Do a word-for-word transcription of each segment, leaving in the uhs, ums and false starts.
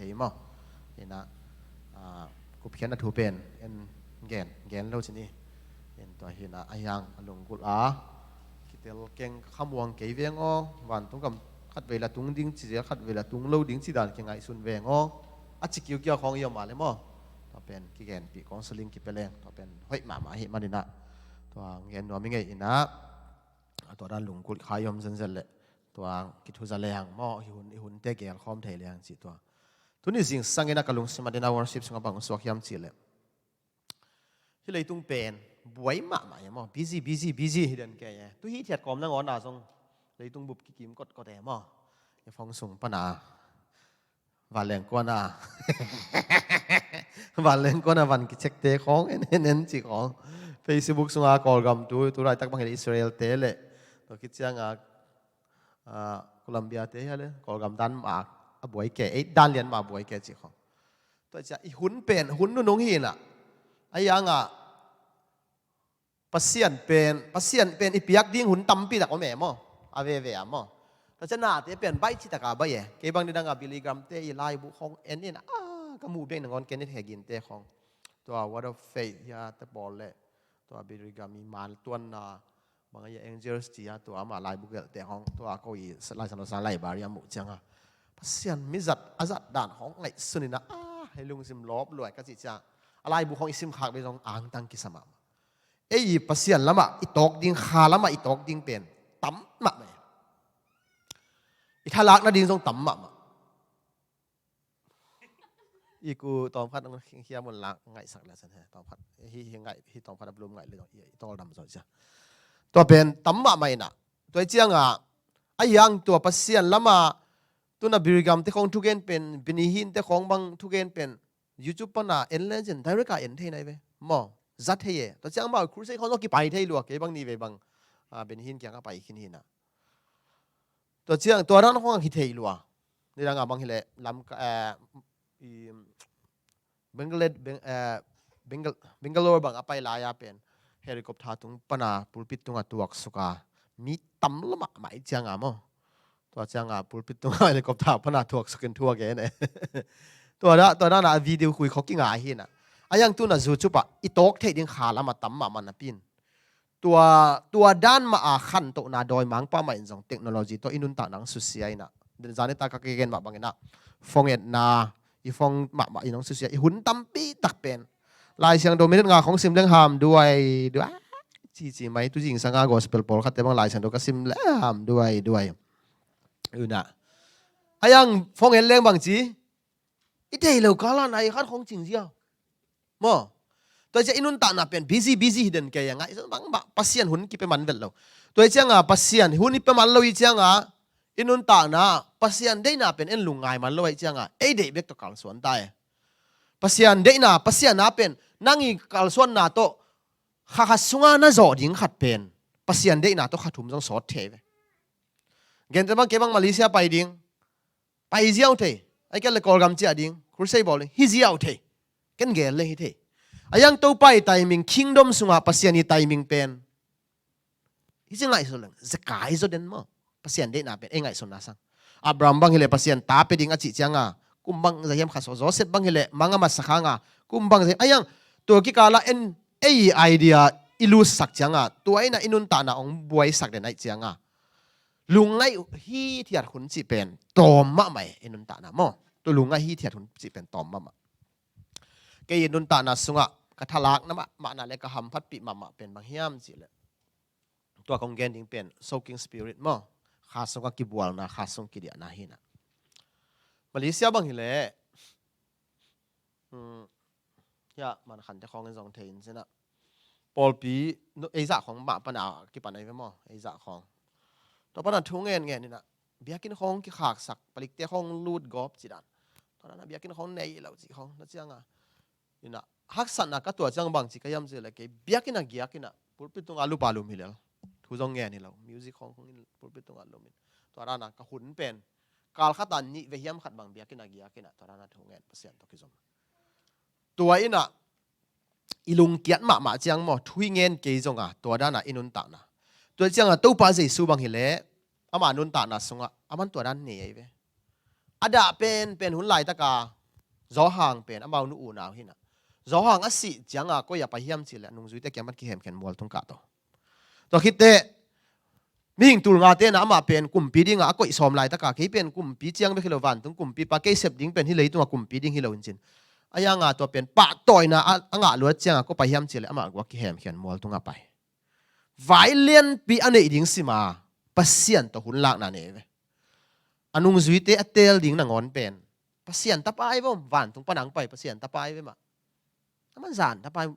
Hi maw. Hi na, ah, kupkhiatna thu pen en gen gen lo ci ni. Hi na, tua hi na, a hiang a lunggulh a kitel keng khamuang kei veng aw, vantung gam khat vei la tung ding ci zel, khat vei la tung lo ding ci dan kingaihsun veng aw, a ci kiukiau khawng i om a le maw. Tua pen kigenpih counseling kipia leng tua pen hoih mahmah ahih manin ah, tua gen nuam i ngei in ah, a tua dan lunggulh kha i om zenzen leh tua kithuza leng maw, i hun, i hunte gelkhawm thei leng ci tua. Tuni zingsang in ah ka lungsim a den a worship sungah bang suak hiam cih leh, hih leitung pen buai mahmah e maw, busy, busy, busy hi den kei e. Tu hi thiat kawm nangawn ah zong leitung bup kikim kotkot e maw. I phone sung pan a vanleng kuan a vanleng kuan a van kicheckte khawng en en en ci khawng. Facebook sunga Kawlgam tu, tu laitak bang hi leh Israel te leh tua khit cianga, ah, Colombia te hi a le, Kawlgam dan mah a buai kei, ei dan lian mah a buai kei ci khawng. Tua cia i hun pen hun nunung hi in ah, a hiang ah Pasian pen, Pasian pen i piak ding hun tampi tak om e maw, a veve a maw. Tua cia nate pen baih ci taka baih e. Kei bang nidang a Billy Graham te i laibu khawng en in ah, ka muh bek nangawn ken i hegin te khawng. Tua Word of Faith hi a te pawl leh tua Billy Graham i man tuanna bang a, Angels ci a, tua ama laibu gelhte khawng, tua ko i Laisiangtho sang library a muh cianga Pasian mi zat a zat dan khawng ngaihsun in ah, ah, hei lungsim lawp luai ka cih ciang a laibu khawng i simkhak vei zong angtang kisa mahmah. Ei i Pasian lamah i tawk ding, kha lamah i tawk ding pen tam mahmah e. I thalak nading zong tam mahmah. I ku tawmkhat hong khiam un la, ngaihsak le san he. Tawmkhat hi, hi ngaih, hi tawmkhat a blum ngaih le zong i, i tawldam zaw cia. Tua pen tam mahmah in ah. Tua hi cianga, a hiang tua Pasian lama, tuna Billy Graham te khawng thugen pen, Benny Hinn te khawng bang thugen pen, YouTube pana en lecin direct a en thei nai ve maw. Za thei e. Tua ciang amau crusade khawng zong kipai thei lua, kei bang ni vei bang, ah, Benny Hinn kiang a pai khin hi in ah. Tua ciang tua dan khawng a kithei lua. Nidang a bang hi leh lam ka, eh, i, Bangalore, Bang-, eh, Bangal-, Bangalore bang a pai lai a pen helicopter tung pana pulpit tunga tuaksuk a, mi tam lua mahmah i cianga maw. Tua cianga pulpit tunga helicopter pana tuaksukin thu a gen e. Tua dan, tua dan a video khui khawng kinga hi in ah. A hiang tuna YouTube ah i tawk theih ding kha lama tam mahmah napi in, tua, tua dan mah a khantohna dawimangpa mah in zong technology tawh i nuntakna hong susia in ah. Zan nitak ka kigen mah bangin ah, phone etna, i phone mahmah in hong susia, i hun tampi tak pen Laisiangtho minute nga khawng sim leng ham duai duai, cici mai. Tu zingsanga gospel pawlkhatte bang Laisiangtho ka sim leng ham duai duai. U na, a hiang phone en leng bang ci, i thei lo kal a nai khat khawng cing ziau maw. Tua hi ciang i nuntakna pen busy, busy hi den kei a, ngaihsun bang mah, Pasian hun kipia man vet lo. Tua hi cianga Pasian hun i pia man lo hi cianga, i nuntakna Pasian deihna pen en lungngai man lo hi cianga, ei deih bek tawh kalsuan ta e. Pasian deihna, Pasian a pen nang i kalsuanna tawh kha khat sunga na zawh ding khat pen Pasian deihna tawh kha thum zong sawt thei ve. Gente bang, kei bang Malaysia pai ding, pai ziau thei. Ai kei le Kawlgam ciah ding, crusade bawl ding, hi ziau thei. Ken gel le hi thei. A hiang Topa i timing, kingdom sungah Pasian i timing pen hi ci ngaihsun leng, zekai zaw den maw. Pasian deihna pen ei ngaihsunna sang. Abraham bang hi leh Pasian ta pia ding a cih cianga kum bang zah hiam kha sawt. Joseph bang hi leh mang a masa khanga kum bang zah hiam. A hiang tua kikala en ei idea i lutsak cianga, tua in ah i nuntakna hong buaisak den ahih cianga, lungngaih hithiat hun cih pen tawm mahmah e, i nuntakna maw. Tua lungngaih hithiat hun cih pen tawm mahmah. Kei i nuntakna sungah ka thalakna mahmahna le ka hamphatpih mahmah pen bang hiam cih leh, tua kong gen ding pen soaking spirit maw. Kha sungah kibualna, kha sung kidiahna hi in ah. Malaysia bang hi leh, hmm, hiah mankhante khawng in zong thei in ci in ah, pawlpi, ei zah khawng mah pana kipan ahi ve maw, ei zah khawng. Tua pana thu ngen ngen in ah, biakinn khawng kikhaksak, palikte khawng lut gawp ci dan. Tua dan a biakinn khawng nei lo ci khawng, na cianga. In ah, haksatna ka tuah ciang bang ci ka hiam cih leh, kei biakinn a giak in ah, pulpit tunga lup a lum hi lel. Thu zong ngen hi lo, music khawng khawng in pulpit tunga lum in. Tua dan a ka hun pen kal khat a nih vei hiam khat bang biakinn a giak in ah, tua dan a thu ngen Pasian tawh kizom. Tua in ah, i lungkiat mahmah ciang maw, thu i ngen kei zong a, tua dan a i nuntakna. Tua cianga Topa Jesu bang hi leh, ama nuntakna sungah, aman tua dan nei ahi ve. a dah penpen hun laitaka Zawhang pen amau nu unau hinah. Zawhang a sih cianga koi a pai hiam cihleh a nungzuite kiamat kihemkhen mual tung kah to. Tua khitteh mihing tul nga tena amah pen kumpi dinga a koih sawm laitaka kei pen kumpi ciang bek hi lo, vantung kumpipa kei sep ding pen hi leitunga kumpi ding hi lo in cin. A yanga tua pen pahtawina a, a ngah luat cianga kua pai hiam cihleh amah guak kihemkhen mual tunga pai. Vai lianpi a neih ding sima Pasian tawh hun lakna nei ve. A nungzuite a teel ding nangawn pen Pasian tapa ai ve om, vantung panang pai Pasian tapa ai ve mah. A man zan tapa ai,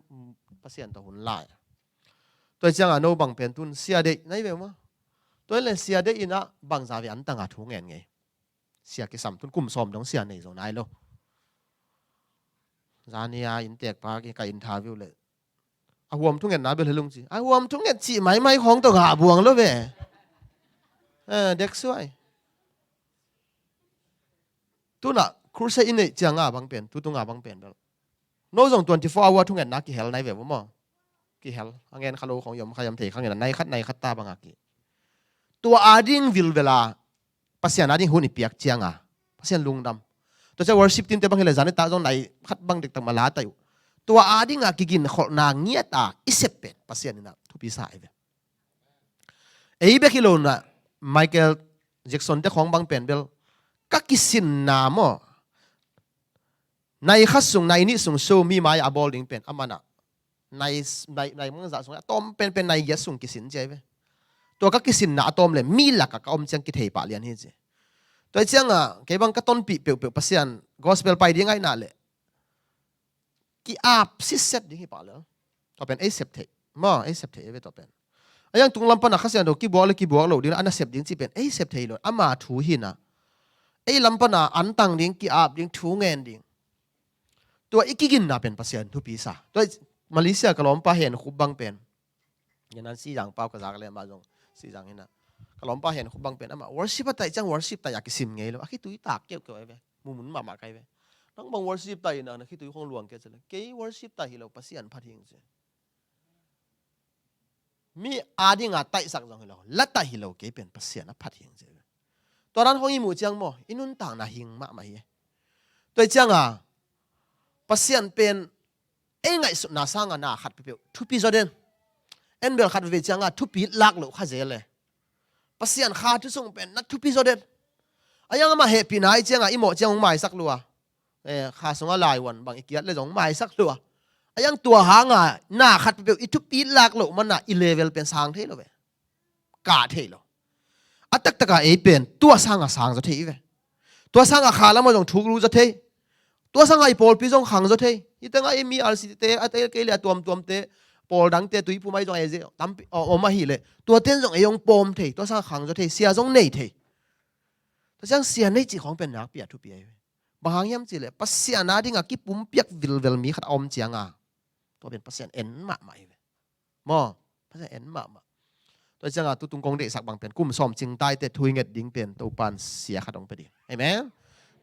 Pasian tawh hun lai. Tua cianga no bang pen tun sia deih nai ve om a. Tua le sia deih inah bangza ve antanga thu ngen ngei. Sia kisam tun kum sawm dong sia nei zo nai lo. Zania inntekpa ka interview le a huam thungetna bel helung ci. A huam thunget cih maimai khawng tawh ngah buang lo ve. Eh, dek suai. Tunah crusade i neih cianga bang pen, tutunga bang pen bel. No zong twenty-four hour thungetna kihel nai ve maw. Kihel. A ngen kha lo khawng yom kha yam thei kha ngen a nai khat nai khat ta banga ki. Tua ading vilvela Pasian ading hun i piak cianga Pasian lungdam. Tua cia worship team te bang hileh zan i ta zong nai khat bang diktak mala ta uh. Tua adinga kiginkholhna ngiata i sep pen Pasian inah thupi sa ai ve. Ei bek hi lo na Michael Jackson te khawng bang pen bel ka kisinna maw. Nai khat sung, nai nih sung show mi mai a bawl ding pen a manah nai, nai, nai mangzah sung a tawm penpen nai giat sung kisin cia ai ve. Tua ka kisinna a tawm le mi laka ka om ciang kithei pah lian hi ci. Tua i cianga kei bang ka tonpih peuhpeuh Pasian gospel pai ding aihna le ki-ap sitset ding hi pah le. Tua pen ei sep theih maw, ei sep theih ei ve tua pen. A yang tunglam pana Kha Siangtho kibuak le kibuak lo ding a na sep ding cih pen ei sep thei lo, ama thu hina. Ei lam pana antang ding, ki-ap ding, thu ngen ding. Tua i kiginna pen Pasian thupi sa. Tua Malaysia ka lawmpa Hen Khup bang pen. Ngenan Sijang pau ka zak le amah zong Sijang hina. Ka lawmpa Hen Khup bang pen amah worship a taih ciang worship taih a kisim ngei lo. A khitui tak keuhkeuh ai ve. Mumun mahmah kai ve. Nang bang worship taih hina na khitui khong luang keuh cale. Kei worship taih hi lo, Pasian phat hing ci. Mi adinga taihsak zong hi lo, la taih hi lo, kei pen Pasian a phat hing ci. Tua dan hong i muh ciang maw, i nuntakna hing mahmah hi. Tua i cianga Pasian pen ei ngaihsutna sanga na khat peuhpeuh thupi zaw den. En bel khat veve cianga thupi lak loh kha zel le. Pasian kha thu sung pen na thupi zaw den. A yang amah hehpihna i cianga i mawh ciang hong maisak lua. Eh, kha sunga laivuan bang i kiat le zong maisak lua. A yang tua hanga na khat peuh i thupi lak loh mana i level pen sang thei lo ve. Kah thei lo. A taktaka ei pen tua sanga sang zaw thei i ve. Tua sanga kha lama zong thuk lu zaw thei. Tua sanga i pawlpi zong khang zaw thei. Hi tanga ei mi R C te, a te kei le a tuamtuamte, pawl dangte, tuiphum ai zong ei ze tampi om ahih le. Tua ten zong ei hong pawm thei. Tua sanga khang zaw thei. Sia zong nei thei. Tua siang sia nei cih khawng pen nakpi a thupi ai ve. Bang hang hiam cihleh Pasian a dinga kipumpiak vilvel mi khat a om cianga tua pen Pasian en mahmah hi ve. Maw, Pasian en mahmah. Tua cianga tutung kong deihsak bang pen kum sawm cingtaite thu i nget ding pen Topan sia khat hong pia ding. Amen.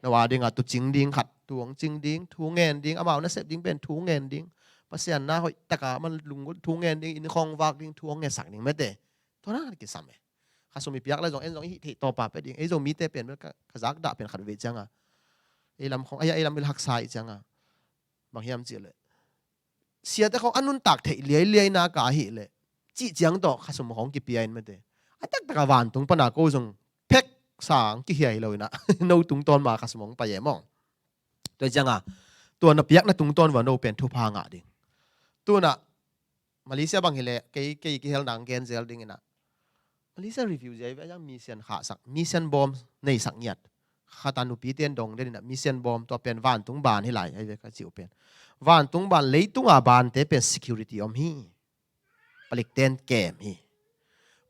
No a dinga tu cing ding khat, tu hong cing ding, thu ngen ding, amau nasep ding pen thu ngen ding. Pasian na hoih taka man lunggulh thu ngen ding, inn khawng vak ding, thu hong ngetsak ding mete. Tua na kisam e. Kha sum i piak le zong en zong i hih theih tawpa pia ding. Ei Zomite pen ka, ka zak dah pen khat veve cianga ei lam khong, ei, ei lam bil haksa i cianga bang hiam cihleh siate khong a nuntak theih liailiai na ka ahih leh cih ciang tawh kha sum khong kipia in mate. A taktaka vantung pana ko zong phek sang kihia hi lo inah no tungtawn ma kha sum hong pai e maw. Tua cianga tua na piakna tungtawn va no pen thupha ngah ding. Tunah Malaysia bang hileh kei, kei kihel nang gen zel ding inah Malaysia review zia i ve a yang mission khahsak, mission bawm neisak ngiat. Khata nupi ten dong den inah mission bawm tua pen vantung ban hi lai ai ve ka ciu pen. Vantung ban leitunga bante pen security om hi. Palik ten kem hi.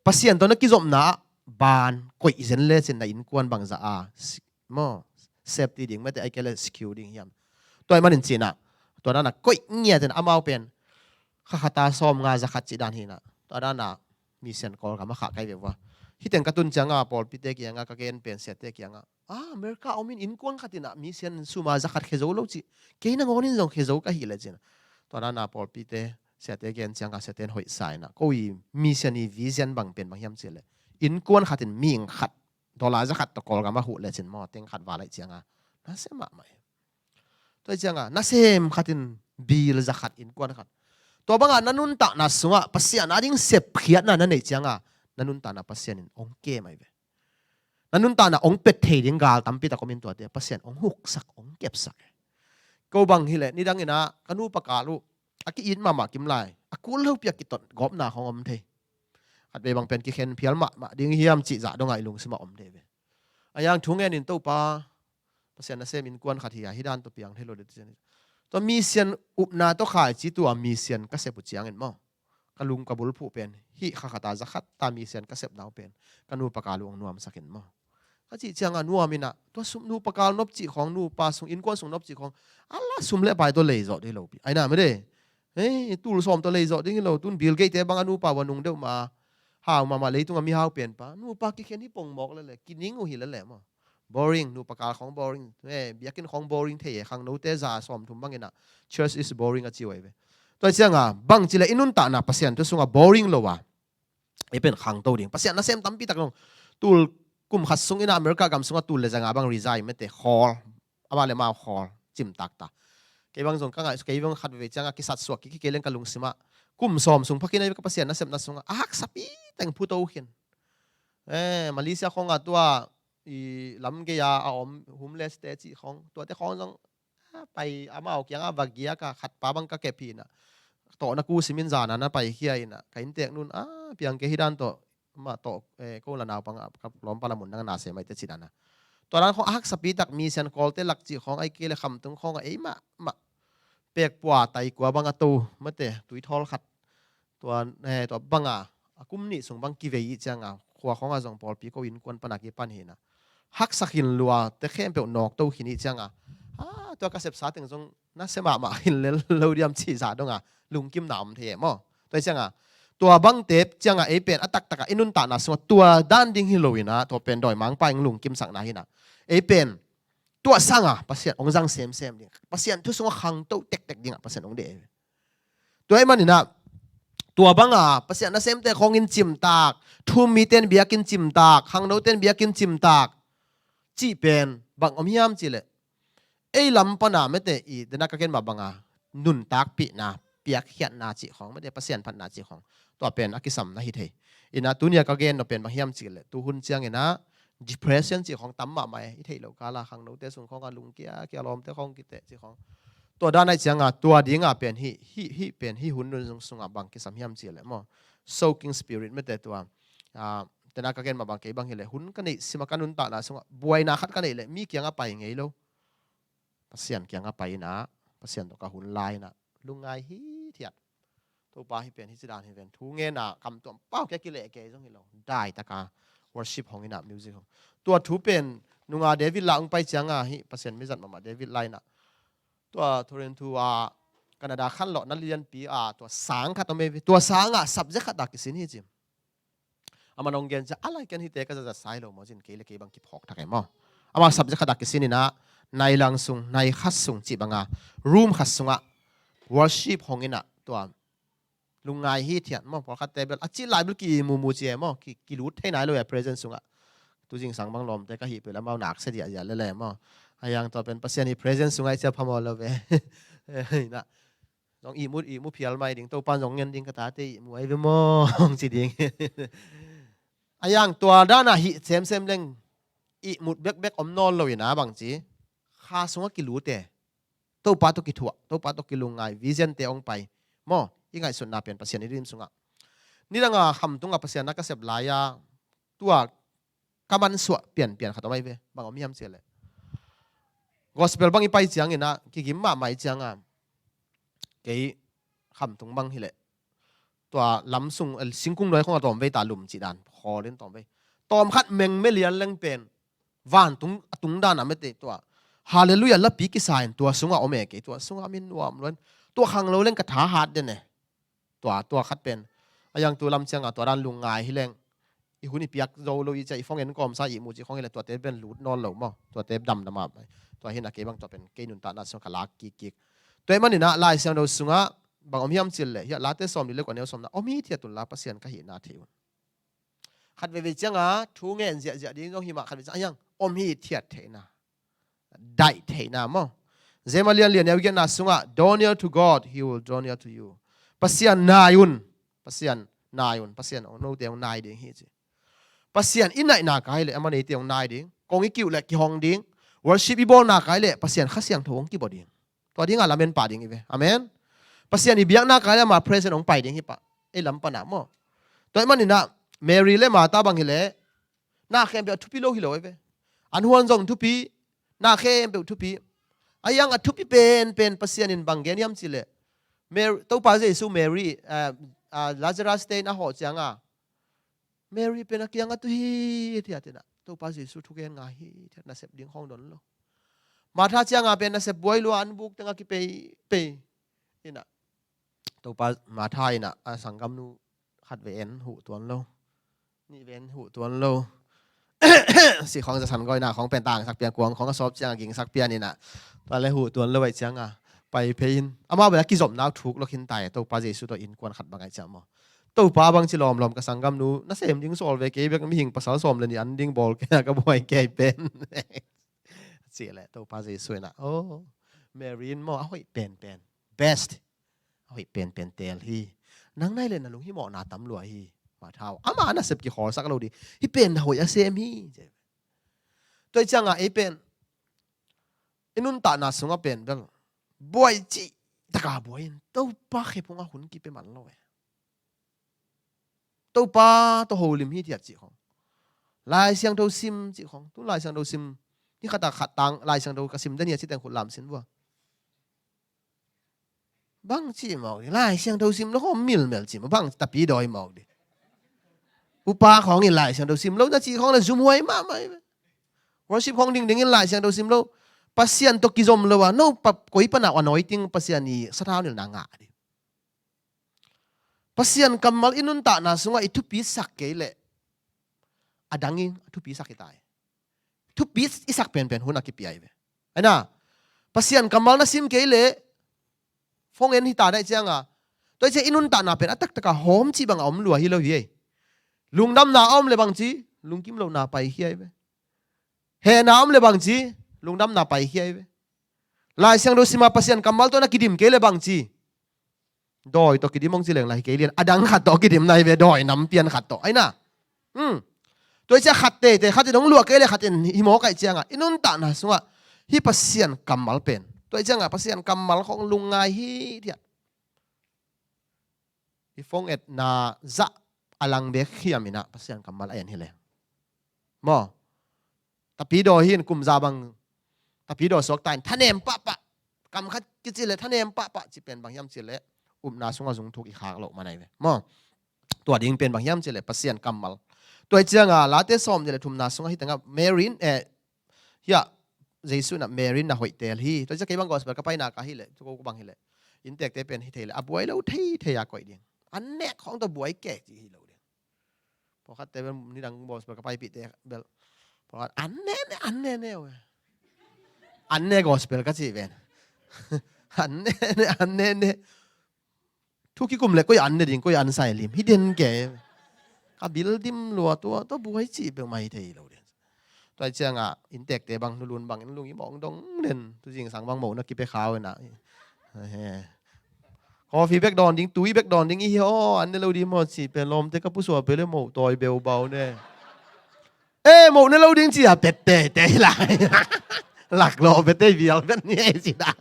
Pasian tawh na kizopna ban koih zen le cin na innkuan bangza a maw, safety ding mate ai kei le secure ding hiam. Tua i manin cinah tua dana koih ngiatin amau pen kha khata sawm nga za khat cih dan hinah tua dana mission call ka ma khah kai ve vua. Hiteng ka tun cianga pawlpite kianga ka gen pen siate kianga a America omin innkuan khatinah mission suma za khat khe zo lo cih kei nangawnin zong khe zo ka hih le cinah tua dana pawlpite siate gen cianga siate in hoih sa inah ko i mission i vision bang pen bang hiam cihleh innkuan khatin mihing khat dollar za khat tawh Kawlgam a huh lecin maw, teng khat val ahih cianga nasem mahmah hi. Tua ahih cianga nasem khat in bill za khat, innkuan khat. Tua banga na nuntakna sungah Pasian ading sepkhiatna na neih cianga na nuntakna Pasian in hong kem ahi ve. Na nuntakna hong pet thei ding gal tampi tak om in tuate Pasian hong huksak, hong kepsak. Ko bang hileh nidang inah ka nupa kal uh a ki-it mahmah kim lai, a kul lopi a kitot gawpna khong om thei. Khatvei bang pen kikhen phial mahmah ding hiam cih zah dongah i lungsimah om thei ve. A yang thu ngenin Topa, Pasian nasem innkuan khat hi a, hih dan tawh piang thei lo ding. Tua mission upna tawh khaici tua mission ka sep uh ciangin maw, ka lung ka bulphuh pen hih kha khata za khat ta mission ka sepna uh pen ka nupa kal uh hong nuamsakin maw, ka cih cianga nuam inah tua sum nupa kal nop cih khawng, nupa sung innkuan sung nop cih khawng a la sum le pai tawh leizawh ding hi lopi. Aina mede. Hei, tul sawm tawh leizawh ding hi lo. Tun Bill Gates te bang a nupa uh a nung deuh mah a, hau mahmah leitunga mihau penpa nupa kikhen hi pong mawk lele, kining uh hi lele maw. Boring, nupa kal khawng boring. Eh, biakinn khawng boring thei e, khangnote za sawmthum bang inah church is boring a ci uh ahi ve. Tua cianga bangci le i nuntakna Pasian thu sungah boring lo a, ei pen khangto ding. Pasian nasem tampi tak zong tul kum khat sung inah America gam sungah tul le zanga bang resign mete, khawl, amah le amah khawl cimtak ta. Kei bang zong ka ngaih, kei bang khat veve cianga kisatsuak kik hi kei leng ka lungsimah kum sawm sung phakin ahi ve ka Pasian nasepna sungah a haksapi teng phuto khin. Eh, Malaysia khawngah tua i lam gei-a a om homeless te cih khawng, tuate khawng zong a pai amau kiangah va giak a, khatpa bang ka kep hi inah tawhna ku simin zana na paikhia inah ka inntek nun a piang kei hi dan tawh, mah tawh, eh, ko la naupang a ka lawmpa la mun dang na se maite ci dana. Tua dan khawng a haksapi tak mission kawlte lak cih khawng, ahih kei le khamtung khawngah ei mahmah pekpua taikua bang a to mate, tuithawl khat tua, eh, tua banga a kum nih sung bang kivei ih cianga khua khawngah zong pawlpi ko innkuan pana kipan hi inah haksa khin lua te khempeuh nawkto khin ih cianga, a, tua ka sepsa teng zong nasem mahmah khin lel lo diam cih zah donga lungkimna om thei e maw. Tua ih cianga tua bangte cianga ei pen a taktaka i nuntakna sungah tua dan ding hi lo inah tua pen dawimangpa in lungkimsakna hi inah ei pen tua sanga Pasian hong zang semsem ding, Pasian thu sungah khangto tektek dingah Pasian hong deih. Tua ahih maninah tua banga Pasian nasemte khawngin cimtak, thu-um mite in biakinn cimtak, khangnote in biakinn cimtak cih pen bang om hiam cihleh ei lam pana mete i dena ka gen mah banga nuntakpihna, piakkhiatna cih khawng mete Pasian phatna cih khawng tua pen a kisam na hi thei. Inah tunia ka gen nop pen bang hiam cihleh tuhun cianginah depression cih khawng tam mahmah e, i theih loh kala khangnote sung khawngah lungkia kia lawmte khawng kiteh cih khawng. Tua dan ahih cianga tua dinga pen hih, hih, hih pen hih hun nun sungah bang kisam hiam cihleh maw, soaking spirit mete tua, ah, tena ka gen mah bang kei bang hileh hun ka neih sima ka nuntakna sungah buaina khat ka neih leh mi kiangah pai ngei lo. Pasian kiangah pai inah Pasian tawh ka hun lai inah lungngai hithiat. Topa hih pen hih ci dan hi ven, thu ngena kam tuam pau kia kileh kei zong hi lo, daitaka worship hong inah music hong. Tua thu pen nunga David la hong pai cianga hih Pasian mizat mahmah David la inah tua Toronto a Canada khanlawhna lianpi a tua sang khat om ei ve. Tua sangah subject khat a kisin hi cim. Aman hong gen ciah a lai ken hite ka zazatsai lo maw cin kei le kei bang kiphawk thak e maw. Amah subject khat a kisin inah nai lang sung, nai khat sung cih banga room khat sungah worship hong inah tua lungngai hithiat maw, pawlkhatte bel a cih lai bel ki mumu ci e maw, ki, kilut thei nai lo e present sungah. Tuzingsang bang lawmte ka hih peuh le amau nak sia diahdiah lele maw. A yang tua pen Pasian hih present sungah i cia phamaw lo ve. Inah zong ihmut ihmu phial mai ding, Topan zong ngen ding ka tate ihmu ai ve maw hong ci ding. A yang tua dana hih semsem leng ihmut bekbek om nawn lo inah bangci kha sungah kilute, Topa tawh kithuah, Topa tawh kilungngai, vision te hong pai maw, i ngaihsutna pen Pasian i rim sungah. Nidanga khamtunga Pasian na ka sep lai-a tua ka mansuah pianpian khat om ai ve. Bang om hiam cihleh gospel bang i pai cianginah kigim mahmah i cianga kei khamtung bang hileh tua lam sung, eh, singkung nuai khong a tawmvei ta lum cih dan khawlin tawmvei. Tawm khat mengme lian leng pen vantung a tung dana mete tua Halleluiah lapi kisa in tua sungah om e kei, tua sungah min nuam luan. Tua khanglo leng ka tha hat den e. Tua, tua khat pen a yang tu lam cianga tua dan lungngai hileng i hun i piak zo lo i cia i phone en kawmsa i mu cih khong hileh tuate pen lut nawn lo maw, tuate damdam a. Tua hinah kei bang tua pen kei nuntakna sung ka lak kikkik. Tua ahih maninah Lai Siangtho sungah bang om hiam cihleh hiah Late sawmli le kua neu sawmna om hithiat unla Pasian ka hihna thei un. Khat veivei cianga thu ngen ziahziah ding zong hi mah, khat vei cianga a hiang om hithiat theihna, daih theihna maw. Jem a lianlian neu giatna sungah, "Draw near to God, he will draw near to you." Pasian nai un. Pasian nai un. Pasian hong note hong nai ding hi ci. Pasian i naihna kai leh amah neite hong nai ding. Kong i kiuh leh kihong ding. Worship i bawlna kai leh Pasian Kha Siangtho hong kibawh ding. Tua dingah lamen pah ding hi ve. Amen. Pasian i biakna kai leh ama present hong pai ding hi pah. Ei lam panah maw. Tua ahih maninah Mary le Martha bang hileh na khempeuh a thupi lo hi lo hi ve. An huan zong thupi, na khempeuh thupi. A hiang a thupi penpen Pasian in bang gen hiam cihleh, Mary, Topa Jesu Mary, ah, ah, Lazarus te in a hawh cianga Mary pen a kiang a tu hithiat inah Topa Jesu thugen ngai hithiat, nasep ding khawng don lo. Martha cianga pen nasep buai lua, an buk tengah kipeipei inah Topa Martha inah a sanggamnu khat vei en huh tuan lo. Nih vei en huh tuan lo. Si khawng zasan gawina khawng pen tangsak pian, kuang khawng a sawp cianga gingsak pian inah. Tua le huh tuan lo ahih cianga pai phei in. Amah bel a kizopna uh thuk lo khin tai. Topa Jesu tawh innkuan khat bang ahih ciang maw. Topa bangci lawmlawm ka sanggamnu, nasem ding sawl ve kei bek, mihing pasal sawm le nih an ding bawl kei a ka buai kei pen. Cihleh Topa Jesu inah, oh, Mary in maw a hoih penpen, best, a hoih penpen teel hi. Nang nai leh na lunghimawhna tam lua hi. Martha aw, ama nasep kikhawlsak lo ding. Hih pen na hoih a sem hi. Tua ahih cianga ei pen i nuntakna sungah pen bel buai cih taka buai in Topa khephungah hun kipia man lo e. Topa tawh holim hithiat cih khawng, Lai Siangtho sim cih khawng. Tu Lai Siangtho sim, ni khatah khat tang Lai Siangtho ka sim den hi a ci teng khut lam sin vua. Bang cih mawk ding, Lai Siangtho sim lo khawng milmel cih mawk, bang tapi dawi mawk ding. Upa khawng in Lai Siangtho sim lo na cih khawng le zumhuai mahmah hi ve. Worship khawng dingding in Lai Siangtho sim lo. Pasian tawh kizom lo a, no pa, koi pana anointing, Pasian i sathau nilhna ngah ding. Pasian kammal i nuntakna sungah i thupisak kei leh a dang in a thupisak hi tai. Thupi i sak penpen hun a kipia hi ve. Aina, Pasian kammal na sim kei leh phone en hi ta na ahih cianga, tua ahih ciang i nuntakna pen a taktaka hawm cih banga om lua hi lo hi ei. Lungdamna a om le bangci, lungkim lohna paikhia hi ve. Hehna a om le bangci, lungdamna paikhia hi ve. Lai Siangtho sima Pasian kammal tawh na kidim kei le bangci, dawi tawh kidim hong ci leng lai kei lian, a dang khat tawh kidim na hi ve, dawi nampian khat tawh. Aina. Hmm. Tua ahih ciang khat teitei, khat in hong luah kei le khat in hi mawk ahih cianga i nuntakna sungah hih Pasian kammal pen, tua ahih cianga Pasian kammal khawng lungngai hithiat. I phone etna zah a lang bek hiam inah Pasian kammal a en hi leng maw. Tapidaw hi in kum za bang tapidaw suak ta in thanem pahpah. Kam khat kici le thanem pahpah cih pen bang hiam cih le upna sungah zung thuk i khak loh man ahi ve maw. Tua ding pen bang hiam cih le Pasian kammal. Tua ahih cianga Late sawm nih le thumna sungah hih tengah Mary in, eh, hiah Jesu inah Mary in na hoih teel hi. Tua ahih ciang kei bang gospel ka paina ka hi le, tu ko bang hi le, inntekte pen hi thei le a buai lo thei thei a koih ding. An nek khawng tawh buai kek cih hi lo ding. Pawlkhatte bel nidang gospel ka paipihte bel pawlkhat an ne ne, an ne ne uh. An ne gospel ka cih ven. An ne ne, an ne ne. Thu kikum le koi an ne ding, koi an sai lim hi den ke. Ka bil dim lua tua, tua buai cih peuhmah hi thei lo den. Tua ahih cianga inntekte bang, nulun bang in lung i mawng dong den. Tu zingsang bang mo na kipia khau na. Coffee bek dawn ding, tui bek dawn ding i hi aw, an ne lo ding maw cih pen lawmte ka pusuak peuh le moh tawi beubau ne. Eh, moh ne lo ding ci a pet teitei lai. Laklawh pet tei vial pet ni ei ci dan.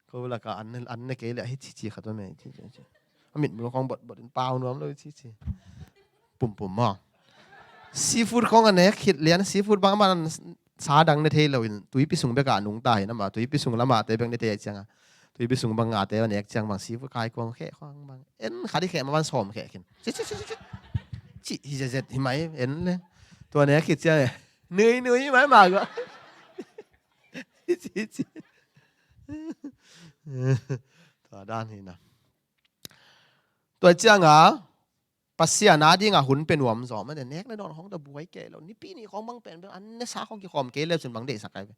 Ko laka an ne, an ne kei le hi ci ci khat om e ci ci ci. A mitmul khawng botbot in pau nuam lo ci ci. Pumpum maw. Seafood khawng a nek khit lian, seafood bang amah sa dang ne thei lo in tuipi sung bek a nungta hi na maw, tuipi sung lamah te bek ne thei ahih cianga. Tuipi sung bang a te a nek ciang bang seafood kai kuang kheh khawng bang. En khat i kheh mah bang sawm kheh khin. Ci ci ci ci ci. Ci hi zezet hi mai en le. Tua nek khit ciang e. Nui nui hi mai mah gua. Ci ci ci. Tua dan hi na. Tua cianga Pasian a dinga hun pia nuam zaw mah, nek le dawn khawng tawh buai kei lo. Nipi ni khawng bang pen bel an ne sa khawng kikhawm kei le cin bang deihsak ai ve.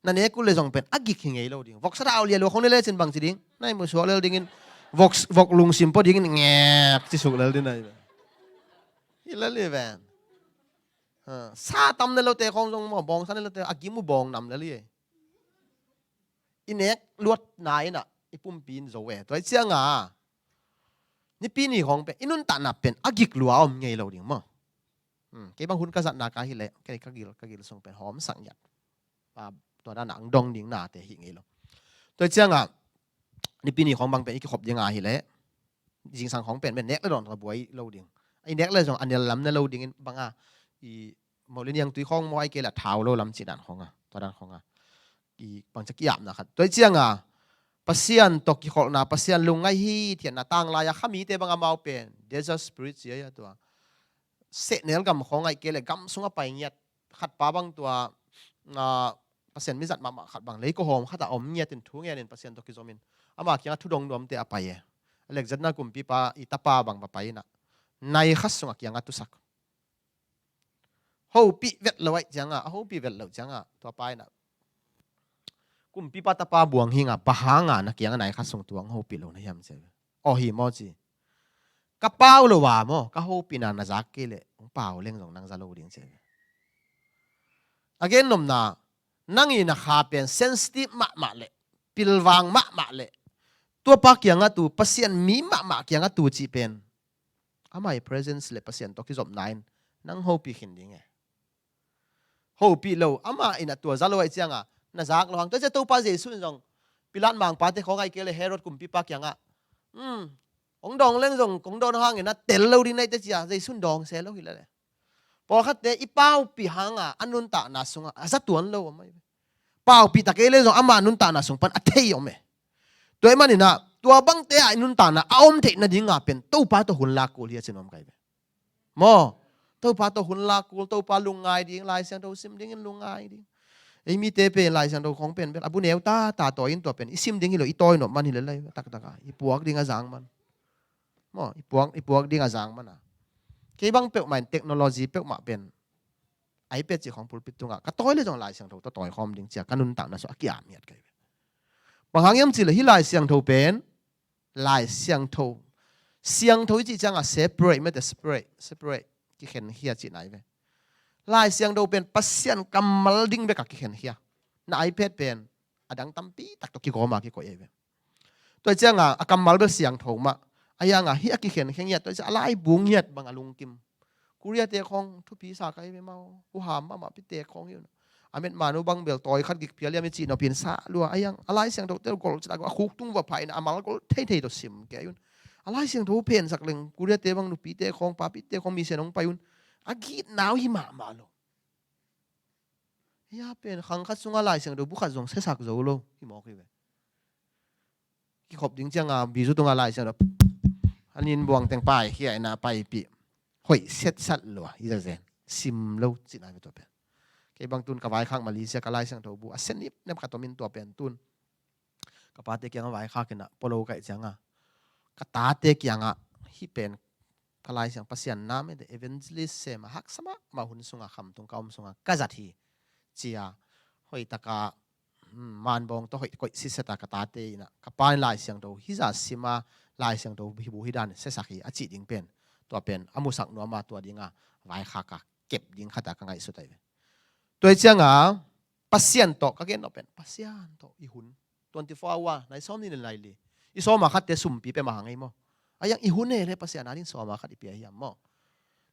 Na nek uh le zong pen a gik hi ngei lo ding. Vok sa dau lia lo khong ne le cin bang ci ding. Nai mu suak lel dingin vok, vok lungsim pua dingin ngek ci suk lel ding nai. Hi lel hi ven. Ha, sa tam ne lo te khong zong maw, bawng sa ne lo te a gim uh bawng nam lel hi. I nek luat na in ah i pumpi in zo e. Tua i ciang a Nipi ni khong pen i nuntakna pen a gik lua om ngei lo ding maw. Hmm, kei bang hun ka zatna ka hi leh kei ka gil, ka gil sung pen hawm sak ngiat. Pa, tua dan ang dong ding nate hi ngei lo. Tua i ciang a Nipi ni khong bang pen i kikhop ding a hi leh zingsang khong pen pen nek le dong tua buai lo ding. I nek le zong a nel lam ne lo dingin bang a i Molin yang tui khong maw ai kei la thau lo lam ci dan khong a, tua dan khong a. I bangcia kiapna khat. Tua i ciang a Pasian tawh kikholhna, Pasian lungngai hi thiatna tanglai a kha mite bang amau pen desert spirit ci a tua. Sehnel gam khong ai kei le gam sung a pai ngiat. Khat pa bang tua, a, Pasian mizat mahmah khat bang lei ko hawm khat a om ngiatin thu ngenin Pasian tawh kizomin. Ama kiangah thu dong nuamte a pai e. Alexander kumpipa i tapa bang va pai inah. Nai khat sungah kiangah tusak. Hopih vet lo aih cianga, a hopih vet lo cianga, tua pa inah. Kumpipa tapa buang hinga, bang hanga na kianga nai khat sung tuang hopih lo na hiam cia. Aw hi maw ci. Ka pau lo a maw, ka hopihna na zak kei leh, hong pau leng zong nang za lo ding cia. A gen nopna, nang i na kha pen sensitive mahmah leh, pilvang mahmah leh, tua pa kiangah tu, Pasian mi mahmah kiangah tu cih pen. Ama i presence le Pasian tawh kizopna in nang hopih khin ding e. Hopih lo, ama in a tua za lo aih cianga, na zak lo hang. Tua cia Topa Jesu in zong, Pilat mangpate khawng aih kei le Herod kumpipa kiangah. Hmm, hong dawng leng zong, hong dawng hangin a tel lo ding naite cia, Jesu in dawng se lo hi le le. Pawlkhatte i paupi hanga, a nuntakna sunga, a za tuan lo om ahi. Paupi ta kei le zong ama nuntakna sung pan a thei om e. Tua i maninah, tua bangte a i nuntakna a om theih nadinga pen Topa tawh hun lak kul hi a cin om kai ve. Maw, Topa tawh hun lak kul, Topa lungngai ding, Lai Siangtho sim dingin lungngai ding. Ei mite pen Lai Siangtho khong pen pen a bu neu ta ta tawi in tua pen i sim ding hi lo, i tawi nop man hi le lai taktaka i puak ding a zang man. Maw, i puak, i puak ding a zang man a. Kei bang peuhmah in technology peuhmah pen iPad cih khawng pulpit tungah ka tawi le zong Lai Siangtho tawh tawi khawm ding cia ka nuntakna sung a kiam hiat kai ve. Bang hang hiam cih le hi Lai Siangtho pen Lai Siangtho, Siangtho i cih ciangah separate mete, separate, separate, kikhenkhia cih nai ve. Lai Siangtho pen Pasian kammal ding bek a kikhenkhia. Na iPad pen a dang tampi tak tawh kigawma kikoih ahi ve. Tua cianga a kammal bel siangtho mah. A hianga hi a kikhen khengiat tua cia a laibung ngiat bang a lungkim. Korea te khawng thupi sa kai ve mau. Uham mahmah pite khawng hi un. A met manu bang bel tawi khat gik pialiam i cih nopin sa lua. A hiang a Lai Siangtho tel gol cita a khuk tung va pha in a mal gol theithei tawh sim kei un. A Lai Siangtho phensak leng Korea te bang nupite khawng papite khawng misen hong pai un. A gitnau hi mahmah lo. Hia pen khang khat sunga Lai Siangtho bu khat zong sesak zo lo hi mawk hi ve. Kikhop ding cianga bizu tunga Lai Siangtho a nin buang teng pai khia ina paipih hoih setsat lua i zazen sim lo cihna ve tua pen. Kei bang tun ka vaikhak Malaysia ka Lai Siangtho bu a senip nep ka tomin tua pen tun ka pate kianga vaikhak ina polo kaih cianga ka tate kianga hi pen ka Lai Siang Pasian nam ete evangelist sem a haksa mahmah hun sunga khamtung ka om sunga ka zat hi cia hoih taka, hmm, manbawng tawh hoih koih siseta ka tate ina ka pa in Lai Siangtho hi za sima Lai Siangtho hi bu hi dan sesak hi a cih ding pen tua pen a musak nuama tua dinga vaikhak a kep ding khata ka ngaihsut ahi ve. Tua hi cianga Pasian tawh ka gen nop pen Pasian tawh i hun twenty-four hour nai sawm ni le nai li i sawma khatte sumpi pe mahang ei maw? A yang i hun e le Pasian a ding sawma khat i pia hiam maw?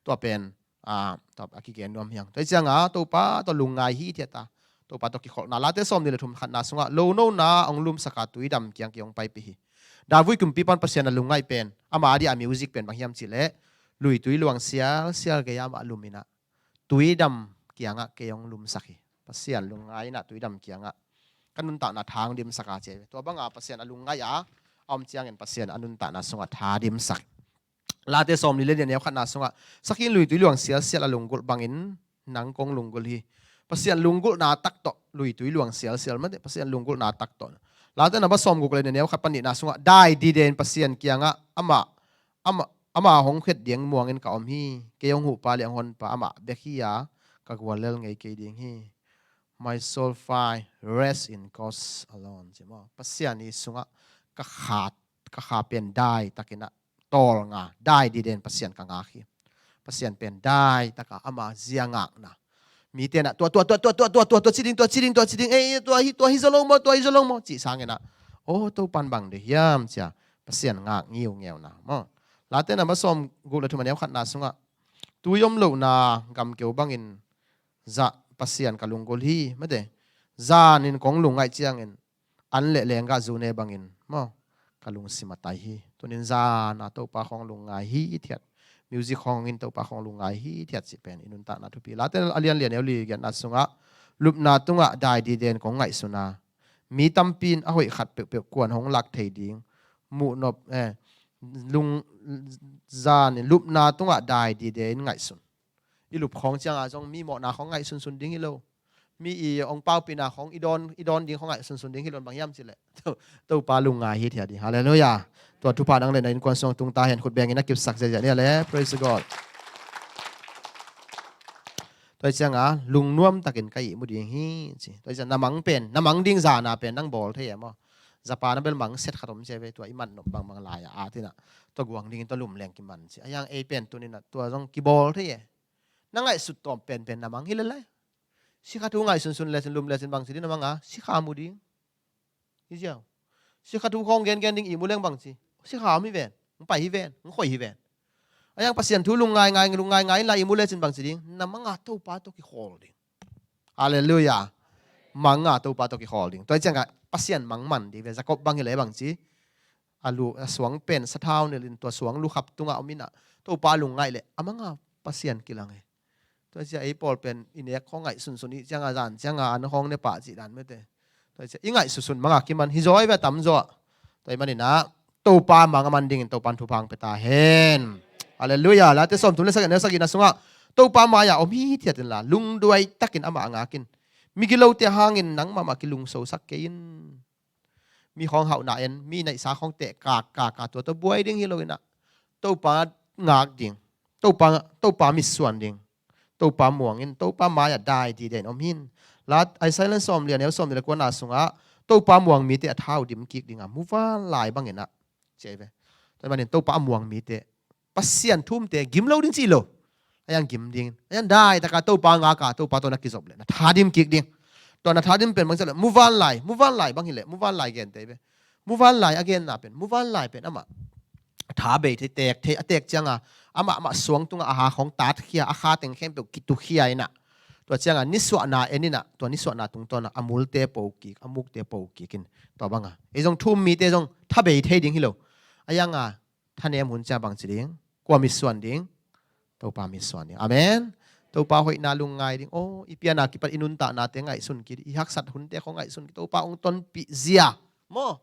Tua pen a, tua a kigen nuam hiang. Tua hi cianga Topa tawh lungngai hi thiata Topa tawh kikholhna Late sawm ni le thum khatna sunga lonona hong lumsaka tuidam kiang kei hong paipih hi. David kumpipan Pasian a lungngai pen ama a dia a music pen bang hiam cih leh luitui luang sialsial gei amah luminah tuidam kiangah kei hong lumsak hi. Pasian lungngai inah tuidam kiangah ka nuntakna tha hong dimsak a ci ahi ve. Tua banga Pasian a lungngai a a om ciangin Pasian a nuntakna sungah tha dimsak. Late sawm li le nia neu khatna sungah sakhin luitui luang sialsial a lunggulh bangin nang kong lunggulh hi. Pasian lunggulhna tak tawh luitui luang sialsial mate Pasian lunggulhna tak tawh. Late naba sawm guk le nia neu khat pan nihna sungah dai dide in Pasian kiangah amah amah, amah hong khet ding muangin ka om hi. Kei hong huhpa le hong honpa amah bek hi a ka gual lel ngei kei ding hi. "My soul find rest in God alone," ci maw. Pasian i sungah ka kha, ka kha pen dai takin ah tawlnga, dai diden Pasian ka ngak hi. Pasian pen dai taka ama zia ngakna. Mite na tua, tua, tua, tua ci ding, tua ci ding, tua ci ding, ei, tua hi, tua hi zaw lo maw, tua hi zaw lo maw, cih sangin ah, aw, Topan bang de hiam cia Pasian ngak ngiungeuna maw. Late na ba sawm guk le thum a neu khatna sungah, tui om lohna gamkeu bangin zah Pasian ka lunggulh hi, mate. Zanin kong lungngaih ciangin an le lenggah zu ne bangin maw, ka lungsim a tai hi. Tunin zana Topa khawng lungngai hithiat, music khawngin Topa khawng lungngai hithiat cih pen i nuntakna thupi. Late a lian lian neu li giatna sungah, lupna tungah dai diden kong ngaihsuna, mi tampi in a hoih khat peuhpeuh kuan hong lak thei ding, muhnop, eh, lung, zanin lupna tungah dai diden ngaihsun. I lup khawng cianga zong mi mawhna khawng ngaihsunsun ding hi lo. Mi i hong paupihna khawng i dawn, i dawn ding khawng ngaihsunsun ding hi lo, bang hiam cileh Topa lungngai hithiat ding. Halleluiah. Tua thupha nang le na innkuan sung tung ta hen, khut bengin a kipsak ziahziah ni a le. Praise God. Tua cianga lungnuam takin ka ihmu ding hi ci. Tua cianga na mang pen, na mang ding zana pen nang bawl thei e maw. Zapa na bel mang set khat om cia ve, tua i man nop bangbang lai-a atina tua guang dingin tua lumleng kiman ci. A hiang ei pen tuninah tua zong kibawl thei e. Na ngaihsut tawm penpen na mang hi lelai. Sikha thu ngaihsunsun lecin lum lecin bangci ding na manga, sikha mu ding. Hi ziau. Sikha thu khawng gengen ding ihmu leng bangci, sikha om hi ven, hong pai hi ven, hong khoih hi ven. A hiang Pasian thu lungngai ngai, lungngai ngai inla ihmu lecin bangci ding, na manga Topa tawh kikhawl ding. Halleluiah. Manga Topa tawh kikhawl ding. Tua hi ciangah Pasian mang man ding ve. Jacob bang hi le bangci, a lu, a suang pen sathau nilhin tua suang lukhap tungah om inah Topa lungngaih leh a manga Pasian kilang e. Tua hi ciah ei pawl pen i nek khawng ngaihsunsun ih cianga zan cianga an khawng ne pah cih dan mete. Tua hi ciah i ngaihsunsun manga kiman hi zaw hi ve, a tamzaw ah. Tua hi maninah Topa mang a man dingin Topan thupha hong pia ta hen. Halleluiah. Late sawmthum le sagih a neu sagihna sungah, Topa mai-ah om hithiat inla lungduai takin amah a ngakin. Migilote hangin nangmah mah kilungsosak kei in. Mi khawng hauhna en, mi neihsa khawng teh kak kak a, tua tawh buai ding hi lo inah Topa ngak ding, Topa, Topa mitsuan ding, Topa muang in, Topa mai-ah dai diden om hin. Late Isaiah sawm lian neu sawm lian le kuana sungah Topa muang mite a thau dim kik dinga muvanlai bangin ah ci ahi ve. Tua hi manin Topa a muang mite, Pasian thumte gim lo ding cih lo. A hiang gim ding, a hiang dai taka Topa ngaka Topa tawh na kizop leh na tha dim kik ding. Tua na tha dim pen bang cih leh muvanlai, muvanlai bang hileh muvanlai gente hi ve. Muvanlai a genna pen, muvanlai pen amah a tha bei thei, tek thei, a tek cianga amah, amah suang tunga a ha khawng tatkhia, a kha teng khempeuh kitukhia inah. Tua cianga nisuahna en inah, tua nisuahna tungtawnah a multe po kik, a mukte po kik in. Tua banga ei zong thu um mite zong tha bei thei ding hi lo. A hianga thanem hun cia bangci ding, kua mitsuan ding? Topa mitsuan ding. Amen. Topa hoihna lungngai ding. Aw, i piana kipat i nuntaknate ngaihsun kik, i haksat hunte khawng ngaihsun kik, Topa hong tonpih zia maw.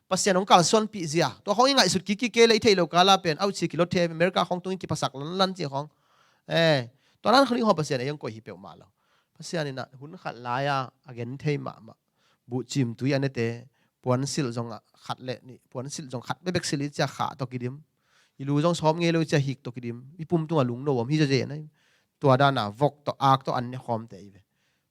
Pasian hong kalsuanpih zia. Tua khawng i ngaihsut kik kik kei le i theih loh kala pen auchi kilot thei, America khawng tungin kiphasak lanlan ci khawng. Eh, tua nan khawng i hawm Pasian ei hong koih hi peuhmah lo. Pasian inah hun khat lai-a a gen thei mahmah. Buhcim tui a nete, puansilh zong a khat le nih, puansilh zong khat bekbek silh i cia khah tawh kidim. I lu zong sawm ngei lo i cia hik tawh kidim. I pum tungah lungno om hi zazen a. Tua dana vok tawh ak tawh an ne khawmte i ve.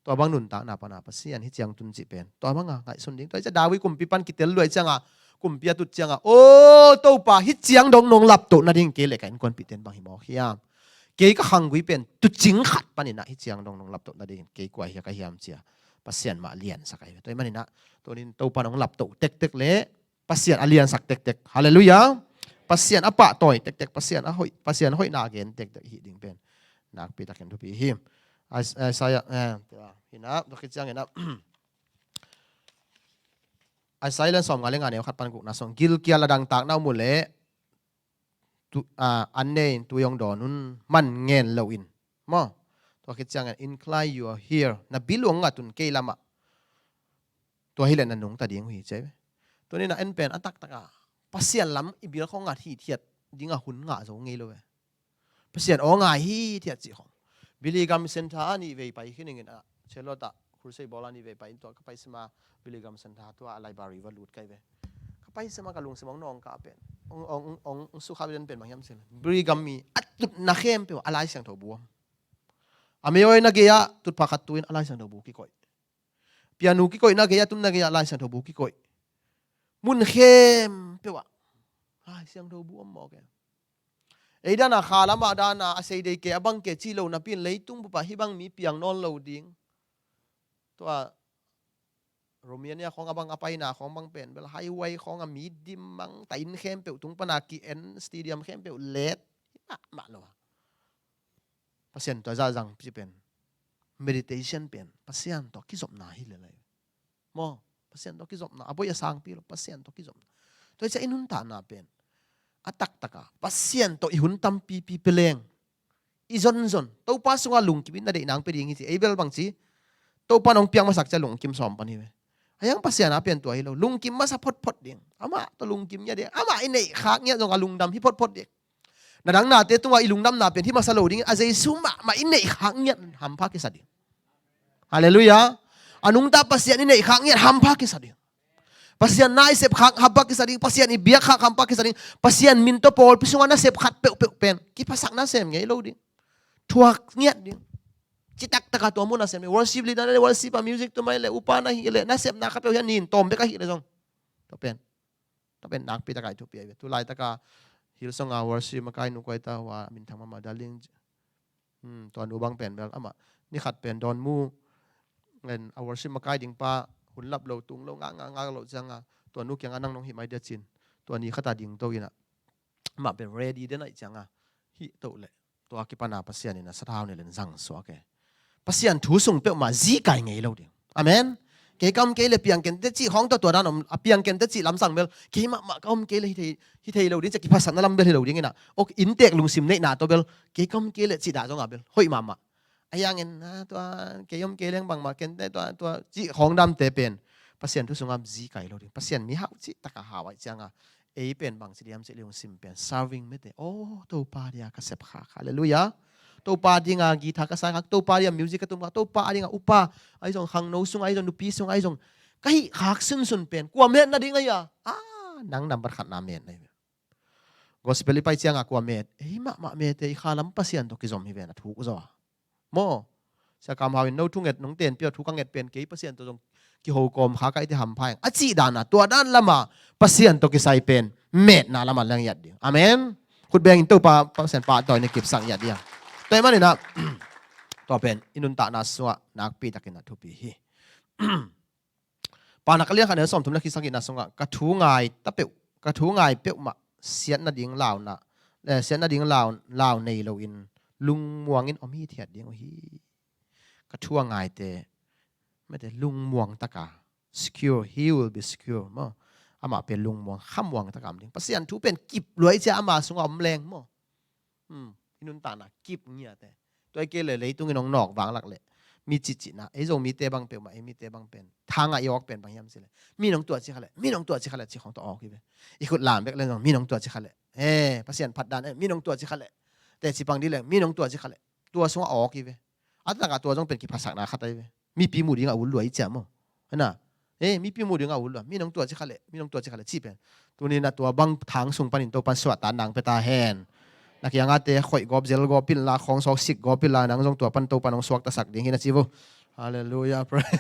Tua bang nuntakna pana Pasian hi ciang tun cih pen tua banga ngaihsun ding. Tua i cia David kumpi pan kitel luai cianga kumpi a tut cianga, "O Topa, hi ciang dong nong laptoh nading kei le ka innkuanpihten bang hi mawk hiam? Kei ka khanggui pen tucing khat paninah hi ciang dong nong laptoh nading kei kua hi ka hiam?" cia Pasian mah liansak ahi ve. Tua hi maninah tunin Topa nong laptoh tektek le Pasian a liansak tektek. Halleluiah. Pasian a pahtawi tektek, Pasian a hoih, Pasian hoihna a gen tektek hi ding pen nakpi takin thupi hi. Isaiah, eh, hinah, tua khit cianginah Isaiah lian sawm nga le nga neu khat pan gukna sung, gilkial a dangtakna um uh leh tu, a, an nei in tui hong dawn un, man ngen loin maw. Tua khit ciangin incline your ear, na bil uh hong ngat un kei lamah. Tua hileh na nungta ding uh hi ci ve. Tuninah en pen a taktaka Pasian lam i bil khawng ngat hithiat dinga hun ngah zo ngei lo ve. Pasian aw ngai hithiat cih khawng. Billy Graham Center a nih vei pai khin ingin a, Charlotte ah crusade bawl a nih vei pai in tua ka pai sima Billy Graham Center tua a library va lut kai ve. Ka pai sima ka lungsim hong nawng ka pen, hong, hong, hong, hong sukha den pen bang hiam cih leh Billy Graham mi a tutna khempeuh a Lai Siangtho bu om. A mei awi na gei-ah tutphah khat tuin a Lai Siangtho bu kikoih. Pianu kikoihna gei-ah, tumna gei-ah, Lai Siangtho bu kikoih. Mun khempeuh ah Lai Siangtho bu om mawk e. Ei dana kha lamah dana a seidei ke a bang ke cih lo napi in leitung bup ah hih bang mi piang nawn lo ding. Tua Romania khawng a bang a paina khawng bang pen bel highway khawng a mi dim mang ta, inn khempeuh tung pana ki-en, stadium khempeuh let. Hi mahmah lo a. Pasian tua zahzang cih pen, meditation pen Pasian tawh kizopna hi lel lai. Maw, Pasian tawh kizopna, a boi a sangpi lo, Pasian tawh kizopna. Tua hi ciah i nuntakna pen a taktaka Pasian tawh i hun tampipi peleng i zonzon, Topa sungah lungkim in na deih nang pia ding hi ci. Ei bel bang ci, Topa nong piang masak ciah lungkim sawm pan hi ve. A hiang Pasian a pian tua hi lo, lungkim masa photphot ding. Amah tawh lungkim ngiat ding. Amah i neih khak ngiat zong a lungdam hi photphot ding. Na dang nate tungah i lungdamna pen hi masa lo ding. A Jesu mahmah i neih khak ngiat hampha kisa ding. Halleluiah. A nungta Pasian i neih khak ngiat hampha kisa ding. Pasian na i sep khak hampha kisa ding. Pasian i biak khak hampha kisa ding. Pasian min tawh pawlpi sungah na sep khat peuhpeuh pen kiphasak nasem ngei lo ding. Thuak ngiat ding. Citak taka tua mun a sem ni. Worship leader le worship a music tumai le upa na hi le na sepna khat peuh hian nin tawm bek a hi le zong. Tua pen. Tua pen nakpi taka i thupi a i ve. Tu laitaka Hillsong a worship makai nu koi ta hua minthang mama darling. Hmm, tua nu bang pen bel amah ni khat pen dawn mu ngen a worship makai ding pa hun lap lo tung lo ngak ngak ngak lo cianga tua nu kianga nang nong hih mai dia cin. Tua ni khata ding to ina. Amah pen ready den aih cianga hih to le. Tua kipana Pasian in a sathau ni len zang suak e. Pasian thu sung peuhmah zikai ngei lo ding. Amen. Kei ka om kei le piang kente cih khawng tawh tua dan om, a piang kente cih lamsang bel kei mahmah ka om kei le hi thei, hi thei lo ding, ciah kiphasakna lam bel hi lo ding ina. Ok, inntek lungsim neihna tawh bel kei ka om kei le cih dah zong a bel hoih mahmah. A hiangin a tua kei om kei leng bangmah kente tua, tua cih khawng damte pen Pasian thu sungah zikai lo ding. Pasian mi hau cih taka hau aih cianga ei pen bang ci diam cih lungsim pen serving mete. Oh, Topa dia ka sep khak. Halleluiah. Topa dinga guitar ka sai khak, Topa dia music ka tum khak, Topa dinga upa ahi zong, khangno sung ahi zong, nupi sung ahi zong ka hih khak sunsun pen kua metna ding ahi a? Ah, nang nambat khatna metna hi ve. Gospel i pai cianga kua met? Ei mahmah mete, i kha lam Pasian tawh kizom hi ve na thuk zaw a. Maw, Sia Kam Hau in no thunget nong tenpia thu ka nget pen kei Pasian tawh zong kiho kawm kha ka i ti hampha eng a cih dana tua dan lama Pasian tawh kisai pen metna lama leng iat ding. Amen. Khut bengin Topa Pasian pahtawi na kipsak iat ding. Tua hi maninah tua pen i nuntakna sungah nakpi takin a thupi hi. Paunak a lian khat neu sawmthum le khisagihna sungah ka thu ngai ta peuh, ka thu ngai peuhmah siatna ding launa, eh, siatna ding lau, lau nei loin lungmuangin om hithiat ding uh hi. Ka thu a ngaite mete lungmuang taka secure, he will be secure maw. Amah pen lungmuang khamuang taka om ding. Pasian thu pen kip luai cia ama sungah om leng maw. Hmm, i nuntakna kip ngiate. Tua i kei le leitungin hong nawk vanglak le mi cihcihna ei Zomite bang peuhmah, ei mite bang pen thangah i awk pen bang hiam cih le mi nong tuah cikha le, mi nong tuah cikha le cih khawng tawh awk hi ve. I khut lam bek le zong mi nong tuah cikha le, eh, Pasian phatdan eh mi nong tuah cikha le, teci pang dih leng mi nong tuah cikha le tua sungah awk hi ve. A takah tua zong pen kiphasakna khat ahi ve. Mipi muh dingah a ul lua i cia maw. Hena. Eh, mipi muh dingah a ul lua. Mi nong tuah cikha le, mi nong tuah cikha le cih pen. Tuninah tua bang thang sung panin Topan suahtak nang pia ta hen. Na kiangate khoih gawp zel gawp inla, khawng sawk sik gawp inla, nang zong tua pan Topan hong suaktasak ding hi na ci vo. Halleluiah, praise.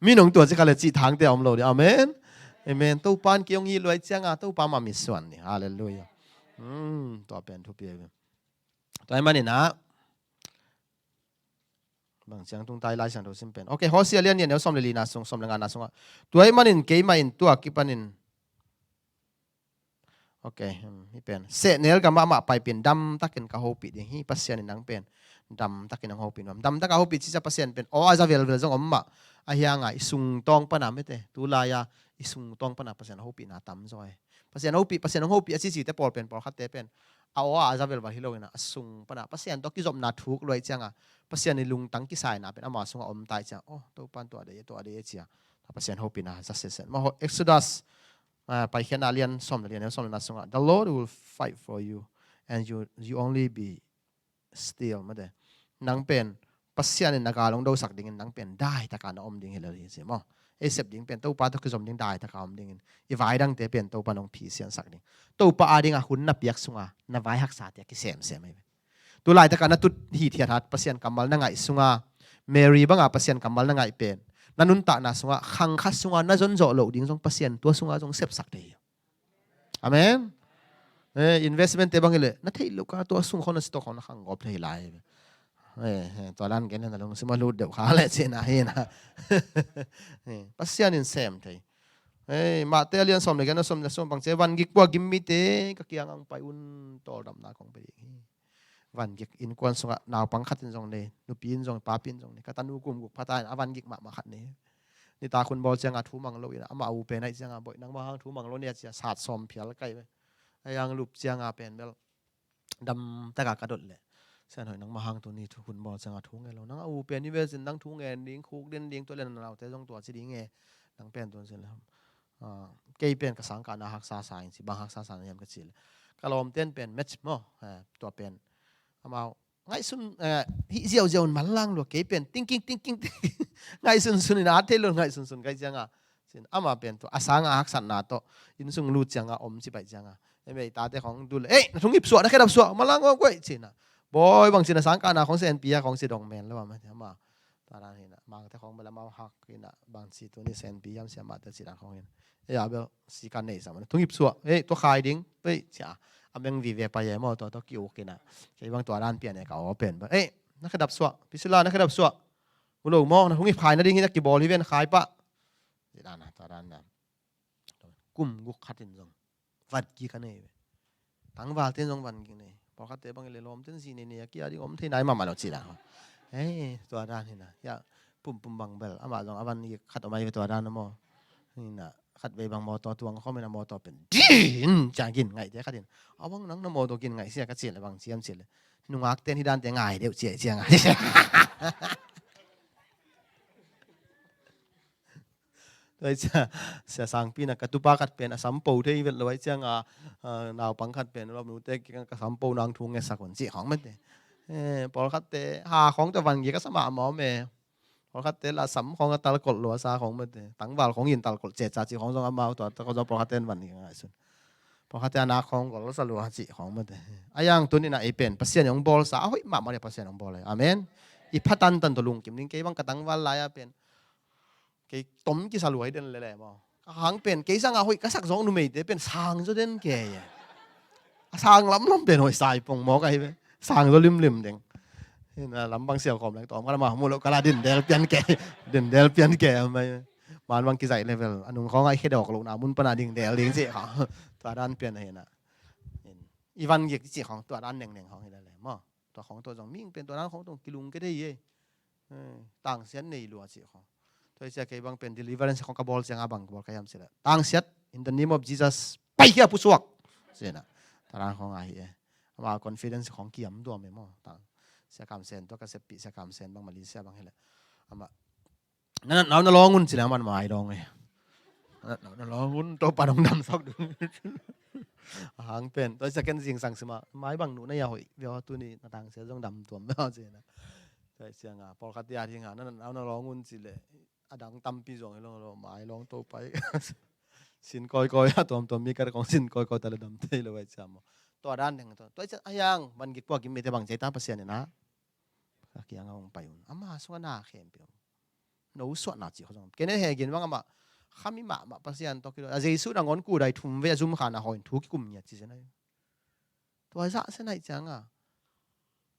Mi nong tuah cikha le cih thangte a om lo ding. Amen. Amen. Topan kei hong hi luai cianga Topa mah mi suan ni. Halleluiah. Hmm, tua pen thupi ahi ve. Tua hi maninah bang ciang tung tai Lai Siangtho sim pen. Ok, Hosea lian nih a neu sawm le lina sung, sawm le ngana sungah. Tua hi manin keimah in tua kipanin. Ok, hmm, hi pen. Sehnel gamah mah paipin damtakin ka hopih ding hi, Pasian in nang pen damtakin hong hopih nuam. Damtaka hopih cica Pasian pen aw a za velvel zong om mah. A hianga i sungtawng pana mete. Tulai-a i sungtawng pana Pasian hopihna tam zaw e. Pasian hopih, Pasian hong hopih a cicite pawl pen, pawlkhatte pen a aw a a za velvel hi loinah a sung pana Pasian tawh kizopna thuk luai cianga Pasian i lungtang kisaina pen ama sungah om tai ciang, oh, Topan tua dei, tua dei cia. Pasian hopihna za sesen. Maw, Exodus, ah, Paikhiatna lian sawm le lian, sawm le na sungah, "The Lord will fight for you, and you, you only be still," mate. Nang pen Pasian in na gal hong dosak dingin nang pen daitaka na om ding hi lo hi ci maw. Ei sep ding pen Topa tawh kizom ding daitaka om dingin i vai dangte pen Topa nong phisiansak ding. Topa a dinga hun na piak sunga na vai haksate a kisemsem ahi ve. Tu laitakah na tut hithiat hat Pasian kammal na ngaih sunga, Mary banga Pasian kammal na ngaih pen, na nuntakna sunga khang khat sunga na zon zawh loh ding zong Pasian tua sunga zong sepsak thei hi. Amen. Eh, investment te bang hileh na theih loh ka tua sung khong na stock khong na khang gawp thei lai. Eh, eh, tua dan gen na lungsim a lut deuh kha le cihna hi na. Eh, Pasian in sem thei. Eh, Mate a lian sawm le gen a sawm le sawm bang ci a, van gik pua gim mite ka kiang ang pai un, tawldamna kong pe ding hi. Van gik innkuan sungah naupang khat in zong nei, nupi in zong, papi in zong nei, ka tanu kum guk phata in a van gik mahmah khat nei. Nitak hun bawl cianga thu mang lo in, amah u pen aih cianga, boih nangmah hang thu mang lo nia cia sat sawm phial kai ve. A yang lup cianga pen bel dam taka ka dot leh, Sian Hoih, nangmah hang tuni thu hun bawl cianga thu ngen lo, nang a u pen i vel cin nang thu ngen ding, khuk din ding, tua le na naute zong tua ci ding e, nang pen tun cin le. Ah, kei pen ka sangkahna haksa sa in ci, bang haksa sa na hiam ka ci le, ka lawmten pen match maw, eh, tua pen amau ngaihsun, eh, hih ziauziau in manlang lua, kei pen thinking, thinking, thinking. Ngaihsunsun in a thei lo, ngaihsunsun kai cianga. Sin, ama pen tua a sanga haksatna tawh innsung lut cianga om ci baih cianga. Ei mei tate khong dul, ei, na thung hip suah, na khedap suah, manlang aw guai cina. Bawi bang cina sangkahna khong senpi a khong si dong men lo ama, ama. Tua dan hina, mangte khong bel amau hak hina, bang ci tuni senpi hiam sia mate ci dan khong hina. Ei a bel sika nei sa mana thung hip suah, ei, tua khai ding, ei, cia. A meng vive pa ye maw, tua tua ki uk hina. Kei bang tua dan pian e ka aw pen ba. Ei, na khedap suah, Priscilla, na khedap suah. Ulo maw, na thung hip khai na ding hina kibawl hi ven khai pah. Ci dan a, tua dan a. Kum guk khat in zong van gik a nei ve. Tangvalte in zong van gik nei. Pawlkhatte bang i le lawmten zi nei nei a kia ding om thei nai mahmah lo ci dan. Hei, tua dan hina. Ya, pumpum bang bel amah zong a van gik khat om ai ve tua dan a maw. Hina, khat vei bang mawtaw tuang khawm hina mawtaw pen din cia gin ngaihte khat in, a bang nang na mawtaw gin ngaih sia ka ci le bang ciam ci le, nungakten hi dante ngai deuh cia cia ngai. Tua hi cia, sia sangpi na ka tupa khat pen a sampo thei vet lo ai cianga, a, naupang khat pen lawmnute ka sampo nang thu ngesak un cih khawng mate. Eh, pawlkhatte ha khawng tua van gik a sa mahmah om e. Pawlkhatte la sam khawng a talkolh lo a sa khawng mate. Tangval khawng in talkolh ceca cih khawng zong amau tua, tua khawng zong pawlkhatte an van gik a ngaihsun. Pawlkhatte a nak khawng gol sa lua cih khawng mate. A yang tuni na ei pen Pasian hong bawlsa a hoih mahmah le Pasian hong bawl e. Amen. I pha tantan tua lungkim ding kei bang ka tangval lai a pen kei tom kisa lua hi den lele maw. Ka hang pen kei sanga hoih ka sak zawk numeite pen sang zaw den kei e. A sang lamlam pen hoih sai pong maw ka hi ve. Sang zaw limlim ding. Hina lam bang sial khawm leng tawm ka lama mu lo ka la dindel pian kei. Dindel pian kei a mai. Man bang kizaih level a nung khawng a i khedawk lohna mun pana dingdel ding cih khawng. Tua dan pian a hina. I van gik cih khawng tua dan nengneng khawng hi lele maw. Tua khawng tua zong ming pen tua dan khawng tua kilung ke thei e. Eh, tangsiat nei lua cih khawng. Tua hi cia kei bang pen deliverance khawng ka bawl cianga bang ka bawl ka hiam cih le, tangsiat, in the name of Jesus, paikhia pusuak. Cihna. Tua dan khawng ahi e. Ama confidence khawng kiam duam e maw. Tang. Sia Kam Sen tua ka seppih Sia Kam Sen bang Malaysia bang hi le. Ama na, na, na, na lawng un ci le aman mai dawng e. Na, na, na lawng un, Topa dong dam sawk dun. A hang pen tua hi cia ken zingsang sima mai bang nuh na ia hoih via tuni na tangsiat zong dam tuam via cihna. Tua hi cianga pawlkhat dia ding a na, na, na, na lawng un ci le a dang tampi zong hi lo lo mai lawng to pai. Sin kawikawi a tuamtuam mi kar kong sin kawikawi ta le dam thei lo ai cia maw. Tua dan deng tua. Tua hi cia a hiang van gik pua gim mite bang cia ta Pasian ina. Ka kianga hong pai un. Ama sunga na khempeuh no suahna cih khawng zong. Kei ne he gin bang amah khami mahmah Pasian tawh kilo. A Jesu nangawn kudai thum ve a zum khan a hawi in thu kikum ngiat ci zen ai. Tua zah se naih cianga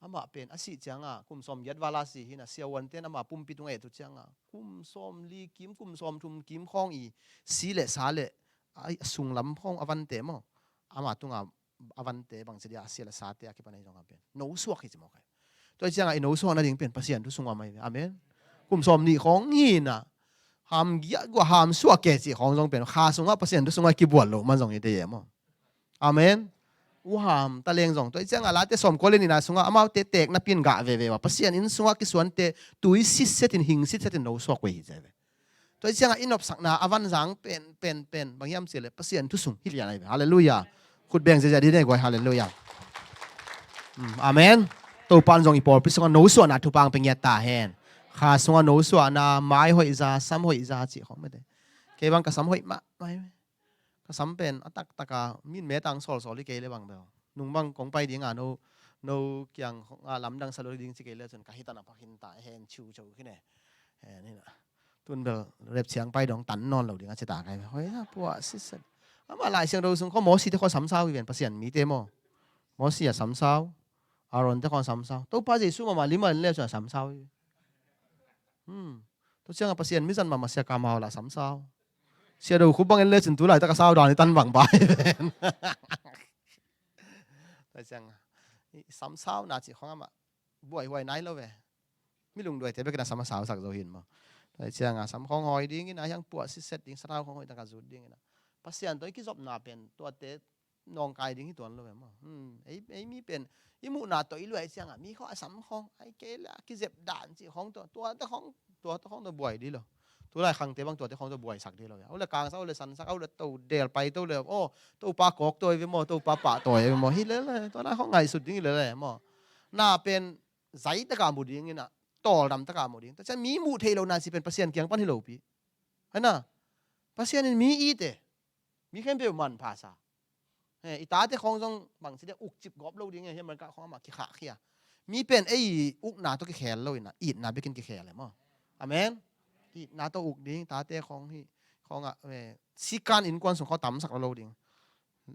amah pen a sih cianga kum sawm giat vala si hina siavuanten ama pumpi tunga et uh cianga kum sawm li kim kum sawm thum kim khawng i si le sa le a sunglam khawng a vante maw. Ama tunga a vante bangci dia a sia le sate a kipan ahi zong a pen no suak hi ci mawk ai. Tua hi cianga i no suak nading pen Pasian thu sung a mai ve. Amen. Kum sawm nih khawng hina ham giah gua ham suak ke cih khawng zong pen kha sungah Pasian thu sungah kibual loh man zong hi te ye maw. Amen. U ham ta leng zong tua hi cianga late sawm kua le nihna sungah amaute tek napi in gah veve uh a Pasian inn sungah kisuante tui sitset in hing sitset in no suak ve hi ci ve. Tua hi cianga i nopsakna a vanzang pen pen pen bang hiam cih le Pasian thu sung hi lian ahi ve. Halleluiah. Khut beng ziazia dih nei guai. Halleluiah. Amen. Topan zong i pawlpi sungah no suahna thupang pe ngiat ta hen. Kha sungah no suahna mai hoih za sam hoih za cih khawng mete. Kei bang ka sam hoih mah mai. Ka sam pen a taktaka min metang sawlsawl hi kei le bang bel nung bang kong pai dinga no no kiang khong a lamdang sa lo ding ci kei le cun ka hi tan a pha khin ta hen ciu co khin e. Hen hi na. Tun bel rep ciang pai dong tan nawn lo ding a ci ta kai. Hoi na puah siset. Ama Lai Siangtho sung kho Mosi te kho samsau hi ven Pasian mi te maw. Mosi a samsau. Aaron te kho samsau. Topa Jesu mama lima le cun a samsau hi. Hmm. Tu ciang a Pasian mi zan mama sia kamau la samsau. Sia do khu bang en le cun tu lai tak a sau dan i tan bang bai ven. Tu ciang a i samsau na ci khong ama buaihuai nai lo ve. Mi lungduai te bekin a sam a sau sak zo hin maw. Tu ciang a sam khong hoi ding in a hiang puah siset ding sarau khong hoi tak a zut ding in a Pasian tawh i kizopna pen tuate nawngkai ding hi tuan lo em maw. Hmm, ei, ei mi pen i muhna tawh i luai ciangah mi khawng a sam khawng ai kei le a kizep dan cih khawng tawh tuate khawng tuate khawng tawh buai dih lo. Tulai khangte bang tuate khawng tawh buaisak dih lo. Au le kangsak, au le sansak, au le to del pai to le aw, Topa kawk tawi ve maw, Topa pah tawi ve maw, hi lele. Tua lai khawng ngaihsut ding hi lele maw. Na pen zai taka mu ding inah, tawldam taka mu ding. Tua cian mi muh theih lo na ci pen Pasian kiang pan hi lopi. Hai na, Pasian in mi i te mi khempeuh manpha sa. He, i tate khawng zong bangci deh ukcip gawp lo ding e, hi America khawng amah kikhahkhia. Mi pen ei ukna tawh kikhel lo inah itna bekin kikhel e maw. Amen. Itna tawh uk ding tate khawng hi. Khawngah sikan innkuan sung khawng tamsak lo lo ding.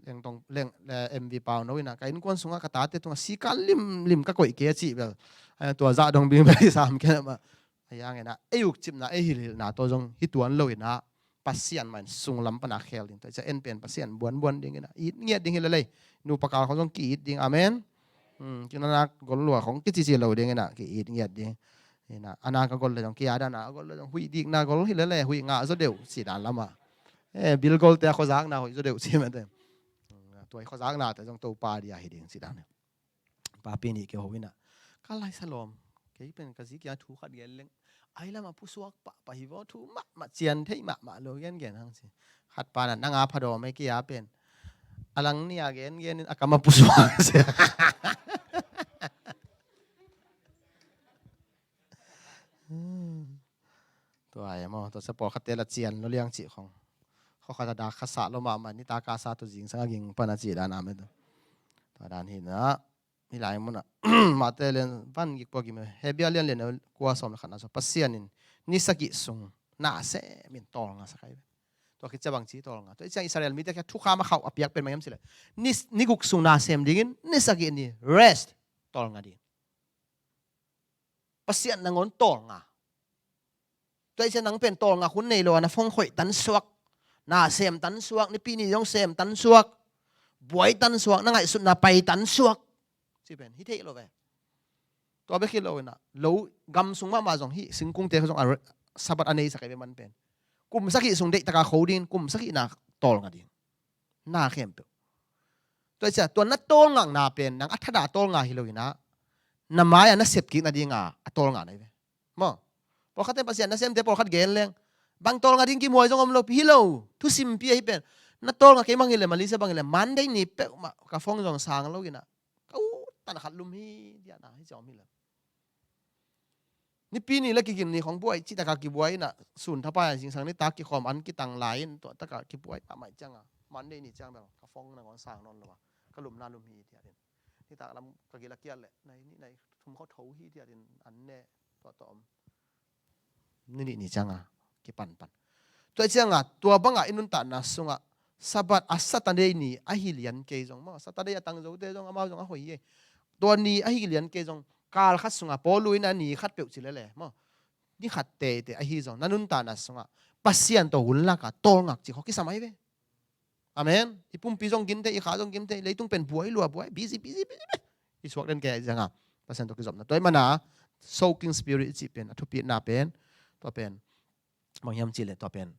Lengtong leng M V pau no inah ka innkuan sungah ka tate tungah sikan limlim ka koih kei a cih bel tua zah dong bing bel i sam kei mah. A yang inah ei ukcipna ei hilhilhna tawh zong hi tuan lo inah Pasian mah in sunglam pana khel ding tua i ca en pen Pasian buanbuan ding inah it ngiat ding hi lelei. Nupa kal khong zong ki-it ding. Amen. Kinanak gol lua khong kicici lo ding inah ki-it ngiat ding. Inah ana ka gol le zong ki-adana a gol le zong huih dikna gol hi lelei, huih ngah zaw deuh sidan lama. Bil golte a khuazakna hoih zaw deuh si mate. Tua i khuazaknate zong Topa dia hi ding sidan. Papi nih kei ho inah ka laisa lawm. Kei pen ka zi kia thu khat gen leng ai lamah pusuak pahpah hi vaw, thu mahmah cian theih mahmah lo gengen hang ci. Khat pana nang a phadawm ei kia pen a lang nia gengen in a kama pusuak si. Tua ai maw, tua sia pawlkhatte la cian lo liang cih khong. Khawkhat a dak khasa lo mahmah ni taka sa tu zingsang a ging pana cih dan a mete. Tua dan hinah hi lai munah mate lian van gik pua gim Hebia lian lian kua sawm le khatna so Pasian in ni sagih sung na sem in tawlnga sa kai ve. Tua khit cia bangci tawlnga tua i ciang Israel mite khia thukham a khauh a piak pen mangem sile. Ni guk sung na sem dingin ni sagih ni rest tawlnga ding. Pasian nangawn tawlnga. Tua i cia nang pen tawlnga khun nei lo a na fong khoih tan suak, na sem tan suak, nipi ni zong sem tan suak, buai tan suak, na ngaihsutna pai tan suak. Ci pen hi theih lo ve. Tua bek hi lo inah lo gam sung mahmah zong hi singkungte zong Sabbath a nei sak ei ve man pen. Kum sagih sung deihtaka kho dingin kum sagih na tawlnga ding. Na khempeuh. Tua i cia tua na tawlngakna pen nang a thada tawlnga hi lo inah na mai-a na sepkik nadinga a tawlnga na hi ve. Maw? Pawlkhatte Pasian na semte pawlkhat gen leng bang tawlnga ding kimuai zong om lo hi lo. Thusimpi ahi pen na tawlnga kei mang hi le Malaysia bang hi le Monday ni peuhmah ka fong zong sang lo inah ka ut tan khat lum hi diahna hi ciang om hi le. Nipi ni le kigin ni khong buai cih taka kibuai inah sun thapai a zingsang ni tak kikhawm an kitang lai in tua taka kibuai mahmah cianga Monday ni ciang bel ka fong nangawn sang nawn lo a ka lumna lum hi tiatin. Nitak lam ka gila kiat leh nai ni nai thum kho tho hi tiatin an ne tua tawh om. Ni nih ni cianga kipanpan. Tua cianga tua banga i nuntakna sungah Sabbath a Saturday ni ahi lian kei zong maw Saturday a tangzote zong amau zong a hoi hi. Tua ni ahi lian kei zong kal khat sunga Paulu in a ni khat peuh ci lele maw ni khat teite ahi zong na nuntakna sungah Pasian tawh hun laka tawlngak ci khaw kisam ahi ve. Amen. I pumpi zong gimte i kha zong gimte leitung pen buai lua buai busy busy busy i suak den ke zanga Pasian tawh kizopna tua i mana soaking spirit i cih pen a thupitna pen tua pen bang hiam cih le tua pen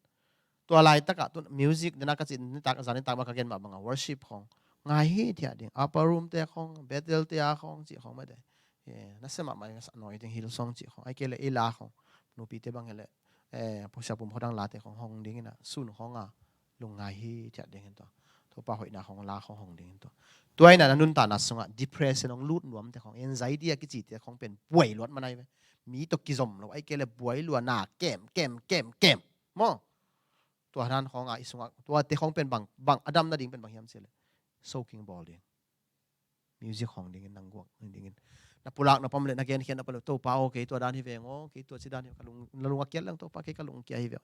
tua laitakah tu music dena ka cih nitak zan nitak ma ka gen mah banga worship khong ngai hi thiah ding upper room te khong Bethel te a khong cih khong mate na semah mai nawi ding Hillsong cih khong ai kei le ei la khong nupite bang hi le pusia pum khodang late khong hong ding ina sun khong a lungngai hi thiah ding in tua Topa hoihna khong la khong hong ding in tua tua ina na nuntakna sungah depression hong lut nuamte khong anxiety a kicite khong pen buai luat manai ve mi tawh kizom lo ai kei le buai lua na kem kem kem kem maw tua nan khong a i sungah tuate khong pen bang bang a dam nading pen bang hiam cih le soaking bawl ding Music khawng dingin nang guak dingin. Na pulak na pam le na genkhiat na pam le, Topa aw, kei tua dan hi veng aw, kei tua ci dan hi, ka lung, na lung a kiat leng, Topa, kei ka lung kia hi veng.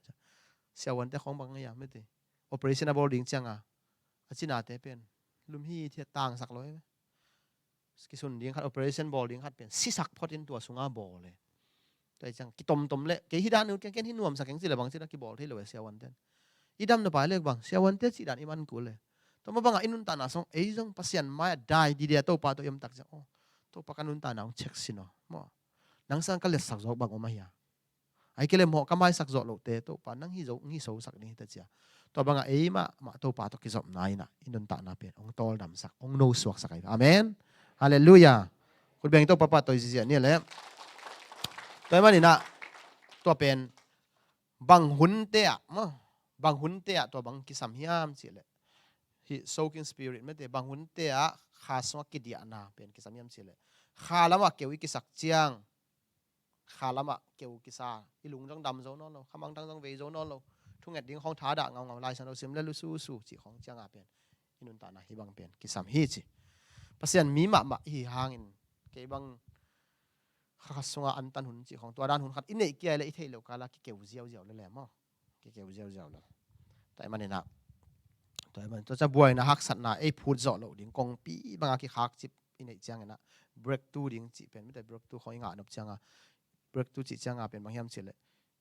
Siavuante khawng bang ngai a mete. Operation a bawl ding cianga a cinate pen lum hi thiat tangsak lo hi ve. Kisun ding khat, operation bawl ding khat pen sisak photin tua sunga bawl e. Tua hi ciang kitomtom le, kei hi dan uh, ken, ken hi nuamsak eng ci le bang ci na kibawl thei lo e siavuanten. I dam na pai le bang, siavuante cih dan i man kul e. Tua ma banga i nuntakna sung ei zong Pasian mai-ah dai dide a Topa tawh i om tak ciang, aw, Topa, ka nuntakna hong check sin aw maw. Nang sang ka liatsak zawk bang om ahia? Ai kei le mawh ka maisak zawh lohte Topa nang hi zo, hong hi sosak ding hi ta cia. Tua banga ei mahmah Topa tawh kizopna inah i nuntakna pen hong tawldamsak, hong nosuaksak ahi. Amen. Halleluiah. Khut beng Topa pa toi ziziah ni le. Tua hi maninah tua pen bang hunte ah maw, bang hunte ah tua bang kisam hiam cih leh, hih soaking spirit mete, bang hunte ah kha sungah kidiahna pen kisam hiam cih leh, kha lamah keu i kisak ciang, kha lamah keu kisa, i lung zong dam zo nawn lo, khamangthang zong vei zo nawn lo, thunget ding khawng thadah ngaungau, Lai Siangtho sim le lususu cih khawng cianga pen i nuntakna hih bang pen kisam hi ci. Pasian mi mahmah i hi hangin kei bang kha sunga antan hun cih khawng, tua dan hun khat i neih kia le i theih loh kala kikeu ziauziau le le maw. Kikeu ziauziau le. Tua hi maninah, tua hi manin tua ca buaina haksatna ei phut zawh loh ding, kongpi banga kikhakcip i neih cianginah breakthrough ding cih pen mite, breakthrough khawng i ngah nop cianga, breakthrough cih cianga pen bang hiam cih leh,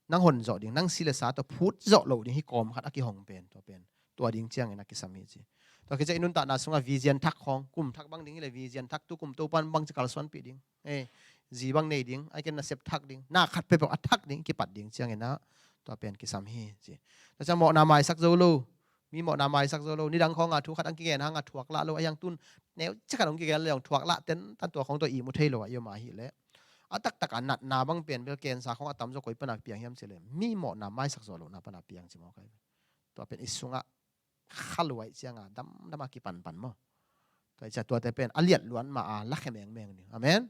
nang hon zawh ding, nang si le sa tawh phut zawh loh ding, hih kawm khat a kihong pen tua pen, tua ding ciangin a kisam hi ci. Tua khit ciang i nuntakna sungah vision thak khawng, kum thak bang ding hi le vision thak, tu kum Topan bangci kalsuanpih ding, eh, zi bang nei ding, ai ken nasep thak ding, na khat peuhpeuh a thak ding, kipat ding cianginah tua pen kisam hi ci. Tua ciang mawhna maisak zo lo, mi mawhna maisak zo lo, nidang khawngah thu khat ang kigen hangah thuak lah lo, a hiang tun neu ciakhat hong kigen le hong thuak lah tentan, tua khawng tawh ihmu thei lo ah i om ahih leh, a taktakah natna bang pen bel cancer khawng a tamzaw koi pana piang hiam cih leh, mi mawhna maisak zo lohna pana piang ci maw kai. Tua pen i sungah khaluai cianga damdama kipanpan maw. Tua i cia tuate pen a liat luan ma a lakhe mengmeng ding. Amen.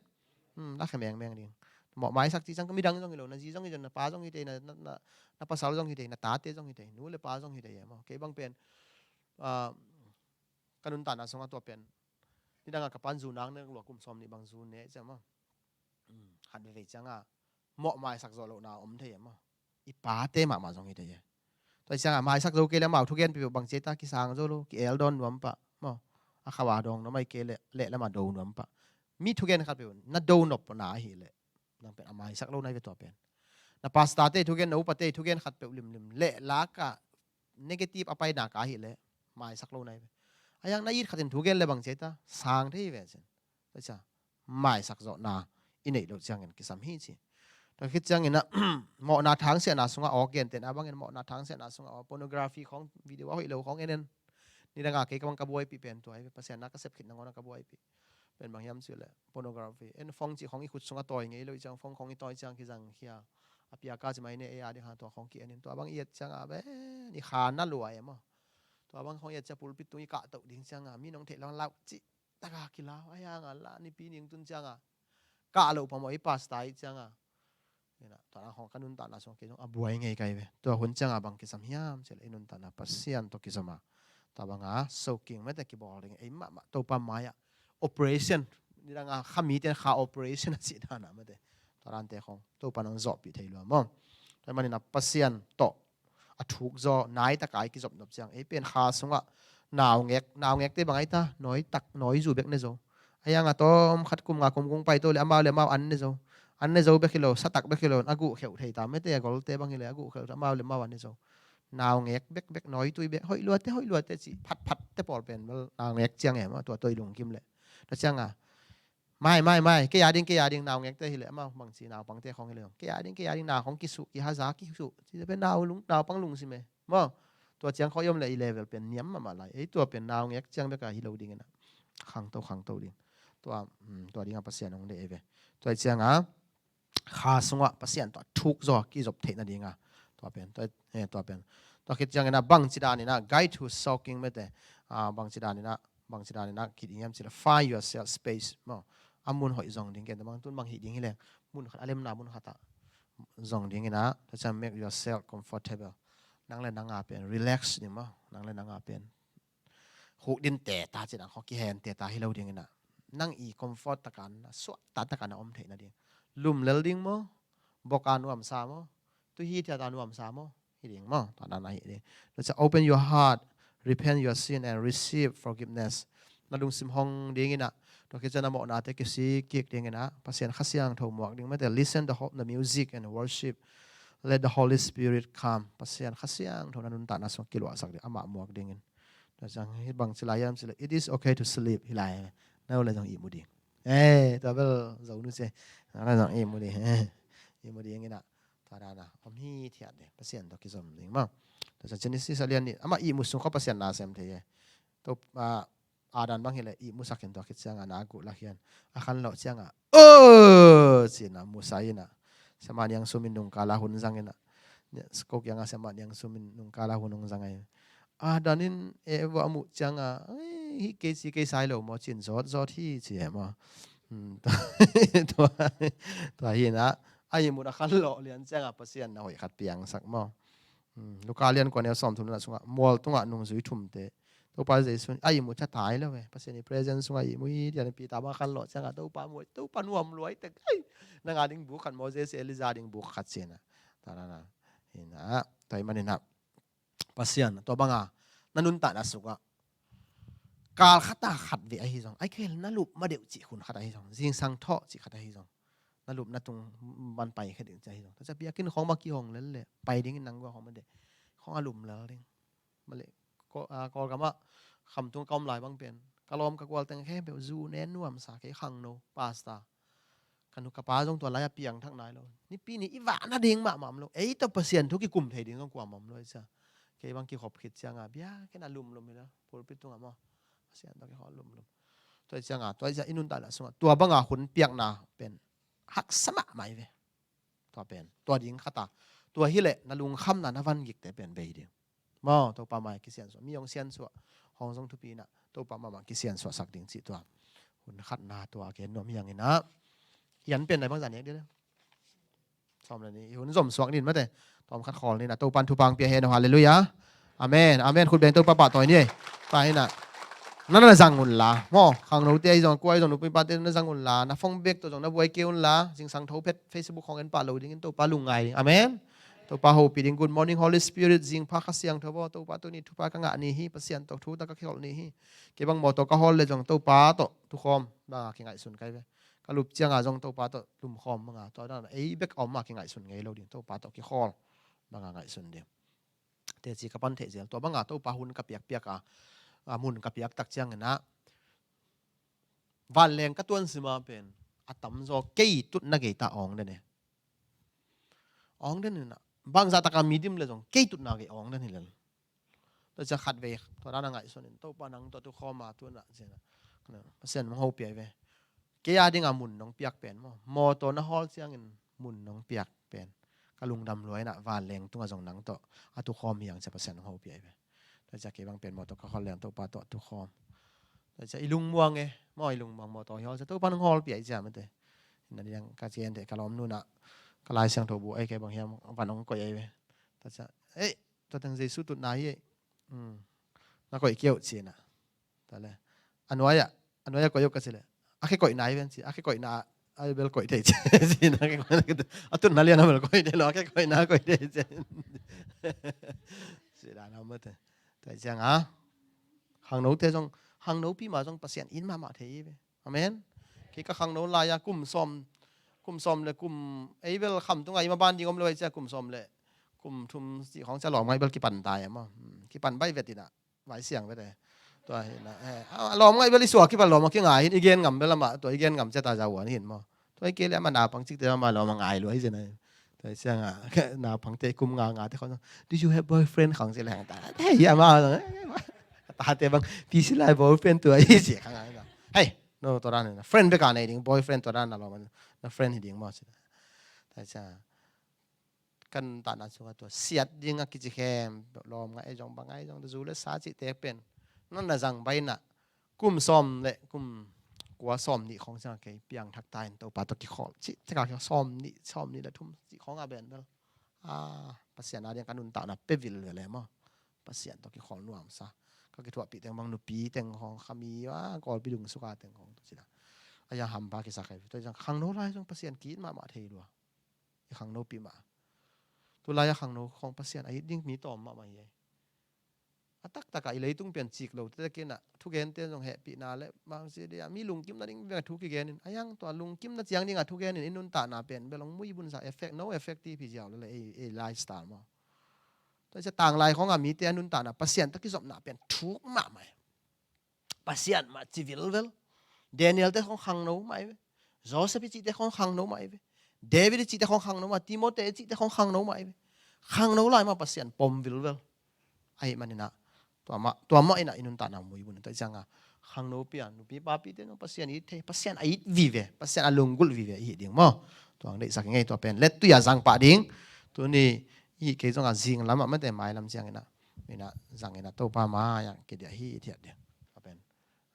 Hmm, lakhe mengmeng ding. Mawh maisak ci ciang ka midang zong hi lo, na zi zong hi zong, na pa zong hi tei, na, na, na, na pasal zong hi tei, na tate zong hi tei, nu le pa zong hi tei e maw. Kei bang pen, ah, ka nuntakna sungah tua pen nidangah ka pan zu nang ne lua, kum sawm nih bang zu ne ciang maw. Hmm, khat veivei cianga mawh maisak zawh lohna om thei e maw. I pate mahmah zong hi thei e. Tua cianga maisak zo kei le amau thugen peuh bang ci ta, kisang zo lo, ki-el dawn nuam pah maw. A khau a dawng nuam, ai kei le leh lamah do nuam pah. Mi thugen khat peuh na do nopna ahih leh, nang pen a maisak lo nai ve tua pen. Na pastor te thugen, na upa te thugen khat peuh limlim leh laka negative a paina ka ahih leh maisak lo nai ve. A hiang na it khatin thugen le bang ci ta, sang thei ve cin. Tua cia maisak zawhna i neih loh ciangin kisam hi ci. Tua khit ciangin ah, mawhna thangsiahna sungah awk, gentehna bangin mawhna thangsiahna sungah awk, pornography khawng, video a hoih lo khawng en en. Nidanga kei ka bang ka buaipih pen tua hi ve, Pasian na ka sep khit nangawn a ka buaipih pen bang hiam cih leh, pornography en, phone cih khawng i khut sungah tawi ngei lo i ciang, phone khawng i tawi ciang kizang khia. A piaka ci mai ne ei a ding ha, tua khawng ki-en in, tua bang i et cianga pen i kha na lua e maw. Tua bang khawng i et cia pulpit tung i kahtoh ding cianga mi nong theih lo lauh cih taka kilau, a hianga la nipi ning tun cianga kah loh phamawh i pastor i cianga. Tua nang khawng ka nuntakna sung kei zong a buai ngei kai ve. Tua hun cianga bang kisam hiam cih leh i nuntakna Pasian tawh kizom a, tua banga soaking mete kibawl ding, ei mahmah Topa mai-ah operation, nidanga kha mite kha operation a cih dana mete, tua dante khawng Topa nong zawhpih thei lua maw. Tua hi maninah Pasian tawh a thukzaw naitaka i kizop nop ciang, ei pen kha sungah naungek, naungekte bang ai ta, nawi tak, nawi zu bek ne zo. A hianga tawm khat kum nga kum kung paito le amau le amau an ne zo. An ne zo bek hi lo, satak bek hi lo, a guhkheuh thei ta mete, a golte bang hi le a guhkheuh ta, amau le amau an ne zo. Naungek bekbek, nawitui bek, hoih luate, hoih luate cih phatphatte pawl pen bel naungek ciang e maw, tua tawh i lungkim leh. Tua cianga mai, mai, mai, kei a ding, kei a ding, naungekte hi le amau bangci naupangte khawng hi le zong, kei a ding, kei a ding, na khawng kisuh, kihaza kisuh cite pen nau lung, naupang lungsim e maw. Tua ciang khawng i om le i level pen niam mahmah lai. Ei tua pen naungek ciang beka hi lo dinginah khangto, khangto ding. Tua, um, tua dinga Pasian hong deih ei ve. Tua i cianga kha sungah Pasian tawh thukzaw kizop theih nadinga tua pen, tua, eh, tua pen. Tua khit ciangina bangci danina, guide to soaking mete, ah, bangci danina, bangci danina khit ding hiam cih leh, find yourself space maw. A mun hoih zong ding, ken ta bang tun bang hih ding hi leng, mun khat, a lemna mun khatah zong dingina, tua ciang make yourself comfortable. Nang le nanga pen relax ding maw, nang le nanga pen huk din teta ci dang khawng kihen teta hi lo dinginah, nang i comfort taka na suakta taka na om theih nading. Lum lel ding maw? Bawka nuamsa maw? Tuhi thiata nuamsa maw? Hi ding maw? Tua dan a hi ding. Tua ciang open your heart, repent your sin and receive forgiveness. Na lungsim hong ding in ah, tua khit ciang na mawhnate kisik kik ding in ah, Pasian Kha Siangtho muak ding mate. Listen the, ho- the music and worship. Let the Holy Spirit come. Pasian Kha Siangtho na nuntakna sung kiluahsak ding, amah muak ding in. Tua ciang hih bang ci lai hiam cih leh, it is okay to sleep, hi lai. Na uh le zong ihmu ding. Eh, tua bel Zonu ci. Na uh le zong ihmu ding. Eh, ihmu ding in ah. Tua dan a om hithiat ding. Pasian tawh kizom ding maw. Tua ciang Genesis a lian nih, amah ihmu sung khaw Pasian na sem thei e. Tua, ah, Adam bang hi leh ihmusak in, tua khit ciang a na guh lak hian a khanlawh ciang a, "Oh!" ci-in a musai in a, Siamah Niang Sum in nungkal a hun zang in a, ko kiang a Siamah Niang Sum in nungkal a hun hong zang a, Adam in Eva a muh ciang a, "Ei, hih kei ci kei sai lo maw?" ci-in zawt zawt hi ci e maw. Hmm, tua, tua, tua hi in a, a ihmut a khanlawh lian ciang a Pasian na hoih khat piangsak maw. Hmm, Luka lian kua neu sawmthum le nga sungah mual tungah nungzui thumte Topa Jesu a ihmu tha tai lo ve. Pasian i presence sungah ihmu hi, tian Peter bang khanlawh ciangah Topa muai, Topa nuam luai tek. Ai, nang a ding buk khat, Moses, Elijah ding buk khat ci-in a. Ta na na. Hi in a, tua ahih manin a, Pasian tua banga na nuntakna sungah kal khata khat ve ahi zong, ai khel na lup ma deuh cih hun khat ahi zong, zingsang thawh cih khat ahi zong, na lupna tung man pai khe ding cih ahi zong. Tua ciang biakinn khawng bang kihong lel leh pai dingin nang guak khawng ma deuh khawng a lum lel ding. Maleh, Kawl, ah, Kawlgamah khamtung ka om lai bang pen ka lawm ka gual teng khempeuh zu nen nuamsa, kei khangno, pastor. Ka nu ka pa zong tua lai-ah piangthak nai lo. Nipi ni i vah nading mahmah om lo. Ei tawh Pasian thu kikum thei ding zong kuamah om lo, ei cia. Kei bang kikhop khit ciangah biakinn ah lumlum hi lo. Pulpit tungah maw, Pasian tawh kikhop lumlum. Tua hi ciangah, tua hi ciangah i nuntakna sungah tua banga hun piakna pen haksa mahmah hi ve. Tua pen, tua ding khata, tua hileh na lungkhamna na van gikte pen bei ding. Maw, Topa mai kisiansuah, mi hong siansuah, hong zong thupi inah Topa mahmah kisiansuahsak ding cih tua hun khatna tua gen nuam hi hang inah. Hian pen nai bangzah nek dih le. Sawm le nih, i hun zom suak nin mate. Tawm khat khawl ninah, Topan thupang pia hen aw, halleluiah. Amen, amen. Khut beng Topa pahtawi ni ei. Tua hinah, na na zang unla maw, khangnote ahi zong, kua ahi zong, nupi pate na zang unla, na phone bag tawh zong na buai kei unla, zingsang tho phet Facebook khawng en pah lo dingin Topa lungngai ding. Amen. Topa hopih ding. Good morning Holy Spirit, zingpha Kha Siangtho aw, Topa tuni thupha ka ngah ni hi, Pasian tawh thu tak ka khialh ni hi. Kei bang mawtaw ka hawl le zong Topa tawh tukhawm banga kingaihsun kai ve. Ka lup cianga zong Topa tawh lumkhawm banga, tua dan ei bek a om a kingaihsun ngei lo ding, Topa tawh kikhawl banga ngaihsun ding. Teci ka pan theih zel, tua banga Topa hun ka piakpiak a, a mun ka piak tak cianginah vanleng ka tuan sima pen a tamzaw kei tutna gei ta awng den e. Awng den inah, bangzah taka mi dim le zong kei tutna gei awng den hi lel. Tua ciang khat vei tua dan a ngaihsun in, Topa nang tawh tukhawm a tunah cianah Pasian hong hopih ahi ve. Kei a dinga mun nong piak pen maw, mawtaw na hawl ciangin mun nong piak pen ka lungdam lua inah, vanleng tungah zong nang tawh a tukhawm hi hang cia Pasian hong hopih ahi ve. Tua ciang kei bang pen mawtaw ka hawl leng Topa tawh a tukhawm. Tua ciang i lungmuang e maw, i lungmuang, mawtaw hi hawl cia Topa nong hawlpih ahi cia mate. Ina diang ka cian te ka lawm nunah ka Lai Siangtho bu ei kei bang hiam van hong koih ahi ve. Tua ciang, ei, tua teng Jesu tutna hi ei. Hmm. Na koih keuh cinah. Tua le, a nuai-ah, a nuai-ah koih uh ka ci le, a khe koihna hi ven ci, a khe koihna a bel koih thei ci, ci na, a tutna lian a bel koih thei lo, a khe koihna a koih thei ci. Ci dan a om mate. Tua ciang a, hangnote zong, hangnopi ma zong Pasian in mahmah thei hi ve. Amen. Kei ka khangno lai-a kum sawm, kum sawm le kum, ei bel khamtung a i maban ding om lo ei cia, kum sawm le kum thum cih khawng cia lawm ngai bel kipan ta e maw. Hmm, kipan bai vet inah. Vai siang bete. Tua hi na, eh, a lawm ngai bel i suak kipan lawm a kingai hin, i gen ngam bel amah, tua i gen ngam ciata zau an hin maw. Tua i kei le amah naupang cikte amah lawm a ngai lua hi zena. Tua i siang a, naupangte kum nga nga te khawng, "Do you have boyfriend?" khawng ci leng ta. Hei, amah, tate bang, "Pi si lai boyfriend tua hi," ci khawng a. Hei, no, tua dan na friend bek a nei ding, boyfriend tua dan na lawm, na friend hi ding maw ci. Tua i siang a, kan tahna sungah tua siat ding a kici khem, lawm ngai zong, bang ngai zong, zu le sa cihte pen na na zang baina, kum sawm le kum kua, sawm nih khawng ciang kei piangthak ta in Topa tawh kikhawl cih, cika kei sawm nih, sawm nih le thum cih khawng a ben bel, a, Pasian a ding ka nuntakna pe vil ve le maw. Pasian tawh kikhawl nuamsa. Ka kithuahpih teng bang nupi teng khawng, khami a, Kawlpi dung suka teng khawng tu cina. Tua ciang hampa kisak hi. Tua ciang khangno lai zong Pasian ki-it mahmah thei lua. I khangnopi mah. Tulai a khangno khawng Pasian a it ding mi tawm mahmah hi. A taktak a i leitung pian cik lo te takin ah thugente zong hehpihna le mangsi dia mi lungkimna ding bek a thu kigen in a, hiang tua lungkimna ciang ding a thugen in i nuntakna pen bel hong muibun sa, effect, no effect ti phi ziau le ei, ei lifestyle maw. Tua i cia tanglai khawng a mite a nuntakna Pasian tawh kizopna pen thuk mahmah hi. Pasian mah ci vilvel. Daniel te khawng khangno mah hi ve. Joseph i cihte khawng khangno mah hi ve. David i cihte khawng khangno mah, Timothy i cihte khawng khangno mah hi ve. Khangno lai mah Pasian pom vilvel. Ahih manin ah tua mah, tua mah in ah i nuntakna muibun. Tua ciang a khangnopi a nupi papite zong Pasian it thei, Pasian a it vive, Pasian a lunggulh vive i hih ding maw. Tua hong deihsak i ngei, tua pen lettui a zang pah ding. Tuni i hih kei zong a zing lam ah mate mai lam ciang in ah, in ah zang in ah Topa mai ah kidiah hithiat ding. Tua pen,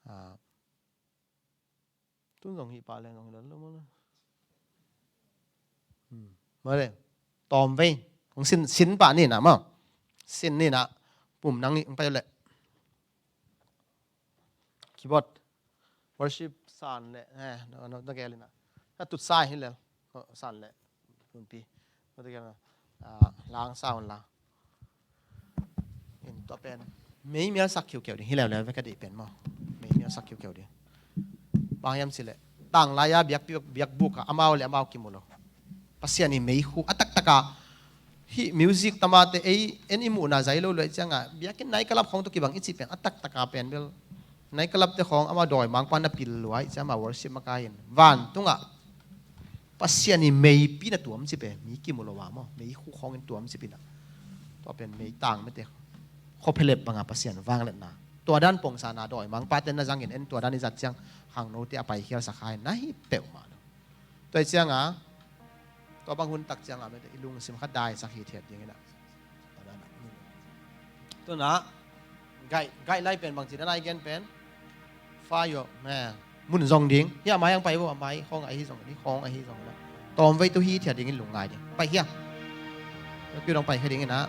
ah, tun zong hih pah leng zong hi lo lo maw. Hmm. Maw le. Tawm vei. Kong sin, sin pah ni na maw. Sin ni na. Pum nang hong pai uh le. Keyboard. Worship san le. Eh, no, no, no, gel na. Na tut sai hi le. No, san le. Pumpi. No, no, gel na. Ah, lang sound la. In tua pen mei mialsak khiukheu ding hi leuleu ve ka deih pen maw. Mei mialsak khiukheu ding. Bang hiam cih leh tanglai a biak, biak, biakbuk ah amau le amau kimu lo. Pasian i meikhu a taktak a hih music tamate ei en i muhna zai lo luai ciang a biakinn nightclub khawng tawh kibang i cih pen a taktak a pen bel nightclub te khawng amau dawimangpa na pil luai ciang amau worship makai in vantung ah Pasian i meipi na tuam ci pen mi kimu lo a maw, meikhu khawng in tuam ci pi na. Tua pen meitang mete khuaphelep bang a Pasian vangliatna, tua dan pongsa na dawimangpate na zang in en tua dan i zat ciang khangnote a paikhialsak hai na hi peuhmah lo. Tua i ciang a tua bang hun tak ciang a mete i lungsim kha daisak hithiat ding in ah. Tuna gaih, gaih lai pen bangci dan ai gen pen fa yo me mun zong ding hi a mai ang pai bo a mai khawng ahi zong ni khawng ahi zong na tawm vei tu hithiat ding in lungngai ding pai hia. Kiu dong pai kha ding in ah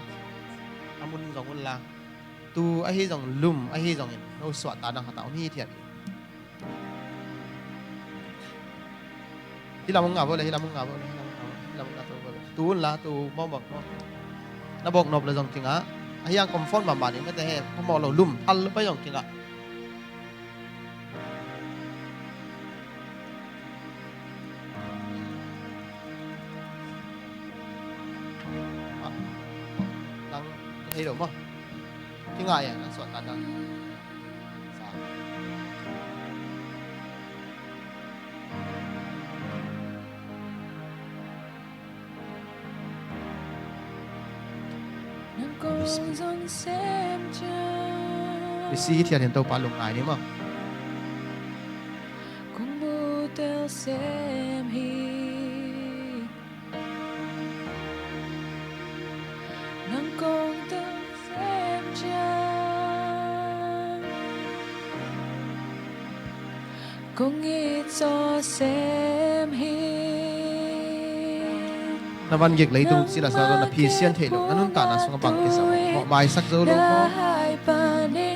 a mun zong un la tu ahi zong lum ahi zong in no suah ta dang hata om hithiat ding. Hi lam hong ngah vo le, hi lam hong ngah vo le, hi lam hong ngah vo le, hi lam hong ngah vo le. Tu un la, tu mawk mawk mawk. Na bawk nop le zong kingah. A hiang kom phone mahmah ding mete he, phamawh lo lum thal lo pai zong kingah. Ah, nang hei lo maw. Kingah e, nang suah ta dang. Misi hi thiat hin Topa lungngai ni maw. Kong mutel sem hi. Nang kong tel sem ciang kong it zawh sem hi. Na van gik leitung sila sa lo na phisian theih lo na nuntakna sungah bang kisa maw maisak zo lo maw.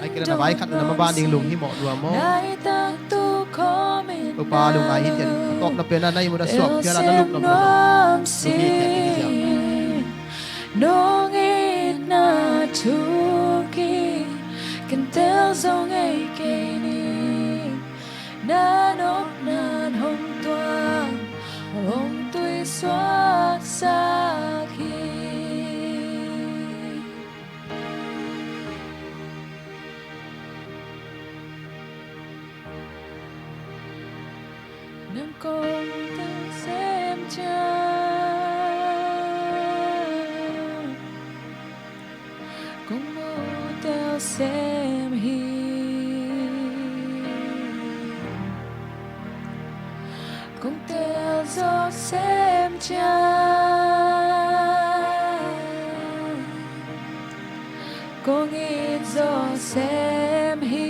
Ai kila na vai khat na mabah ding lung hi mawh lua maw. Topa lungngai hi thiat in a tawpna pen a na ihmut a suak phial a na lupnop na nupi thiat in hi ziau. Nong itna thu ki kan tel zong ei kei ni. Na nopna hong tuang hong tui suaksak hi. Nang kong tel sem ciang kong mutel sem hi. Kong tel zawh sem ciang kong it zawh sem hi.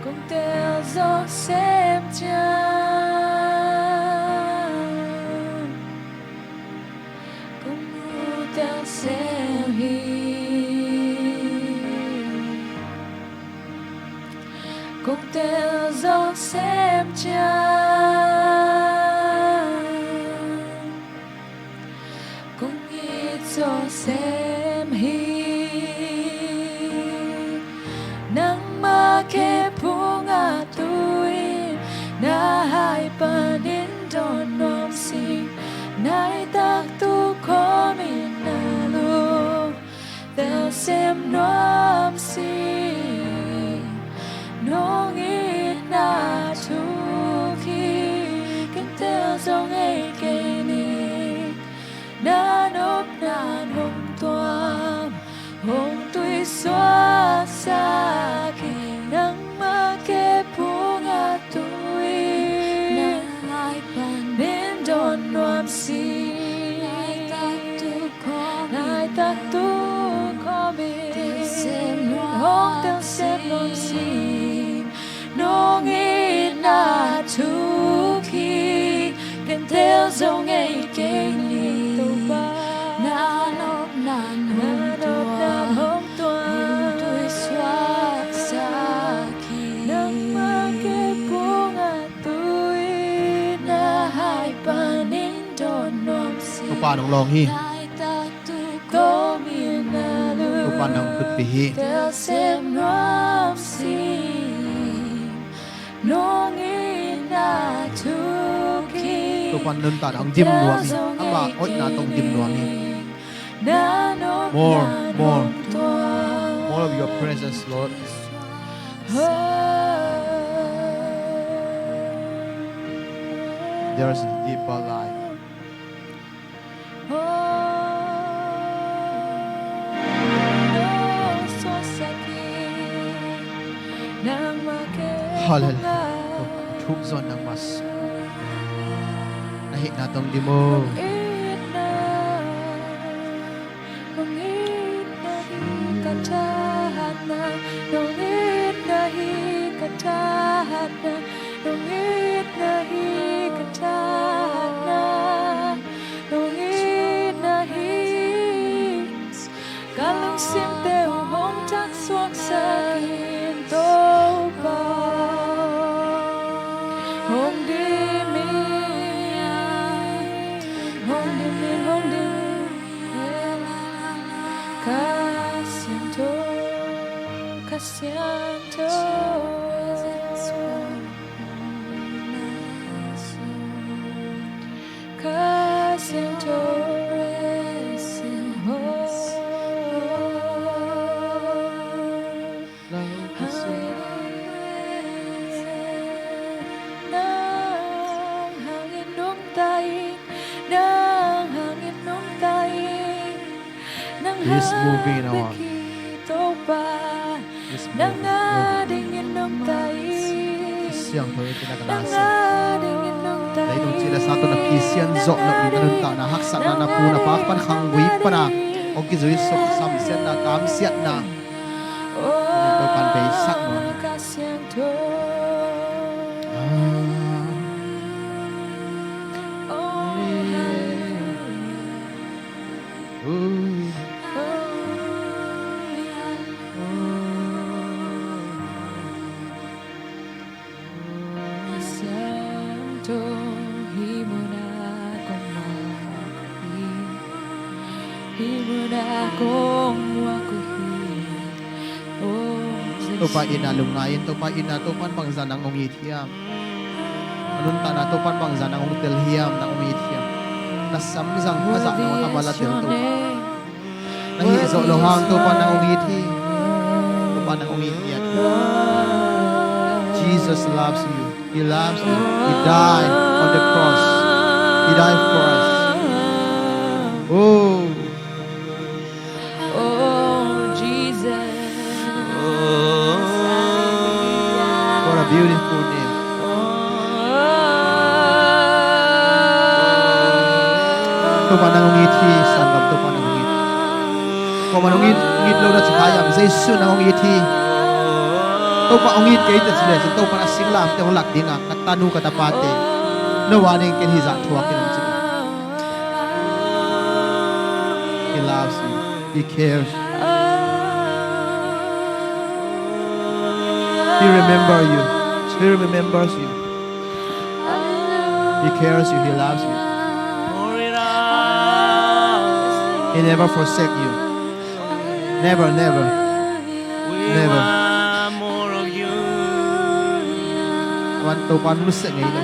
Kong tel zawh sem ciang kong mutel sem hi. Tel zong sem ciang kong it zo sem hi. Nangmah khe phung a tu-in na hai panin dawn nuam sing. Nai tak tu khawm in na lung tel sem nuam sing. Nong itna thuk hi. Ken tel zong ngei kei ning. Na nopna hong tuam, hong tuisuak sak hi. Nangmah khe phung a tu-in na hai panin dawn nuam sing. Nai tak tu khawm in hong tel sem nuam sing. Nong itna thuk hi. Ken tel zong ngei kei ning. Topa, na nopna hong tuam, hong tuisuak sak hi. Nangmah khe phung a tu-in na hai panin dawn nuam sing. Topa nong lawng hi. Nai tak tu khawm in na lung, Topa nong tutpih hi. Tel sem nuam sing. Nong itna thuk hi. Topa nuntakna hong dim nuam hi. Ama hoihna tawh hong dim nuam hi. More, more, more of your presence, Lord. There is a deeper life. Hallelujah. Thuk zaw nangmah. Na hihna tawh hong dim o. Nong itna hi ka thahatna, nong itna hi ka thahatna, nong itna hi ka thahatna, nong itna hi. Ka lungsimte uh hong thangsuak sak in Topa. Hong dim in, hong dim in, hong dim in. Kha Siangtho, Kha Siangtho, Kha Siangtho. Nang hangin nungta ing, nang hangin nungta ing. He's moving in our heart. He's moving, moving. Siangtho in tina ka na sia. Leitung ci le sa tawh na phisian zawh na, na nuntakna haksatna, na pu na pa pan khanggui pana hong kizui sok, samsiatna, kamsiatna, Topa'n beisak nuam. Topa itna lungngai in, Topa itna, Topa'n bangzah nang hong it hiam? Na nuntakna Topa'n bangzah nang hong tel hiam, nang hong it hiam? Na samzang, na zahna a mah la tel Topa. Na hih zawh loh hang Topa nang hong it hi. Topa nang hong it hi. Jesus loves you. He loves you. He died on the cross. He died for us. Oh. Oh, Jesus. What a beautiful name. Topa nang hong it hi, sanggam, Topa nang hong it. Kuamah nang hong it, hong it lo na ci kha hiam, Jesu nang hong it hi. Topa hong it kei ta ci le cin, Topa na singlamteh hong lak ding a, ka tanu ka tapate, no a ding ken hih zah thuak in hong ci. He loves you. He cares. He remember you. He remembers you. He cares you. He loves you. He never forsake you. Never, never. Never. Aman Topa nusia ngei lo.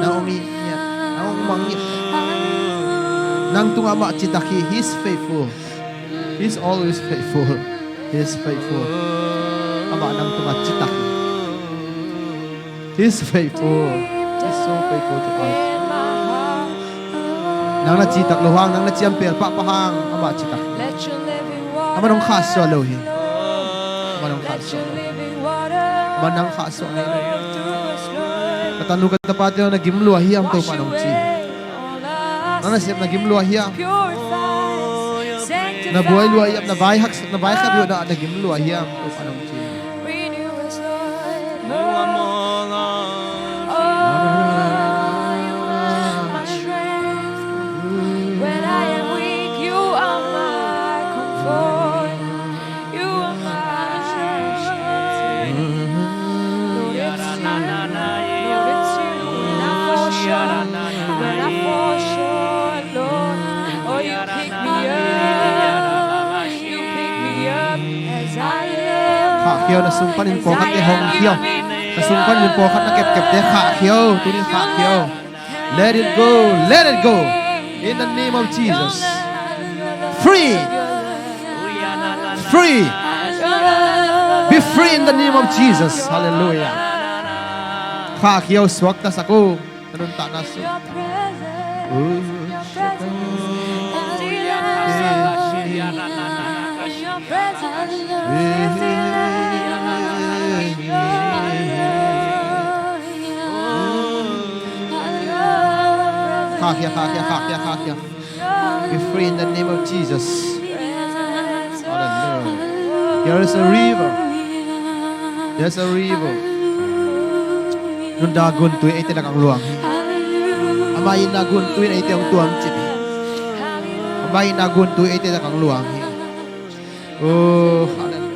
Nang hong it ngiat, nang hong mang ngiat. Nang tungah amah citak hi. He's faithful. He's always faithful. He's faithful. Amah nang tungah citak hi. He's faithful. He's so faithful to us. Nang na citak loh hang, nang na ciampel pahpah hang, amah citak hi. Aman hong khahsuah lo hi. Aman hong khahsuah lo. Aman nang khahsuah ngei lo. Ka tanu ka tapate na gim lua hiam, Topa nong ci. Nang na sep na gim lua hiam. Na buai lua hiam, na vai hak, na vai khat lua na, na gim lua hiam, Topa nong ci. Khahkhia o, na sung panin pawlkhatte hong khia o. Na sung panin pawlkhat na kepkepte khahkhia o. Tuni khahkhia o. Let it go. Let it go. In the name of Jesus. Free. Free. Be free in the name of Jesus. Hallelujah. Khahkhia o, suaktasak o. Ka nuntakna sung. Khahkhia, khahkhia, khahkhia, khahkhia. Be free in the name of Jesus. Hallelujah. There is a river. There is a river. Nuntak guntui eite lakah hong luang hi. Ama itna guntui in eite hong tuamcip hi. Ama itna guntui eite lakah hong luang hi. Oh, hallelujah.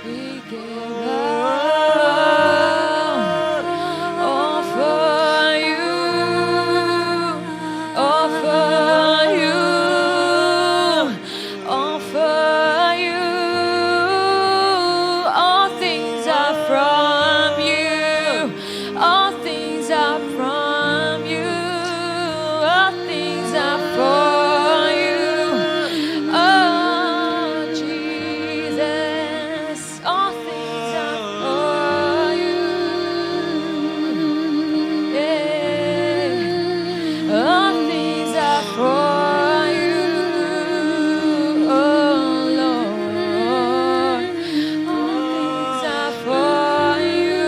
We give all, all for you, all for you, all for you. All things are from you. All things are from you. All things are for you. Oh, Jesus. All things are for you. Yeah. All things are for you, oh Lord. All things are for you.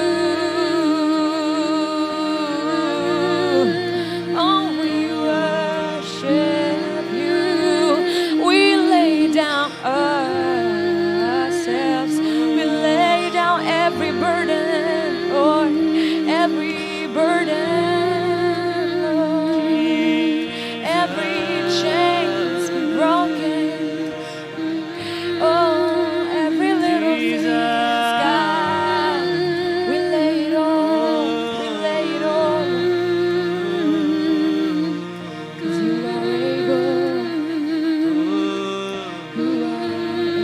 Oh, we worship you. We lay down ourselves. We lay down every burden, Lord, every burden, Lord. Every chain's been broken. Oh, every little thing, God, we lay it all, we lay it all. 'Cause you are able. You are able.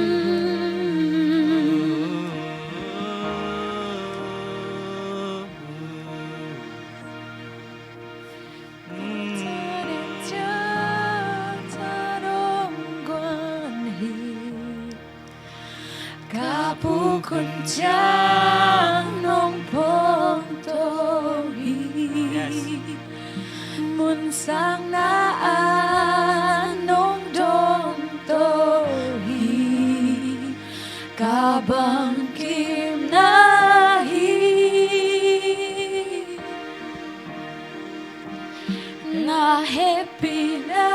Ka puk hun ciang nong pawngtaw hi. Yes. Mun sangna ah nong dawngtaw hi. Ka bangkimna hi. Pi na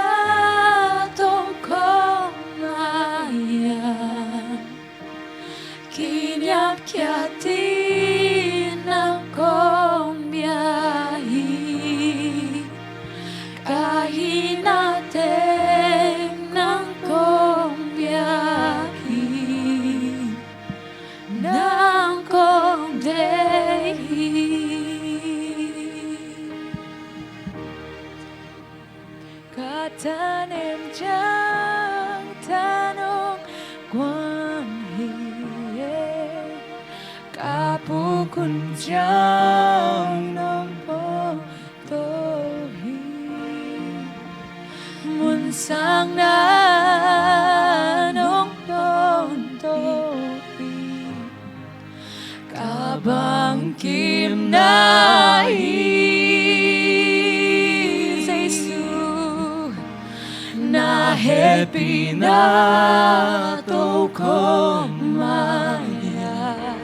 tong kong maya, kiniam kia tin nang kong bia hi. Ka hina teng nang kong bia hi. Nang kong deih hi. Ka tanem ciang ta nong guan hi. Ka puk hun ciang nong pong to hi. Mun sang na nong dong to hi. Ka bangkim na hi. Jesu, na hehpihna to kong maya,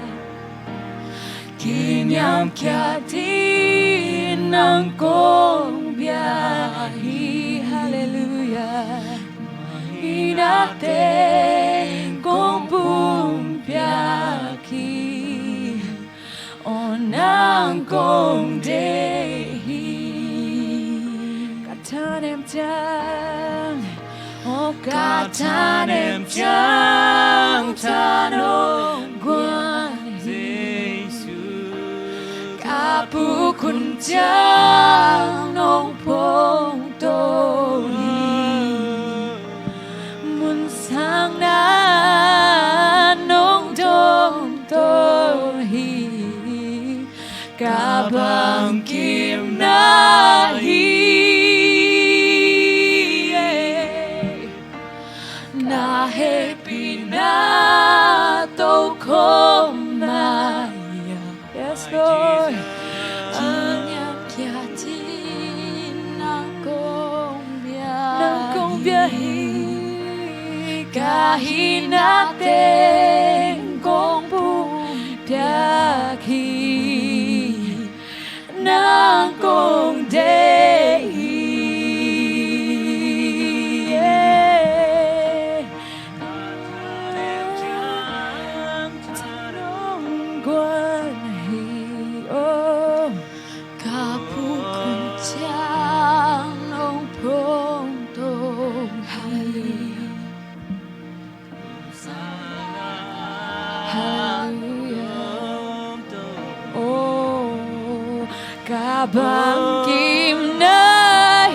kiniam kia tin nang kong bia hi. Halleluiah. Hina teng kong pumpiak hi. O nang kong deih hi. Ka tanem ciang, o ka tanem ciang ta nong guan hi. Ka puk hun ciang nong pong to hi. Mun sang na nong dong to hi. Ka bangkim na hi. Na hehpihna to kong maya. Yes, Lord. Kiniam kia tin nang kong bia, nang kong bia hi. Ka hina teng kong pumpiak hi. Nang kong deih hi. Nong guan hi. Oh. Ka puk hun ciang nong pong to hi. Halleluiah. Oh, ka bangkim na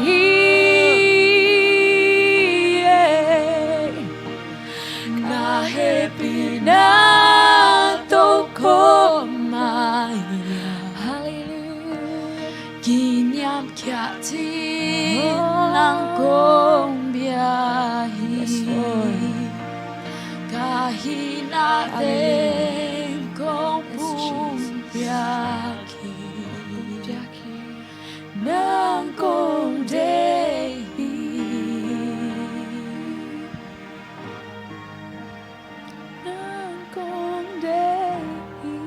hi. Na hehpihna to kong maya. Halleluiah. Kiniam kia tin nang kong bia hi. Yes, Lord. Ka hina teng kong pumpiak hi. Nang kong deih hi. Nang kong deih hi.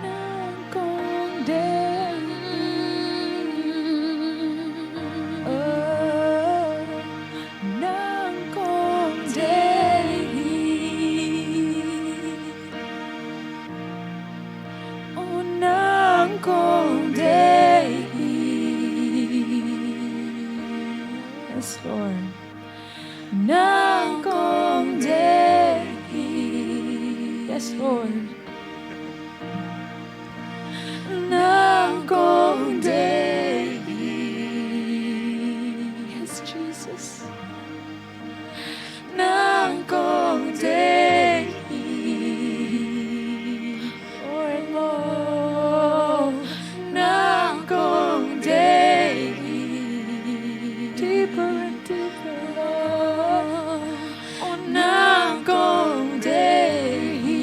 Nang kong deih hi. Oh, nang kong deih hi. Oh, nang kong deih hi. Yes, Lord. Nang kong deih hi. Yes, Lord. Nang kong deih hi. Yes, Jesus. Nang kong deih hi. More and more. Nang kong deih hi. Deeper and deeper, Lord. Oh, nang kong deih hi.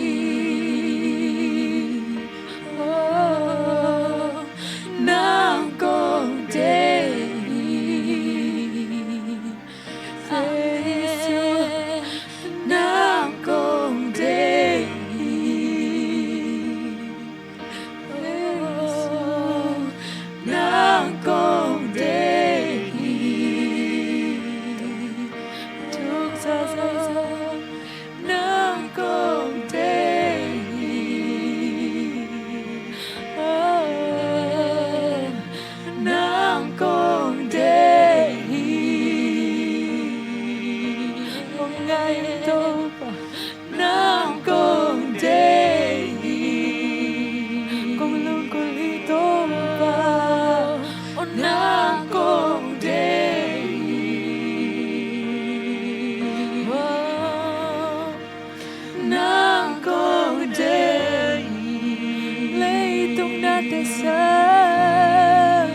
Sang,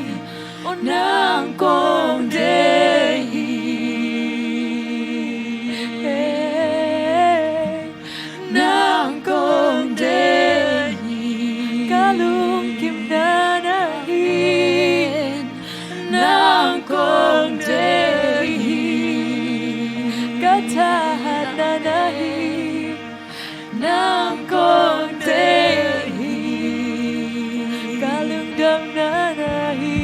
oh, nang kong deih hi. Nang kong deih hi. Ka lungkim na na hi. Nang kong deih hi. Ka thahat na na hi. Nang kong deih hi. Ka lungdam na na hi.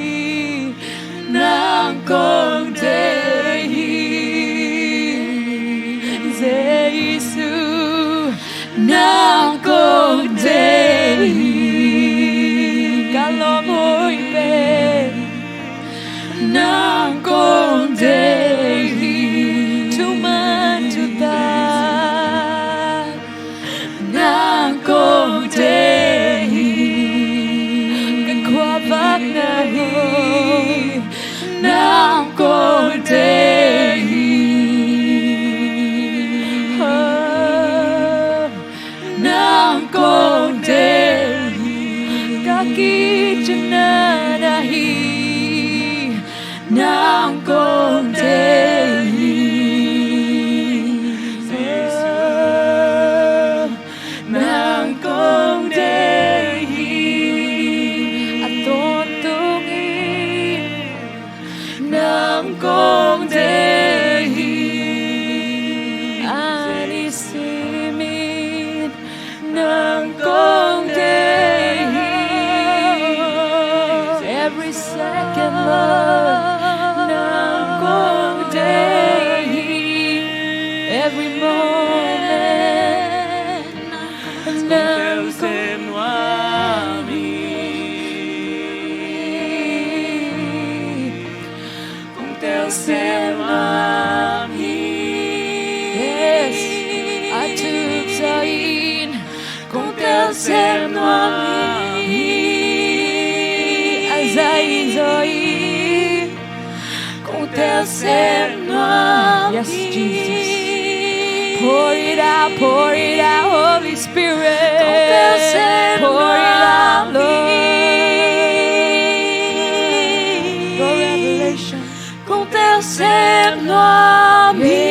Nang kong deih hi. Jesu, nang kong deih hi. Ka lawm hoih pen. Nang kong deih hi. Thuman thutak. Nang kong deih hi. Ka khuavak na hi. Nang kong deih hi. Oh, nang kong deih hi. Ka kicing na na hi. Nang kong deih hi. Jesu, nang kong deih hi. A tawntung in nang kong deih hi. A nisim in nang kong deih hi. Every second, Lord, nang kong deih hi. Every moment, nang kong deih hi. Kong tel sem nuam hi. Yes. A thuk zaw in kong tel sem nuam hi. A zai zaw in kong tel sem nuam hi. Yes, Jesus. Pour it out, pour it out, Holy Spirit. Kong tel sem nuam hi. Pour it out, Lord. Go revelation. Kong tel sem nuam hi.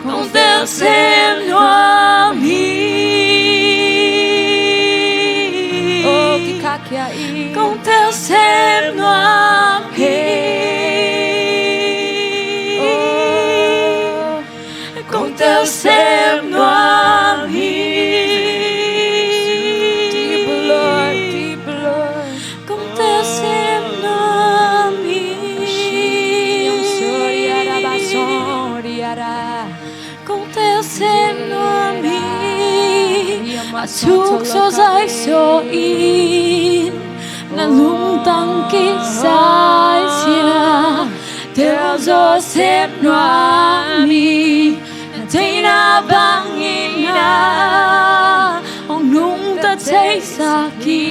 Kong tel sem nuam hi. Oh, kikhakhia in. Kong tel sem nuam hi. Oh. Kong tel sem nuam hi. Deep, Lord, deep, Lord. Kong tel sem nuam hi. Kong tel sem nuam hi. A thuk zaw zai zaw in na lungtang kisa in sia. Tel zaw sem nuam hi. Na theihna bangin ah hong nungta theisak hi.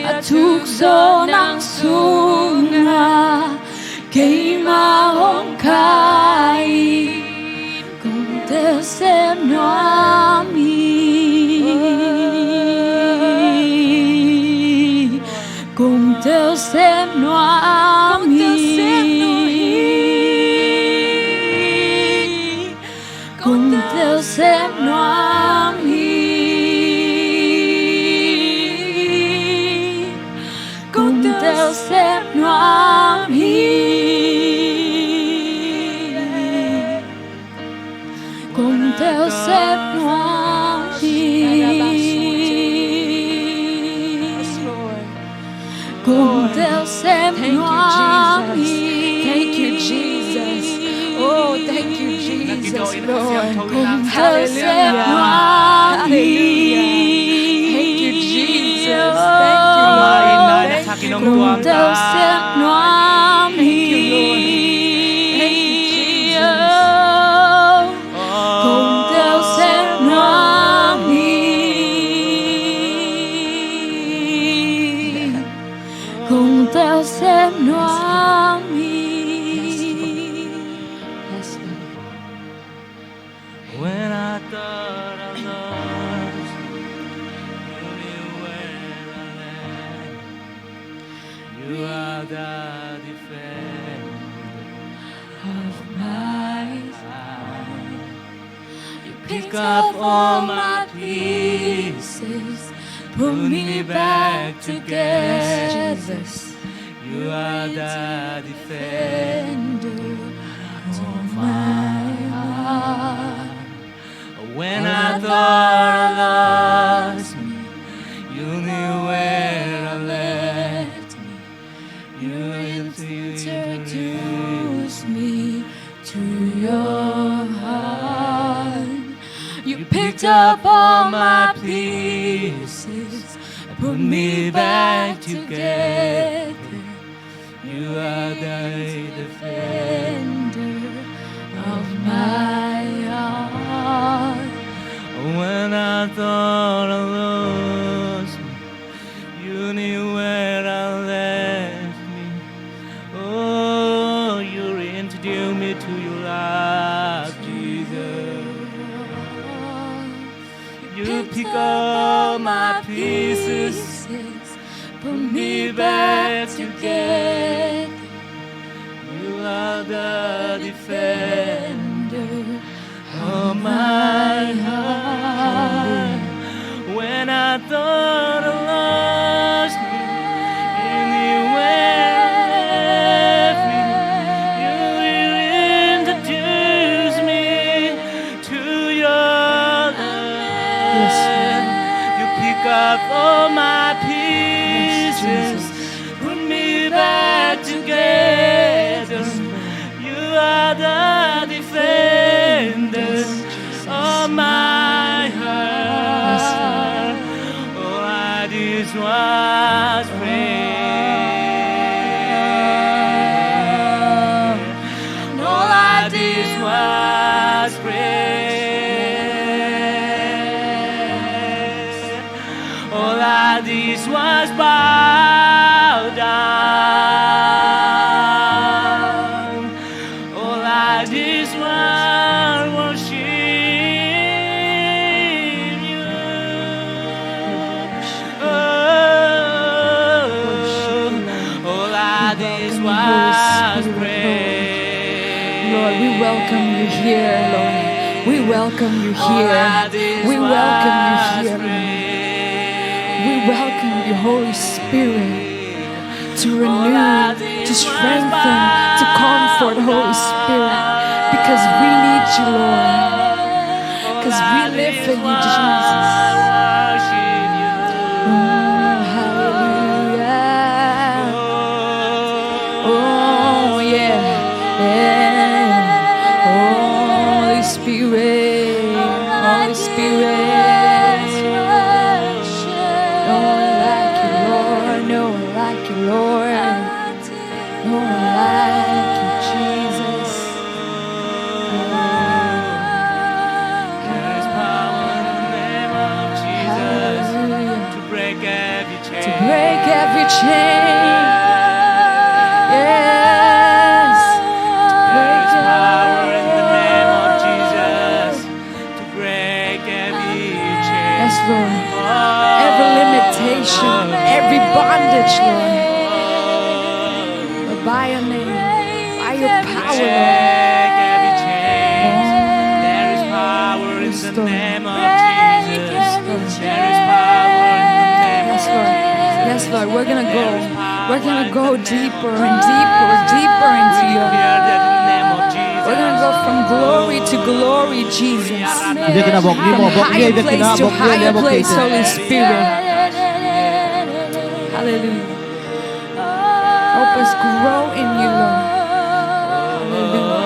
A thuk zaw nang sungah keima hong kai. Kong tel sem nuam hi. Kong tel sem nuam hi. Kong tel sem nuam hi. Kong tel sem nuam hi. Kong tel sem nuam hi. Yes, Lord. Kong tel sem nuam hi. Thank you, Jesus. Oh, thank you, Jesus, Lord. Kong tel sem nuam hi. Hallelujah. Thank you, Jesus. Thank you, Lord. Kong tel sem nuam hi. Thank you, Lord. Thank you, Jesus. Kong tel sem nuam hi. Kong tel sem nuam hi. Yes, Lord. When I thought I lost Pick up all my pieces, put me back together. You are the defender of my heart. When I thought I lost me, you knew where I left me. You introduced me to your heart. You picked up all my pieces, put me back together. You are the defender of my heart. When I thought I lost me, you knew where I left me. Oh, you reintroduced me to your love, Jesus. You pick up my pieces, put me back together. You are the defender of my heart. When I thought I lost me, you knew where I left me. You reintroduced me to your love. Yes, Lord. You pick up all my pieces, put me back together. You are the defender of my heart. All I did was pray. All I did was pray. All I did was bow down. All I did was worship you. Oh, all I did was pray. Lord, we welcome you here, Lord. We welcome you here. We welcome you here, Lord. We welcome you, Holy Spirit, to renew, to strengthen, to comfort, Holy Spirit, because we need you, Lord. Because we live for you, Jesus. Oh, hallelujah. Oh, yeah. Yeah. Holy Spirit, Holy Spirit. No one like you, Lord. No one like you, Lord. No one like you, Jesus. There is power in the name of Jesus. Hallelujah. To break every chain. To break every chain. Yes. To break every chain. There is power in the name of Jesus. To break every chain. Yes, Lord. Every limitation, every bondage, Lord. But by your name, by your power, Lord. Break every chain. There is power in the name of Jesus. There is power in the name of Jesus. Yes, Lord. Yes, Lord. We're gonna go. We're gonna go deeper and deeper, deeper into your. We're gonna go from glory to glory, Jesus. From higher place to higher place, Holy Spirit. Hallelujah. Help us grow in you, Lord. Hallelujah.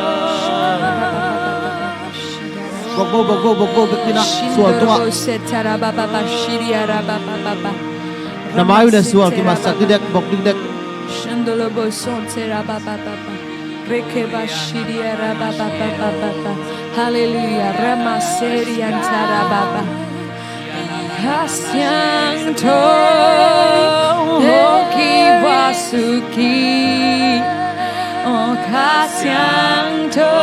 Bawk vo, bawk vo, bawk vo, bek ding ah, sual tungah. Na mai uh na sual kimatsak ding dek, bawk ding dek. Hallelujah. Ramaseriantarababa. Kasiangtho, hong kivasuki. Oh, Kasiangtho,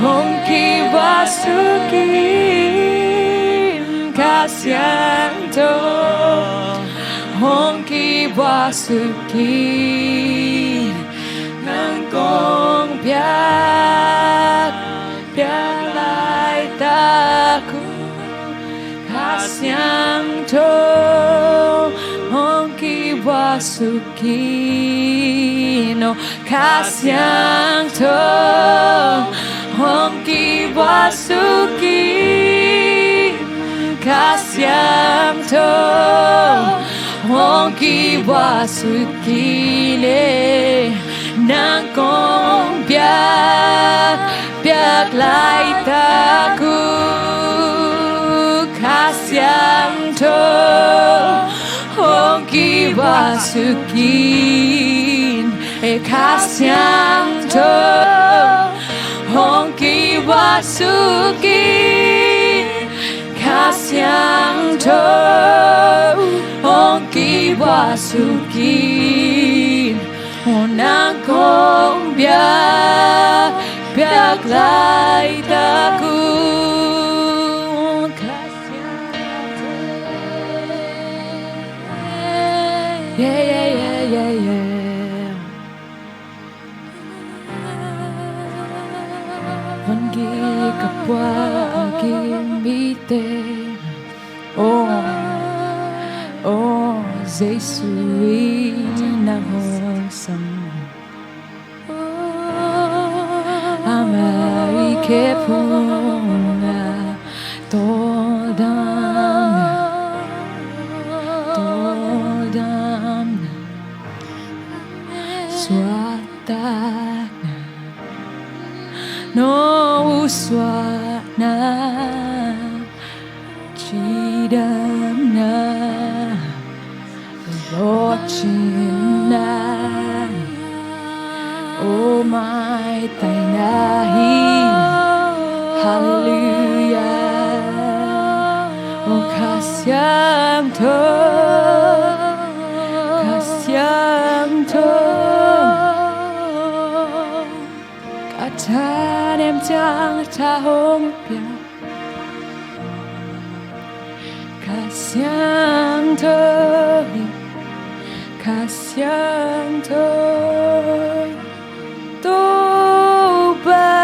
hong kivasuki. Kasiangtho, hong kivasuki. Nang kong piak, piak lai Siangtho hong kibua sukin, oh, Kha Siangtho hong kibua sukin, Kha Siangtho hong kibua sukin, eh. Nang kong biak, biak laitak uh, Kha Siangtho hong kibua sukin, eh, Kha Siangtho hong kibua sukin, Kha Siangtho hong kibua sukin, oh, nang kong biak, biak laitak uh, Kha Siangtho. Yeah, yeah, yeah, yeah, yeah. Vanggik a puak a gim mite, oh, oh, Jesu in na hong sam. Ama i khe phung a tawldamna, tawldamna, suahtakna, no uh suahna, cidamna, lawhcinna, oh, maitaina hi. Halleluiah. Oh, Kha Siangtho, Kha Siangtho, ka thanem ciang tha hong pia. Kha Siangtho hi, Kha Siangtho, Topa,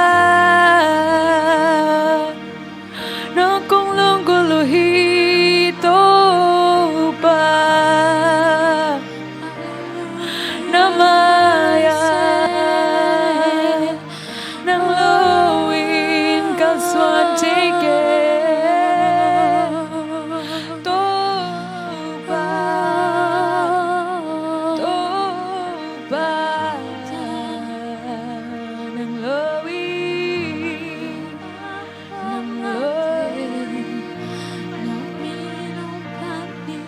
nang kong lunggulh uh hi, Topa. Na mai-ah nang lo-in kalsuan thei kei. Topa, Topa, nang lo-in, nang lo-in, nang lo-in,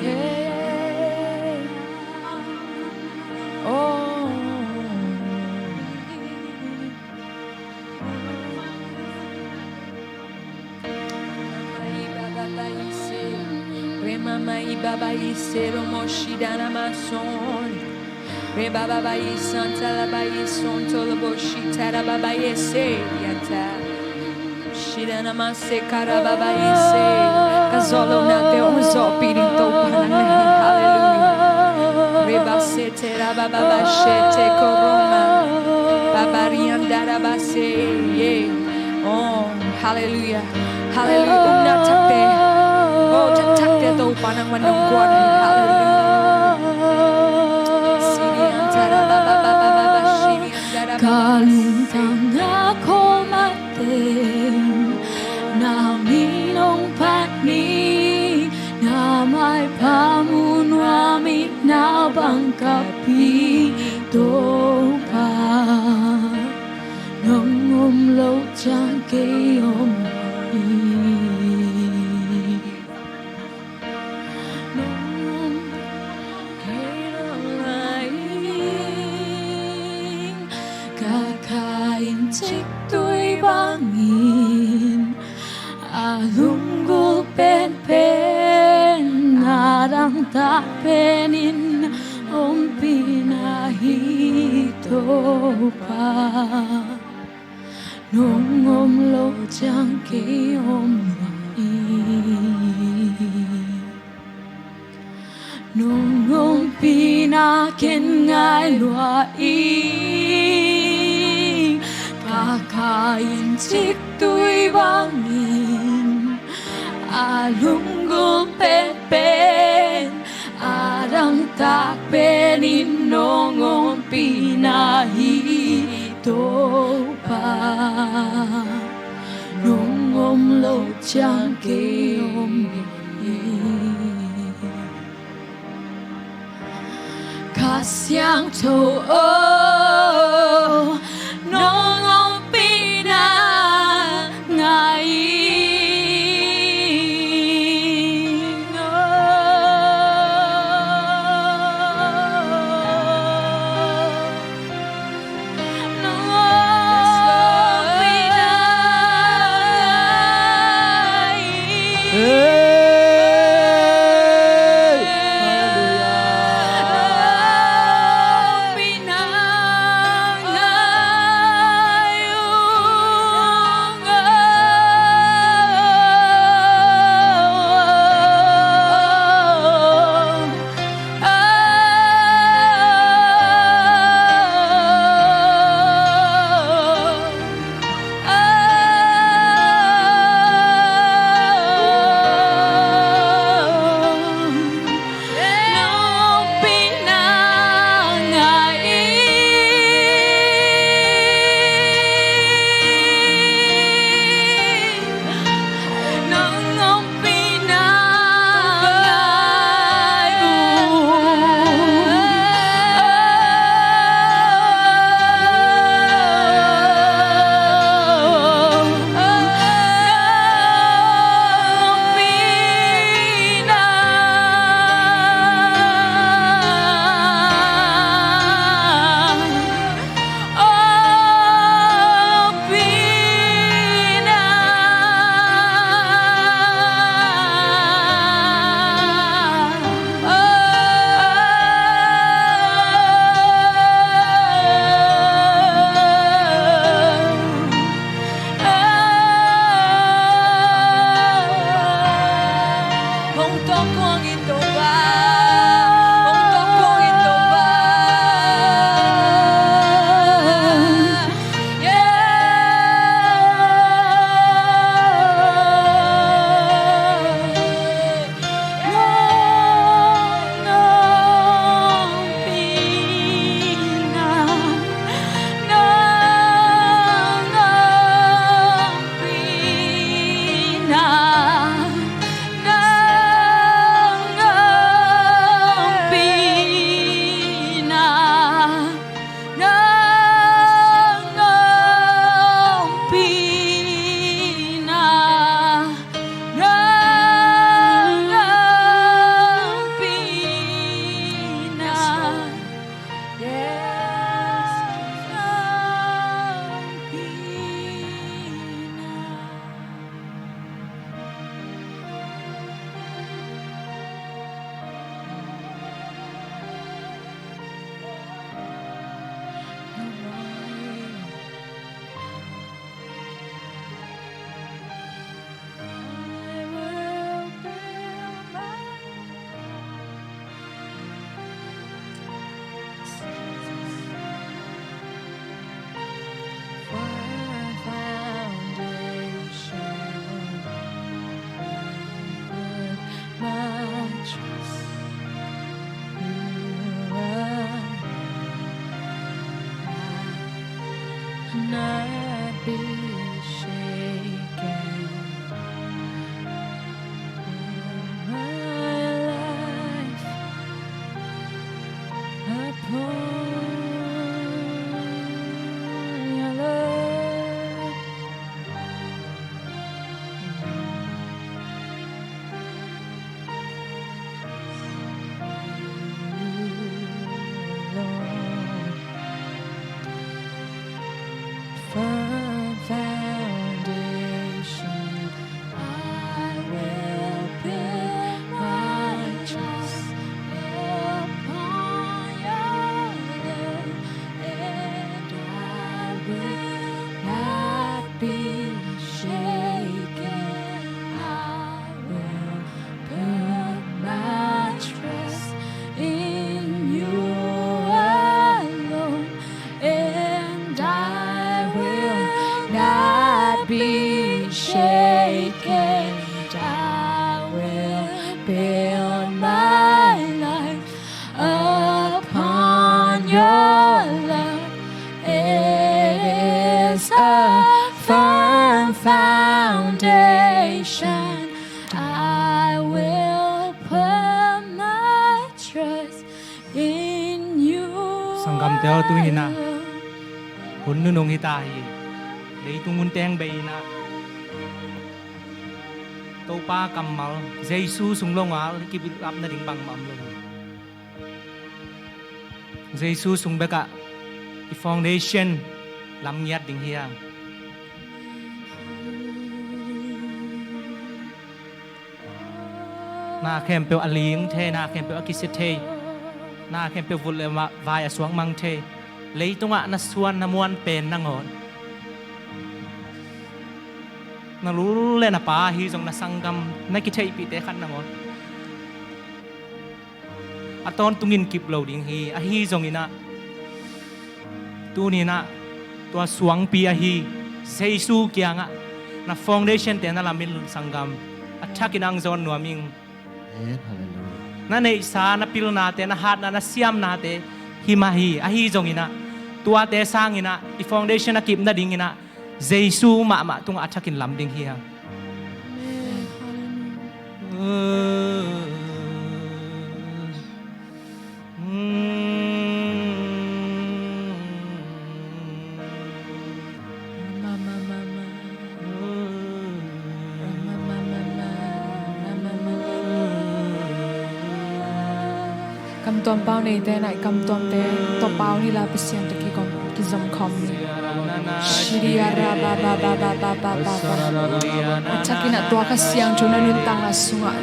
yeah. Oh. Remama ibaba ise romo shidana mason. Rebaba ba isanta la ba isonto la bo shitara baba ese yata. Shidana mase karababa ise. Ka zawh loh nate hong zawhpih ding Topa nang na hi. Halleluiah. Reba sete rababa ba shete koroma. Babarian darabase. Yeah. Oh, halleluiah. Halleluiah. Upna thakte, oh, thak thakte Topa nangman nong guan hi. Halleluiah. Sirian tarababa, sirian tarababa. Ka lungtang a kholmah teng na min hong phat ni, na maipha mun ua mi na bang kap hi Topa. Nong om loh ciang kei om hi. Nong om kei nong lai ing. Ka kha in ciktui bangin a lunggulh penpen a dangtak penin ompihna hi Topa. Nong om loh ciang kei om hi. Nong ompihna ken ngai lua ing. Ka kha in ciktui bangin A lunggulh pen pen, a dangtak pen in nong ompihna hi, Topa. Nong om loh ciang kei om hi. Kha Siangtho aw, nong ompihna ngai ing aw. Hey! Hallelujah. Hong tawh kuang in Topa. Hong tawh kuang in Topa. Yeah. Not be shaken. My life upon your love. Firm foundation, I will build my trust upon your love, and I will not be shaken. I will put my trust in you alone, and I will not be shaken. I firm foundation. I will put my trust in you. Sanggamte aw, tu-in ah hun nunung hi ta hi. Leitung hun teng bei-in ah Topa kammal Jesu sung lo ngal i kibilap nading bangmah om lo hi. Jesu sung bekah i foundation lam ngiat ding hi hang. Na khempeuh a ling thei, na khempeuh a kisia thei, na khempeuh vut le va-, vai a suak mang thei. Leitungah na suan na muan pen nangawn, na lul le na pa ahi zong, na sanggam, na kitheihpihte khat nangawn a tawntungin kip lo ding hi. Ahi zongin ah, tuni-in ah tua suangpi ahi Jesu kiangah na foundation-te na lam in, sanggam, a thakin ang zawn nuam ing. Amen. Hallelujah. Na neihsa, na pilnate, na hatna, na siamnate hi mah hi. Ahi zongin ah, tuate sangin ah i foundation a kip nadingin ah Jesu mahmah tungah a thakin lam ding hi hang. Kamtuam pau neite na i kamtuamte tawh pau ni la, Pasian tawh kigom, kizom khawm ni. Shiria ra ba ba ba ba ba ba ba ba. A thakin ah tua Kha Siangtho na nuntakna sungah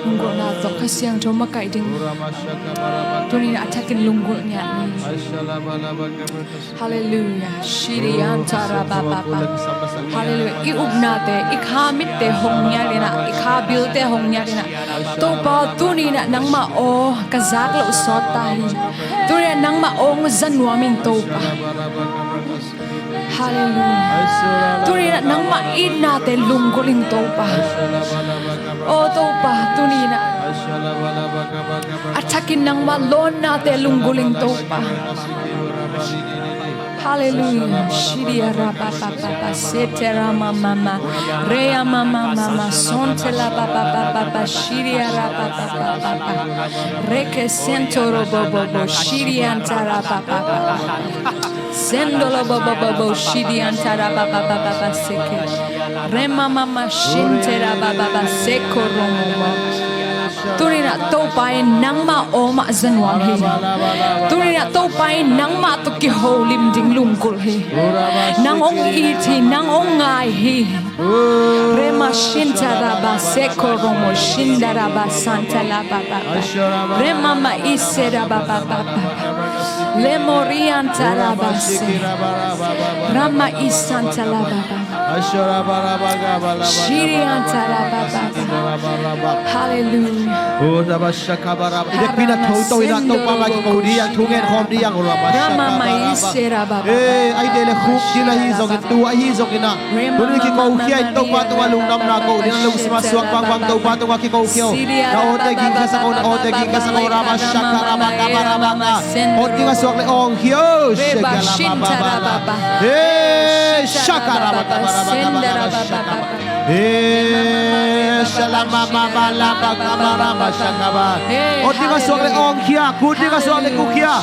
lunggulhna tawh Kha Siangtho makaih ding. Tuni-in a thakin lunggulh ngiat ni. Hallelujah. Shirian tarabababa. Hallelujah. I upnate, i kha mitte hong ngiat in ah, i kha bilte hong ngiat in ah, Topa, tuni-in ah nangmah aw ka zak loh sawt ta hi. Tuni-in ah nangmah aw hong za nuam ing, Topa. Hallelujah. Tuni-in ah nangmah itnate lunggulh ing, Topa. Aw Topa, tuni-in ah a thakin nangmah lawnnate lunggulh ing, Topa. Hallelujah. Shiria ra ba ba ba ba, sete ra ma ma ma, rea ma ma ma ma, sonte la ba ba ba ba ba, shiria ra ba ba ba ba ba, reke sento ro bo bo bo, shirian ta ra ba ba ba ba, sendo lo bo bo bo bo, shirian ta ra ba ba ba ba ba, seke, re ma ma ma, shinte ra ba ba ba, seko ro mo mo. Tuni-in ah Topa in nangmah aw mah za nuam hi. Tuni-in ah Topa in nangmah tawh kiholim ding lunggulh hi. Nang hong it hi, nang hong ngai hi. Rema shinta raba seko romo shinda raba santa la ba ba ba. Rema ma ise raba ba ba ba. Lemorianta raba se. Rama isanta la ba ba. Hallelujah. I dek pina tho to ina Topa mai kiko ding ang thu ngen khawm ding ang. Rama mai sera ba ba. Eh, ai dele khuk ding ahi zongin, tu ahi zongin ah. Tuni kiko khia in Topa tungah lungdamna ko ding, lungsim a suak bangbang Topa tungah kiko khia. Na awte gingkhia sa ko, na awte gingkhia sa ko, rama shaka rama kaba rama ka. Awt ding a suak le awng khia. Shaka rama kaba rama. Eh, shaka rama kaba rama kaba rama shaka. Eh, shalama mama lama kama rama shakaba. Awt ding a suak le awng khia, kut ding a suak le kuk khia.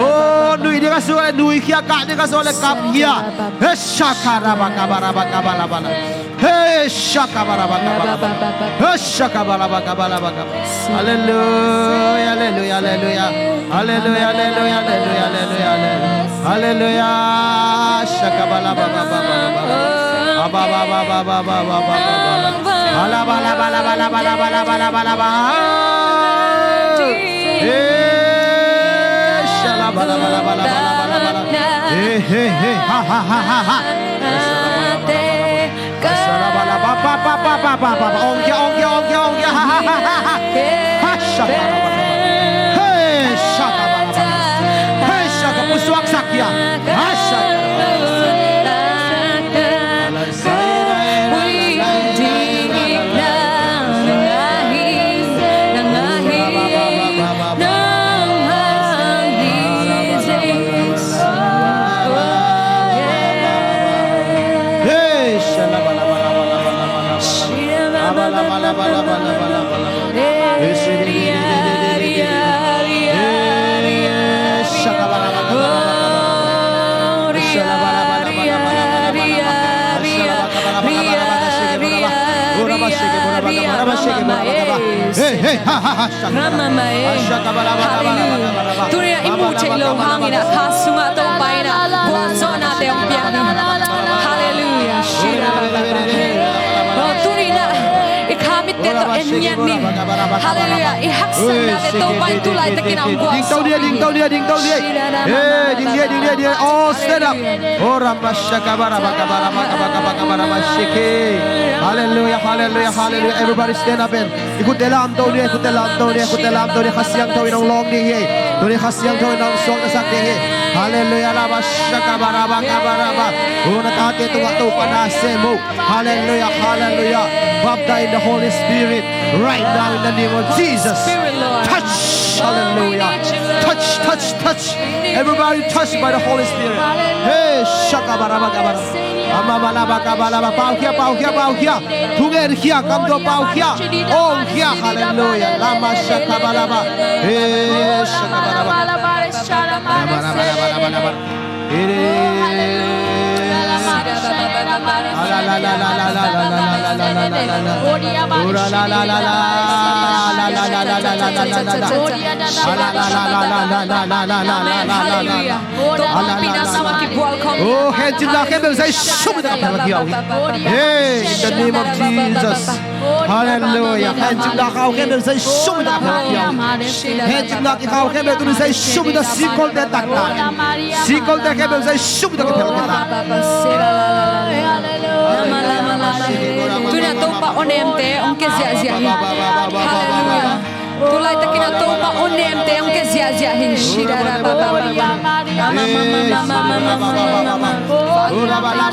Oh, nui ding a suak le nui khia, kah ding a suak le kap khia. Eh, shaka rama kaba rama kaba rama. Eh, shaka ba rama kaba rama. Eh, shaka ba rama kaba rama kaba. Hallelujah, hallelujah, hallelujah. Hallelujah, hallelujah, hallelujah, hallelujah, hallelujah. Hallelujah. Shaka ba la ba ba ba ba ba ba. Ba ba ba ba ba ba ba ba ba. Ala ba la ba la ba la ba la ba la ba la ba la ba. Eh, shala ba la ba la ba la ba la ba la ba la. Eh, eh, eh, ha, ha, ha, ha, ha. Ong kia, ong kia, ong kia, ong kia, ha, ha, ha, ha, ha. Hasha. Hey, shaka. Hey, shaka. Pusuak sakia. Hasha. Hey, hey, ha, ha, ha, shaka. Ramamae. Hallelujah. Tuni-in i muh theih loh hangin ah kha sungah Topa in ah gualzawhnate hong pia ni. Hallelujah. Shira ba ba ba. Oh, tuni-in ah i kha mitte tawh en ngiat ni. Hallelujah. I haksatnate Topa in tu laitak in ah hong gualzawh ni. Ding to dia, ding to dia, ding to dia. Shira ba ba ba. Hey, ding dia, ding dia, ding dia. Oh, stand up. Oh, ramashaka barabaka barabaka barabaka barabashiki. Hallelujah, hallelujah, hallelujah. Everybody stand up and i khutte lamto ni, i khutte lamto ni, i khutte lamto ni. Kha Siangtho in hong lawng ding hi. Tuni Kha Siangtho in hong suaktasak ding hi. Hallelujah, ramashaka barabaka baraba. Oh, na tate tungah Topa na sem uh. Hallelujah, hallelujah. Baptize in the Holy Spirit right now in the name of Jesus. Touch, hallelujah. Touch, touch, touch. Everybody touched by the Holy Spirit. Hey, shaka baraba kabara. Ama balaba kabalaba. Pau khia, pau khia, pau khia. Thungen khia, kam tua pau khia. Ong khia, hallelujah. Lama shaka balaba. Hey, shaka baraba. Oh, hancipna khempeuh Jesu min tawh ka phelh khia uh hi. Hey, in the name of Jesus. Hallelujah. Hancipna khau khempeuh Jesu min tawh ka phelh khia uh hi. Hancipna kikhau khempeuh tuni Jesu min tawh singkolte tatna. Singkolte khempeuh Jesu min tawh ka phelh khia uh hi. Tuni-in Topa aw nemte hong kia ziahziah hi. Hallelujah. Tu laitakin ah Topa aw nemte hong kia ziahziah hi. Shira ba ba ba ba. Thank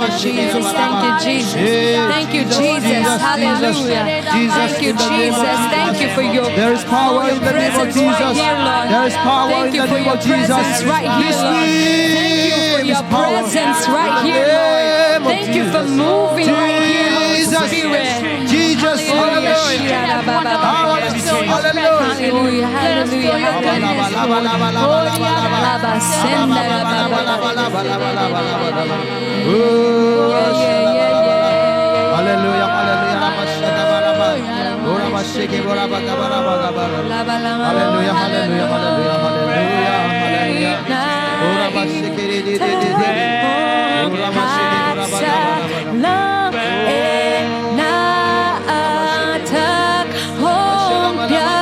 you, Jesus. Thank you, Jesus. Thank you, Jesus. Hallelujah. Thank you, Jesus. Thank you for your, for your presence right here, Lord. Thank you for your presence right here, Lord. Thank you for your presence right here, Lord. Thank you for moving right here, Holy Spirit. Jesus, hallelujah. Hallelujah. Hallelujah. Hallelujah. Hallelujah. Hallelujah. Hallelujah. Hallelujah. Hallelujah. Hallelujah. Hallelujah. Hallelujah. Lam e na a thak hong pia,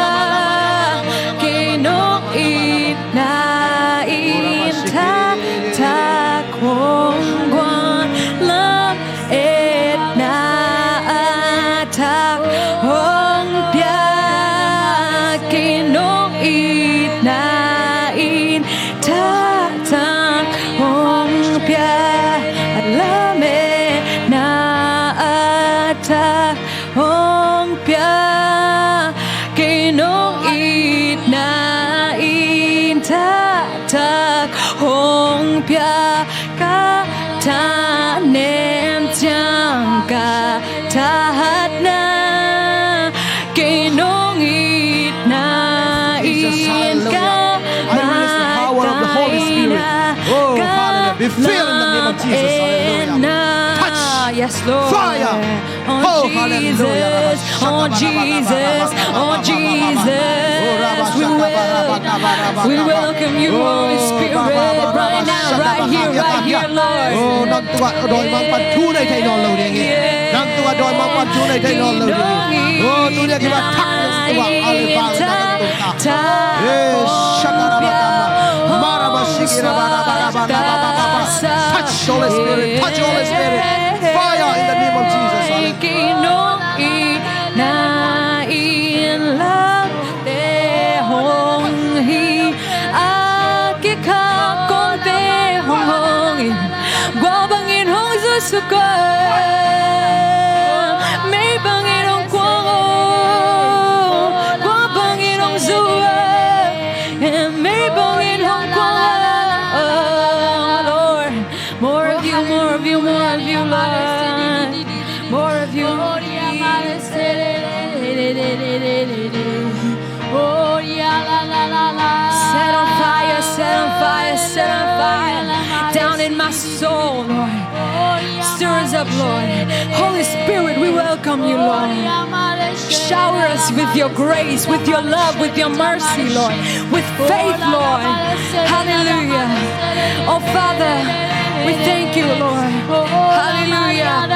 kei nong itna in thakthak hong guan. Lam e na a thak hong pia, kei nong itna in thakthak hong pia. Lam e na a thak hong pia, kei nong itna in thakthak hong pia. Ka thanem ciang ka thahatna, kei nong itna in ka makaihna. Oh, hallelujah. Be filled in the name of Jesus. Hallelujah. Touch. Yes, Lord. Fire. Oh, Jesus, oh, Jesus, oh, Jesus. We wel-, we welcome you, Holy Spirit, right now, right here, right here, Lord. Oh, nang tungah dawimangpa'n thu nei thei nawn lo ding hi. Nang tungah dawimangpa'n thu nei thei nawn lo ding hi. Oh, tuni a kipan thak nang tungah a le vang nang tungah. Eh, shakarabakama. Marabashikirabarabarabarabarabara. Touch, Holy Spirit. Touch, Holy Spirit. Fire in the name of Jesus. Hallelujah. Kei nong itna in lamte hong hi, a kikhak kongte hong hong in, gual bangin hong zusuak, mei bangin hong kuang, gual bangin hong zuak, mei bangin hong kuang. Oh, Lord, more of you, more of you, more of you, Lord. More of you. Set on fire, set on fire, set on fire. Down in my soul, Lord. Stir us up, Lord. Holy Spirit, we welcome you, Lord. Shower us with your grace, with your love, with your mercy, Lord. With faith, Lord. Hallelujah. Oh, Father, we thank you, Lord. Hallelujah.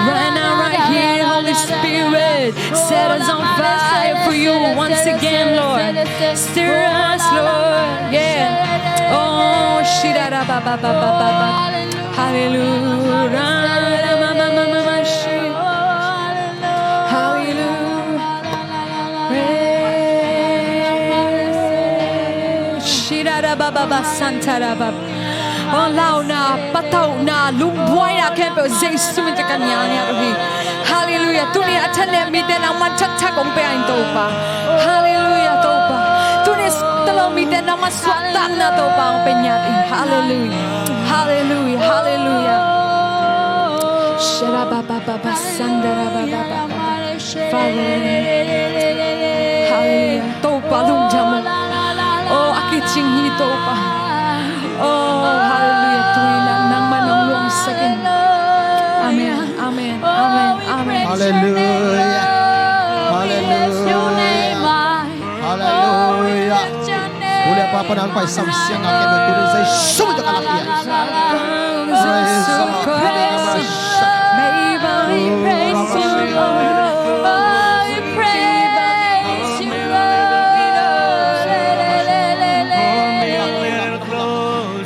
Right now, right here, Holy Spirit, set us on fire for you once again, Lord. Stir us, Lord. Yeah. Oh, shirara ba ba ba ba ba ba. Hallelujah. Ra ra ma ma ma ma ma shi. Hallelujah. Shirara ba ba ba santara ba. Oh, launa, patauhna, lungbuaina khempeuh Jesu min tawh ka ngial ngial uh hi. Hallelujah. Tuni a thanem mite nangman thakthak hong pia in, Topa. Hallelujah, Topa. Tuni a suakta lo mite nangman suahtakna, Topa, hong pia ngiat in. Hallelujah. Hallelujah. Hallelujah. Shara ba ba ba ba sandara ba ba ba ba. Father. Hallelujah. Topa lungdam uh. Oh, a kicing hi, Topa. Oh, hallelujah. Tuni in nangman hong luangsak in. Amen. Amen. Amen. Amen. Hallelujah. Hallelujah. Hallelujah. Ule papa nang pai samsiang a kebe tuni Jesu min tawh ka lak hi. Praise the Lord. May we praise you, Lord. Oh, we praise you, Lord.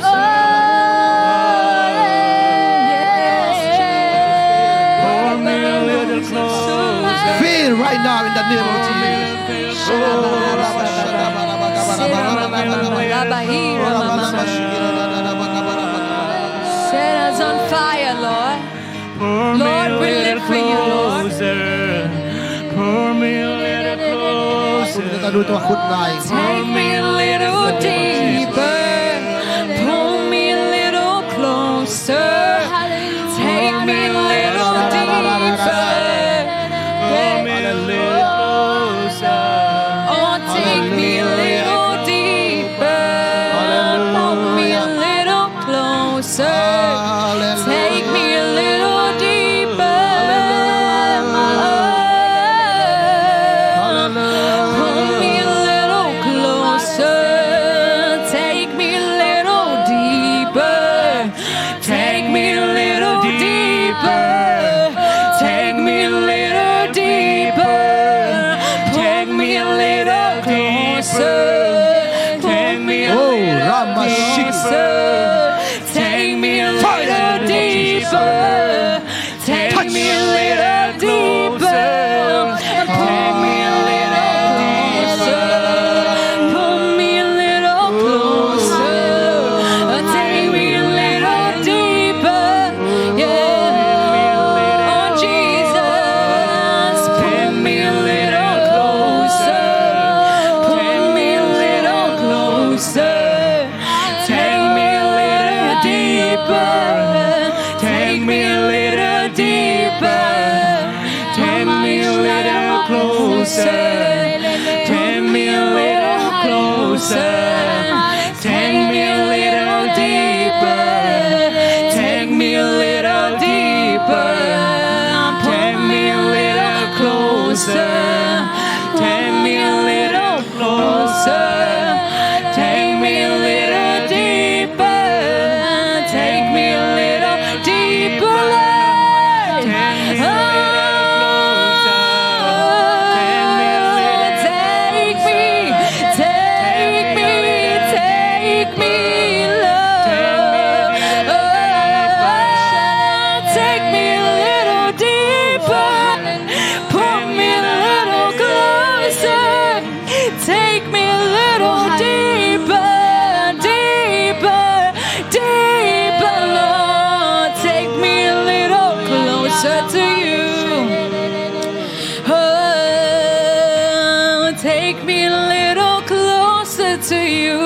Oh, yes. Feel right now in the name of Jesus. Set us on fire, Lord. Lord, we live for you, Lord. Pull me a little closer. Take me a little deeper. Pull me a little closer. Take me a little deeper. Pull me a little closer. Oh, take me a little deeper. Pull me a little closer. Take me a little deeper. Pull me a little closer. Take me a little deeper. Take me a little deeper. Take me a little deeper. Take me a little closer. Take me a little closer. Take me a little deeper. Take me a little deeper. Take me a little closer. Pull me a little closer. Take me a little deeper. Yeah. Oh, Jesus, pull me a little closer. Pull me a little closer. Take me a little deeper. Take me a little deeper. Take me a little closer. Take me a little closer. Take me a little deeper. Take me a little deeper. Take me a little closer. Take me a little closer. Take me a little deeper. Take me a little deeper, Lord. Oh, take me, take me, take me, Lord. Oh, take me a little deeper. Pull me a little closer. Take me a little deeper, deeper, deeper, Lord. Take me a little closer to you. Oh, take me a little closer to you.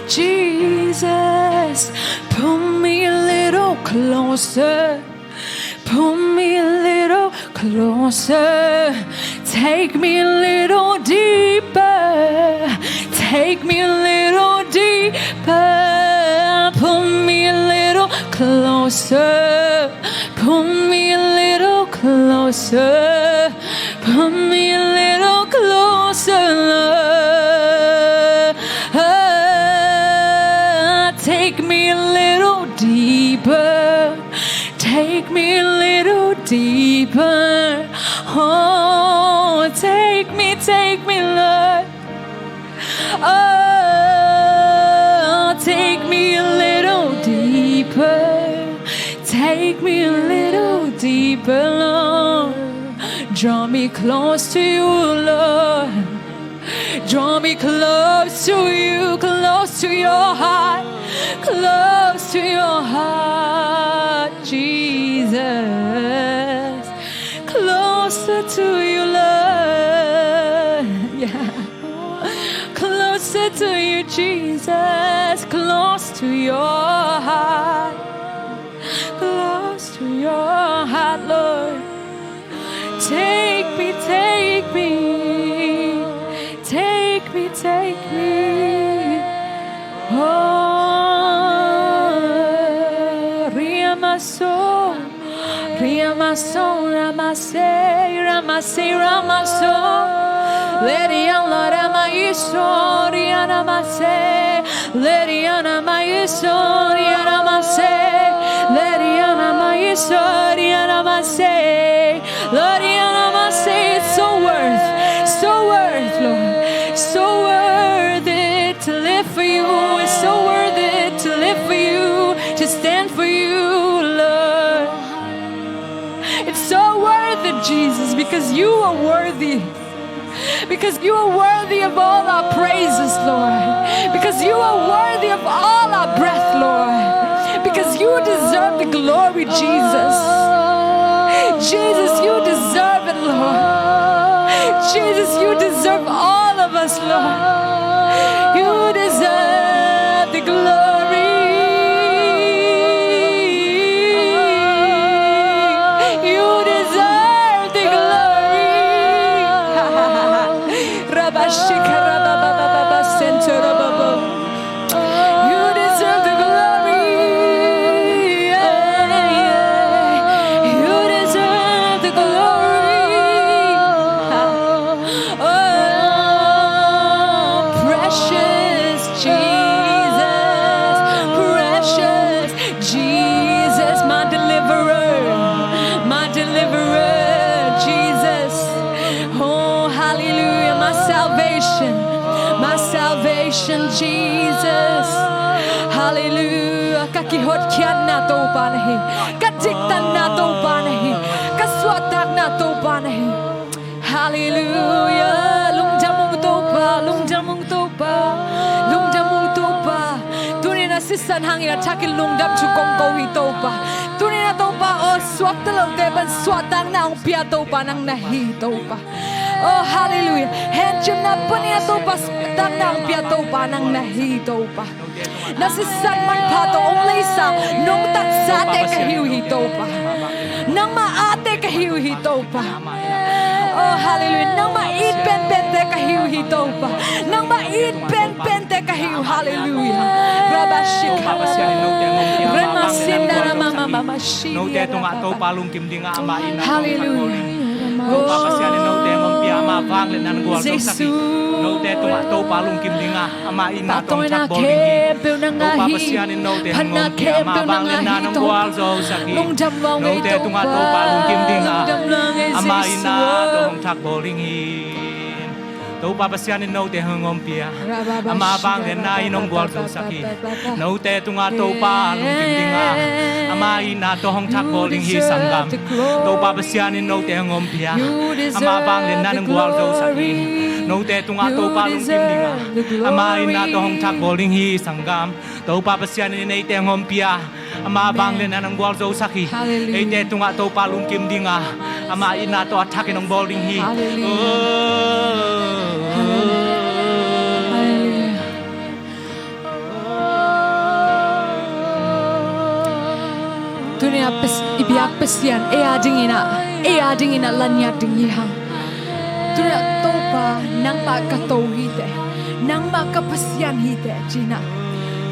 Jesus, pull me a little closer. Pull me a little Closer, take me a little deeper, take me a little deeper, pull me a little closer, pull me a little closer, pull me a little closer, Lord. Take me a little deeper. Take me a little deeper. Oh, take me, take me, Lord. Oh, take me a little deeper. Take me a little deeper, Lord. Draw me close to you, Lord. Draw me close to you, close to your heart, close to your heart, Jesus. Closer to you, Lord. Yeah. Closer to you, Jesus. Close to your heart. Close to your heart, Lord. Take me, take me, take me, take me. Oh, Riamaso, Riamaso, Ramase, Ramase, Ramaso. Lerian la Ramaiso, Rianamase. Leriana maiso, Riana mase. Leriana maiso, Riana mase. Leriana mase. It's so worth, so worth, Lord. So worth it to live for you. It's so worth it to live for you, to stand for you, Lord. It's so worth it, Jesus, because you are worthy. Because you are worthy of all our praises, Lord. Because you are worthy of all our breath, Lord. Because you deserve the glory, Jesus. Jesus, you deserve it, Lord. Jesus, you deserve all of us, Lord. You deserve the glory. You deserve the glory. Rabashika rabababa sento rababo. You deserve the glory. Yeah, yeah. You deserve the glory. Oh, precious Jesus, precious Jesus, my deliverer, my deliverer, Jesus. Oh, hallelujah, my salvation, my salvation, Jesus. Hallelujah. Ka kihotkhia na Topa na hi. Ka diktanna Topa na hi. Ka suahtakna Topa na hi. Hallelujah. Lungdam ung Topa, lungdam ung Topa, lungdam ung Topa. Tuni-in a sisan hangin a thakin lungdam thu kong ko hi Topa. Tuni-in a Topa aw, suakta lote pan suahtakna hong pia Topa nang na hi Topa. Oh, hallelujah. Hencimna panin a Topa suahtakna hong pia Topa nang na hi Topa. Na sisan manpha tawh hong leisa nong taksate ka hi uh hi Topa. Nangmah ate ka hi uh hi Topa. Oh, hallelujah. Nangmah it penpente ka hi uh hi Topa. Nangmah it penpente ka hi uh. Hallelujah. Rabashika. Remasinda ramamamamashi. Note tungah Topa lungkim dingah amah in ah. Hallelujah. Topa Pasian in note hong ompih a, amah vangliatna nang gualzo sak hi. Note tungah Topa lungkim dingah amah in ah tawh hong thak bawl ding hi. Topa Pasian in note hong ompih a, amah vangliatna nang gualzo sak hi. Note tungah Topa lungkim dingah amah in ah tawh hong thak bawl ding hi. Topa Pasian in note hong ompih a, amah vangliatna in hong gualzo sak hi. Note tungah Topa lungkim dingah amah in ah tawh hong thak bawl ding hi sanggam. Topa Pasian in note hong ompih a, amah vangliatna nang gualzo sak hi. Note tungah Topa lungkim dingah amah in ah tawh hong thak bawl ding hi sanggam. Topa Pasian in eite hong ompih a, amah vangliatna nang gualzo sak hi. Hallelujah. Eite tungah Topa lungkim dingah amah in ah tawh a thakin hong bawl ding hi. Hallelujah. Oh. Hallelujah. Tuni-in ah Pas-, i biak Pasian ei a dingin ah, ei a dingin ah laniat ding hi hang. Tuni-in ah Topa, nangmah ka To hi teh, nangmah ka Pasian hi teh ci-in ah,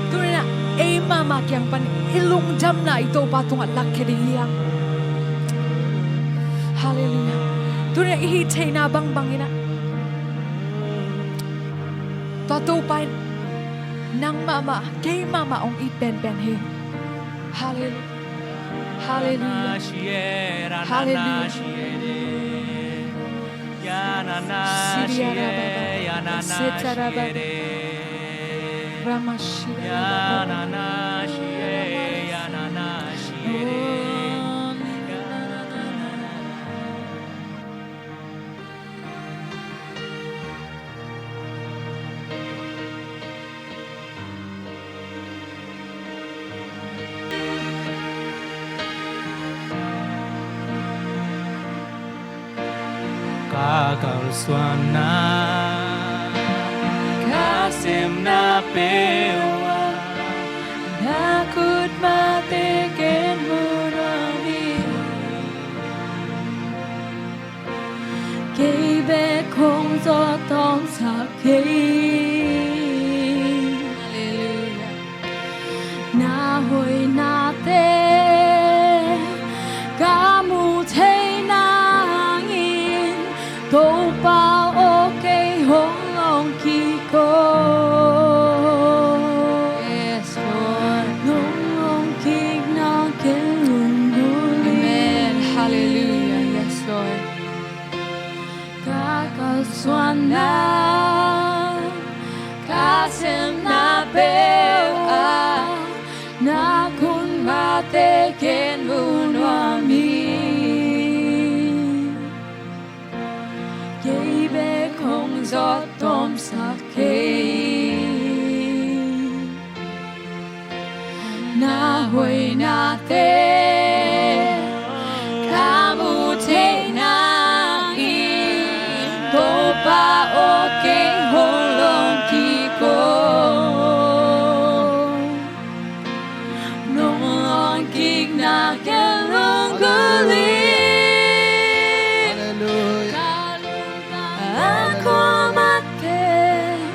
tuni-in ah ei mahmah kiang pan i lungdamna i Topa tungah lakkhia ding hi hang. Halleluiah. Tuni-in ah i hih theihna bangbangin ah tua Topa in nang mahmah, kei mahmah hong it penpen hi. Halleluiah. Halleluiah. Halleluiah. Ka kalsuanna, ka semna peuh ah, na khut mahte ken mu nuam ing. Kei bek hong zawh tawmsak kei. Halleluiah. Na hoihnate ka muh theih nangin, Topa aw, kei hong lawng kik o. Yes, Lord. Nong lawng kikna ken lunggulh ing. Amen. Halleluiah. Yes, Lord. Ka kalsuanna, ka semna peuh ah, na khut mahte ken mu nuam ing. Kei bek hong zawh tawmsak kei. Na hoihnate ka muh theih nangin, Topa aw, kei hong lawng kik o. Nong lawng kikna ken lunggulh ing. Halleluiah. Ka lungtang a khuamahte,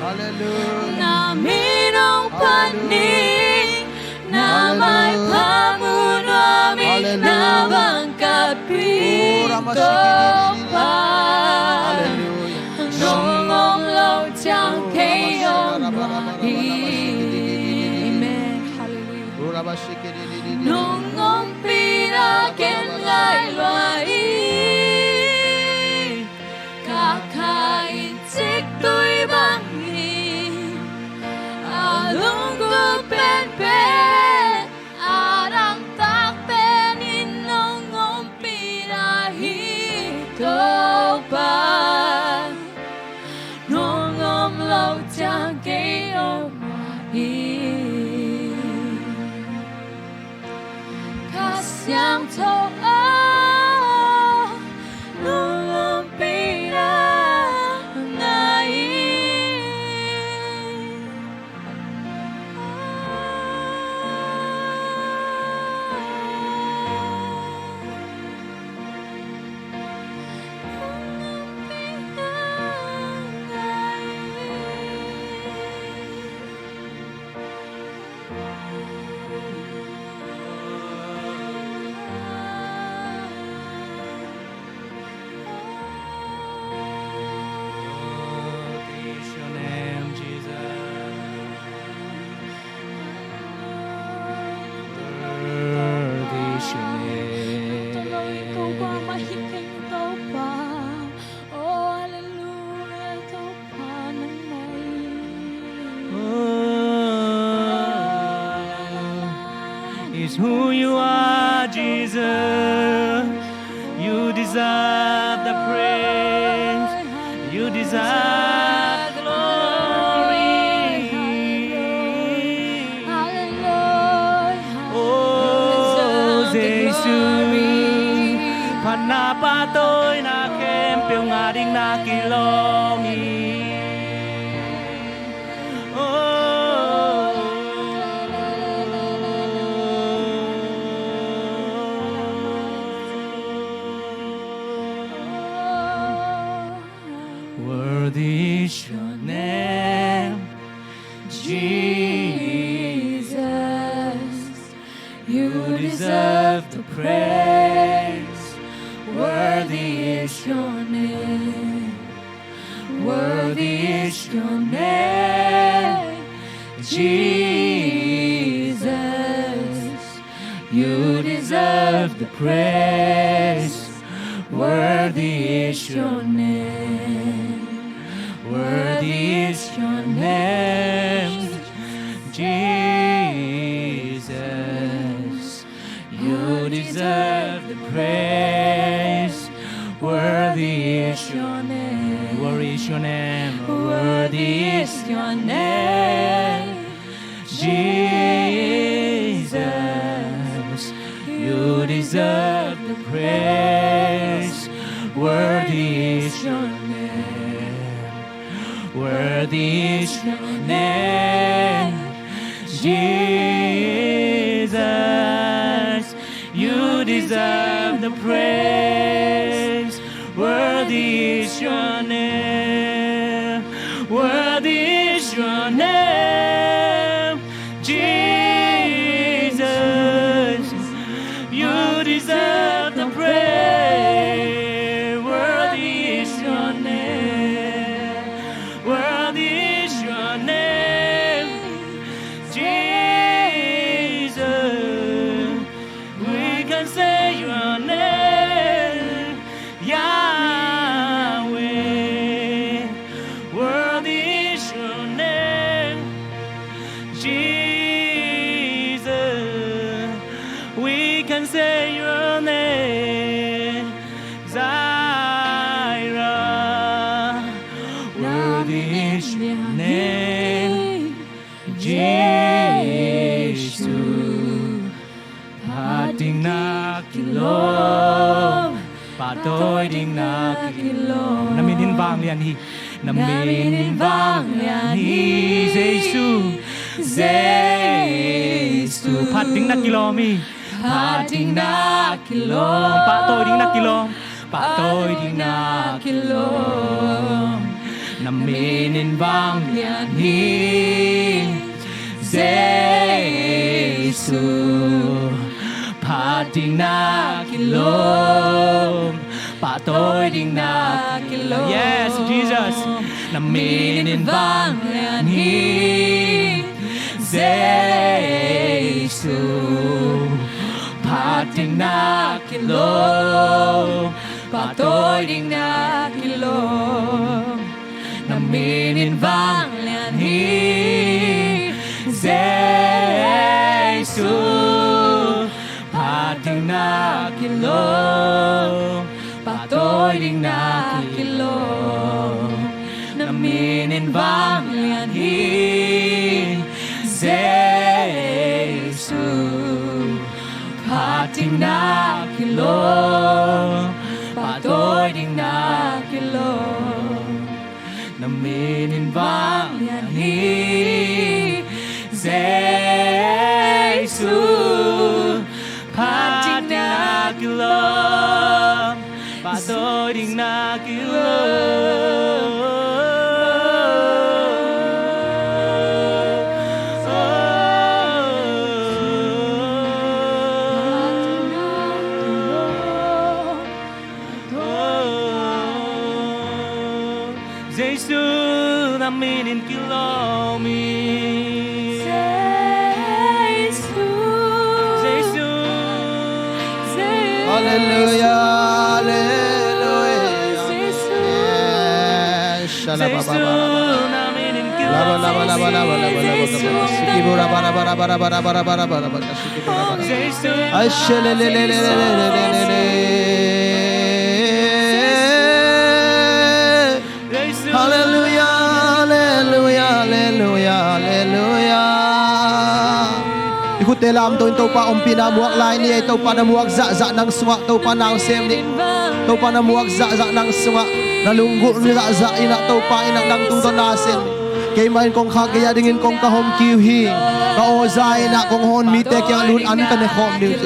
Halleluiah, na min hong phat ning. Na maipha mu nuam ing, na bang ka phi, Topa. Nong om loh ciang kei om mah hi. Amen. Halleluiah. Nong ompih na ken ngai lua hi. Ka kha in ciktui bang hi, a lunggulh penpen, a dangtak penin nong ompih na hi, Topa. Nong om loh ciang kei om mah hi. Kha Siangtho aw, nong ompih na ngai ing. Praise your name, Jesus. Praise your name. Oh, hallelujah, Topa nang mai. Oh, is who you are, Jesus. You deserve the praise. You deserve the glory. Oh, Jesu, phatna pahtawina khempeuh ngah ding na kilawm hi. Oh, Your name, Jesus, you deserve the praise. Worthy is your name. Worthy is your name, Jesus. You deserve the praise. Worthy is your name. Worthy is your name, Jesus. You deserve the praise. Worthy is your name. Worthy is your name. Worthy is your name, Jesus. You deserve the praise. Worthy is your name. Worthy is your name, Jesus. You deserve the praise. Worthy is your name. Worthy is your name, Jesus. You deserve the praise. Worthy is your name. Worthy is your name, Jesus. We can say your name, Yahweh. Worthy is your name, Jesus. We can say your name, Jireh. Worthy is your name, Jesus. Phat ding na kilawm, pahtawi ding na kilawm. Na min in vanglian hi. Na min in vanglian hi, Jesu. Jesu. Phat ding na kilawm hi. Phat ding na kilawm, pahtawi ding na kilawm. Pahtawi ding na kilawm. Na min in vanglian hi, Jesu. Phat ding na kilawm, pahtawi ding na kilawm. Yes, Jesus. Na min in vanglian hi, Jesu. Phat ding na kilawm, pahtawi ding na kilawm. Na min in vanglian hi, Jesu. Phat ding na kilawm, pahtawi ding na kilawm. Na min in vanglian hi, Jesu. Phat ding na kilawm, pahtawi ding na kilawm. Na min in vanglian hi, Jesu. Phat ding na kilawm, pahtawi ding na kilawm. Jesu, na min in kilawm hi. Jesu. Jesu. Hallelujah, hallelujah. Jesu. Yes, shalababa. Jesu, na min in kilawm. Laba, laba, laba, laba, laba, laba, laba. Sikibura, bara, bara, bara, bara, bara, bara, bara, bara. Hallelujah, hallelujah, hallelujah, hallelujah. I khutte lamto in Topa ompihna muak lai ni ei. Topa na muak zahzah nang sungah Topa nang sem ni. Topa na muak zahzah nang sungah, na lunggulh zahzah in ah Topa in ah nang tungtawn na sem ni. Keimah in kong khak kei a dingin kong ka hawm kiu hi. Ka aw za in ah kong hawn mite kiang lut an ka ne khawm ding hi.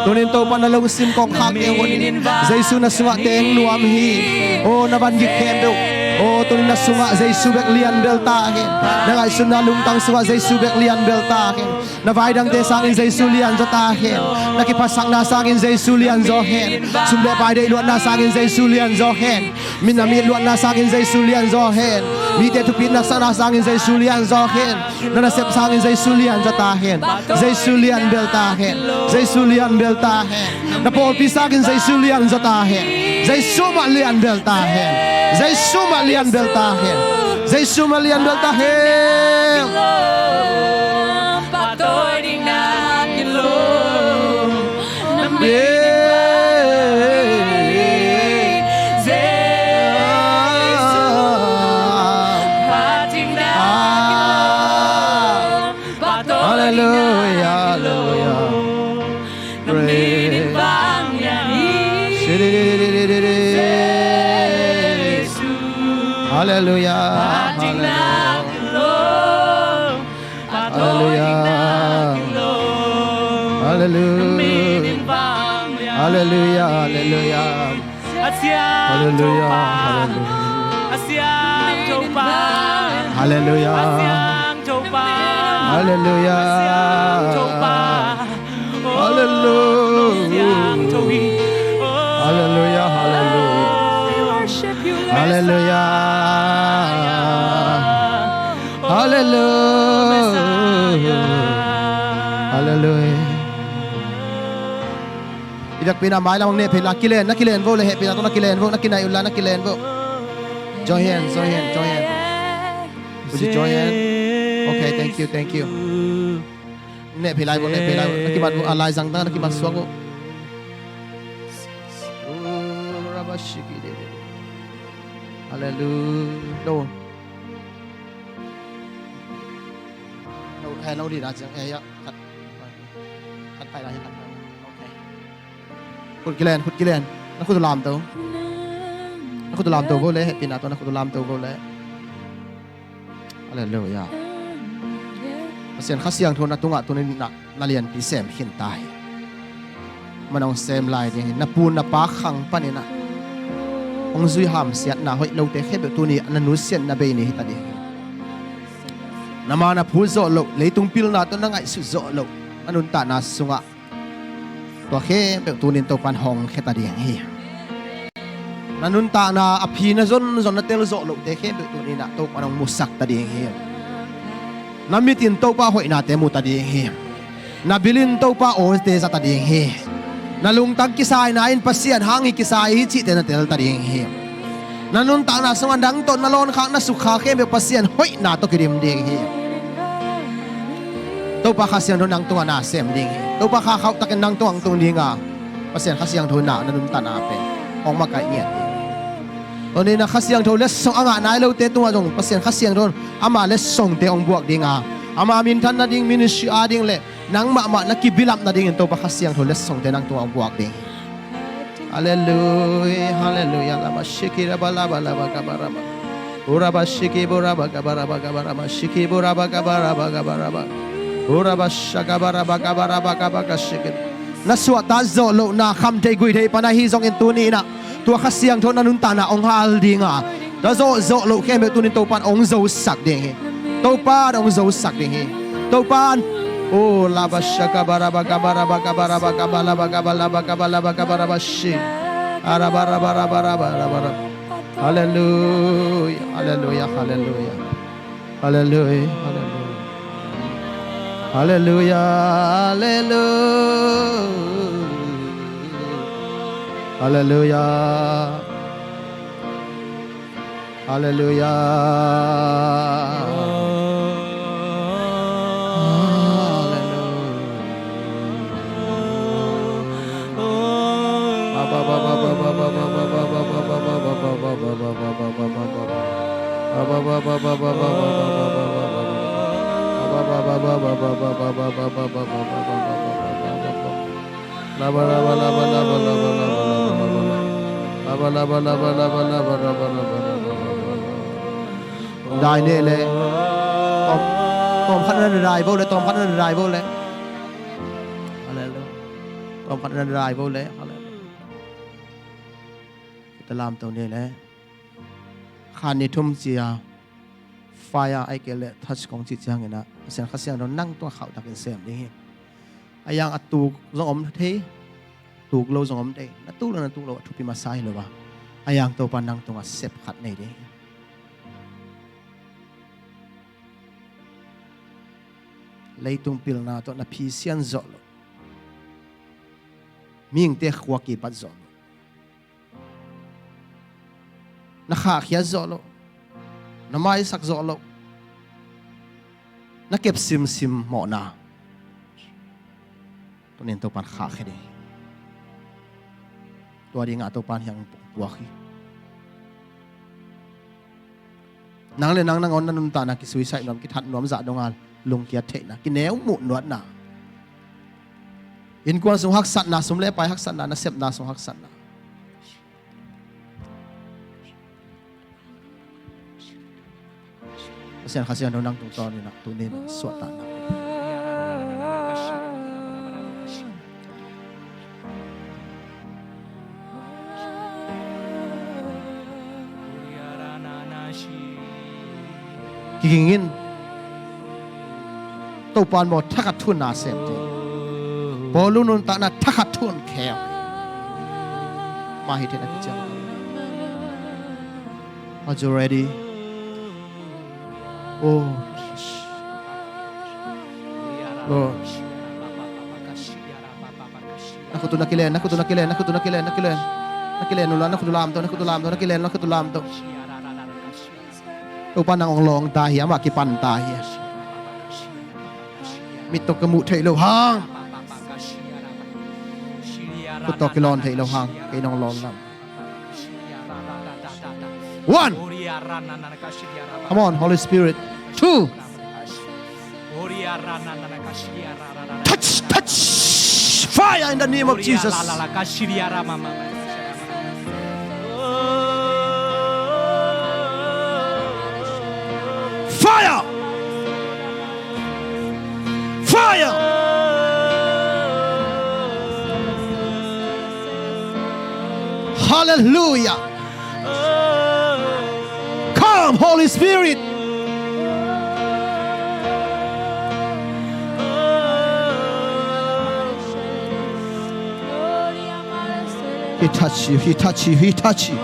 Tunin Topa na lungsim kong khak kei a hun in Jesu na sungah teng nuam hi. Aw na van gik khempeuh Aw, tuni na sungah Jesu bek lian bel ta hen. Na ngaihsutna lungtang sungah Jesu bek lian bel ta hen. Na vaidangte sangin Jesu lianzaw ta hen. Na kiphatsakna sangin Jesu lianzaw hen. Sum le pai deih luatna sangin Jesu lianzaw hen. Min a mit luatna sangin Jesu lianzaw hen. Mite thupitna sakna sangin Jesu lianzaw hen. Na nasep sangin Jesu lianzaw ta hen. Jesu lian bel ta hen. Jesu lian bel ta hen. Na pawlpi sangin Jesu lianzaw ta hen. Jesu mah lian bel ta hen. Jesu mah lian bel ta hen. Jesu mah lian bel ta hen. Hallelujah, hallelujah. Praise. Hallelujah, hallelujah. Hallelujah. Hallelujah. Hallelujah. Hallelujah. Hallelujah. Hallelujah. Hallelujah. Hallelujah. Hallelujah. Hallelujah. Hallelujah. Hallelujah. Hallelujah. Hallelujah. I biakpiakna mailam hong nehphei la, kilen, na kilen vo le, hehpihna tawh na kilen vo, na kinaih un la, na kilen vo. Join hand, join hand, join hand. Would you join hand? Okay, thank you, thank you. Nehphei lai vo, nehphei lai vo. Na kimat vo, a lai zang ta, na kimat suak vo. Hallelujah. No. No, eh, no, di na ciang, eh, ya, khat. Khat pai lai, khat pai lai. Okay. Khut kilen, khut kilen. Na khut lamto. Na khut lamto vo le, hehpihna tawh na khut lamto vo le. Hallelujah. Pasian Kha Siangtho na tungah tuni-in na, na lianpi sem khin ta hi. Amah in hong sem lai ding hi. Na pu na pa khang panin ah hong zui hamsiatna hoih lote khempeuh tuni-ah na nusiatna bei ni hi ta ding hi. Na ma na phu zawh loh, leitung pilna tawh na ngaihsut zawh loh, na nuntakna sungah tua khempeuh tuni-in Topa'n hong khia ta ding hi. Na nuntakna a phi na zonzon na tel zawh lohte khempeuh tuni-in ah Topa'n hong musak ta ding hi. Na mit in Topa hoihnate mu ta ding hi. Na bil in Topa awte za ta ding hi. Na lungtang kisaina in Pasian hang hi kisai hi cihte na tel ta ding hi. Na nuntakna sungah nang tawh na lawnkhak na sukkhak khempeuh Pasian hoihna tawh kidim ding hi. Topa Kha Siangtho nang tungah na sem ding hi. Topa Kha khauhtakin nang tungah hong tung ding a, Pasian Kha Siangtho in na, na nuntakna pen hong makaih ngiat ding hi. Tuni-in ah Kha Siangtho letsong a ngah nai lote tungah zong Pasian Kha Siangtho in ama letsongte hong buak ding a, ama minthan nading, ministry ading le nang mahmah na kibilap nadingin Topa Kha Siangtho letsongte nang tungah hong buak ding hi. Hallelujah, hallelujah. Lama shiki raba laba laba kaba raba. Uraba shiki buraba kaba raba kaba raba shiki buraba kaba raba kaba raba. Uraba shaka baraba kaba raba kaba ka shiki. Na suahtak zawh loh, na kham thei gui thei pan ahi zongin tuni-in ah tua Kha Siangtho na nuntakna hong hal ding a, na zawh zawh loh khempeuh tuni-in Topa'n hong zosak ding hi. Topa'n hong zosak ding hi. Topa'n. Oh, laba shaka baraba kaba raba kaba raba kaba laba kaba laba kaba laba kaba raba shi. Araba raba raba raba raba raba. Hallelujah, hallelujah, hallelujah. Hallelujah, hallelujah. Hallelujah, hallelujah. Hallelujah. Hallelujah. Hallelujah. Dai ne le. Tawm, tawm khat na dai vo le, tawm khat na dai vo le. Hallelujah. Tawm khat na dai vo le. Hallelujah. Kita lamto ne le. Khan ni thum cia fire ai kei le touch kong ci ciangin ah Pasian Kha Siangtho nang tungah khauhtakin sem ding hi. A yang a tuk zong om thei, tuk lo zong om thei, na tuk lo na tuk lo a thupi masa hi lo a, a yang Topa nang tungah sep khat nei ding hi. Leitung pilna tawh na phisian zawh lo, mihingte khua kipat zawh lo, na khahkhiat zawh lo, na maisak zawh lo, na kep simsim mawhna, tunin Topan khahkhia ding hi. Tua dingah Topan hiang puak hi. Nang le nang nangawn na nuntakna kisuisai nuam, kithat nuam zah donga lungkiat theihna, kineu muh nuatna, innkuan sung haksatna, sum le pai haksatna, nasepna sung haksatna, Pasian Kha Siangtho nang tungtawnin ah tunin suahtakna kiging in. Topan maw thakhat thu-in na sem thei. Paul nuntakna thakhat thu-in kheu. Mah hi thei na kician. Are you ready? Oh. Lord. Na khut uh na kilen, na khut uh na kilen, na khut uh na kilen, na kilen. Na kilen uh la, na khut uh lamto, na khut uh lamto, na kilen, na khut uh lamto. Topa nang hong lawng ta hi, amah kipan ta hi. Mit tawh ka muh theih loh hang, khut tawh kilawn theih loh hang, kei nong lawn lam. One. Come on, Holy Spirit. Two. Touch, touch. Fire in the name of Jesus. Fire. Fire. Hallelujah. Come, Holy Spirit. He touch you, he touch you, he touch you.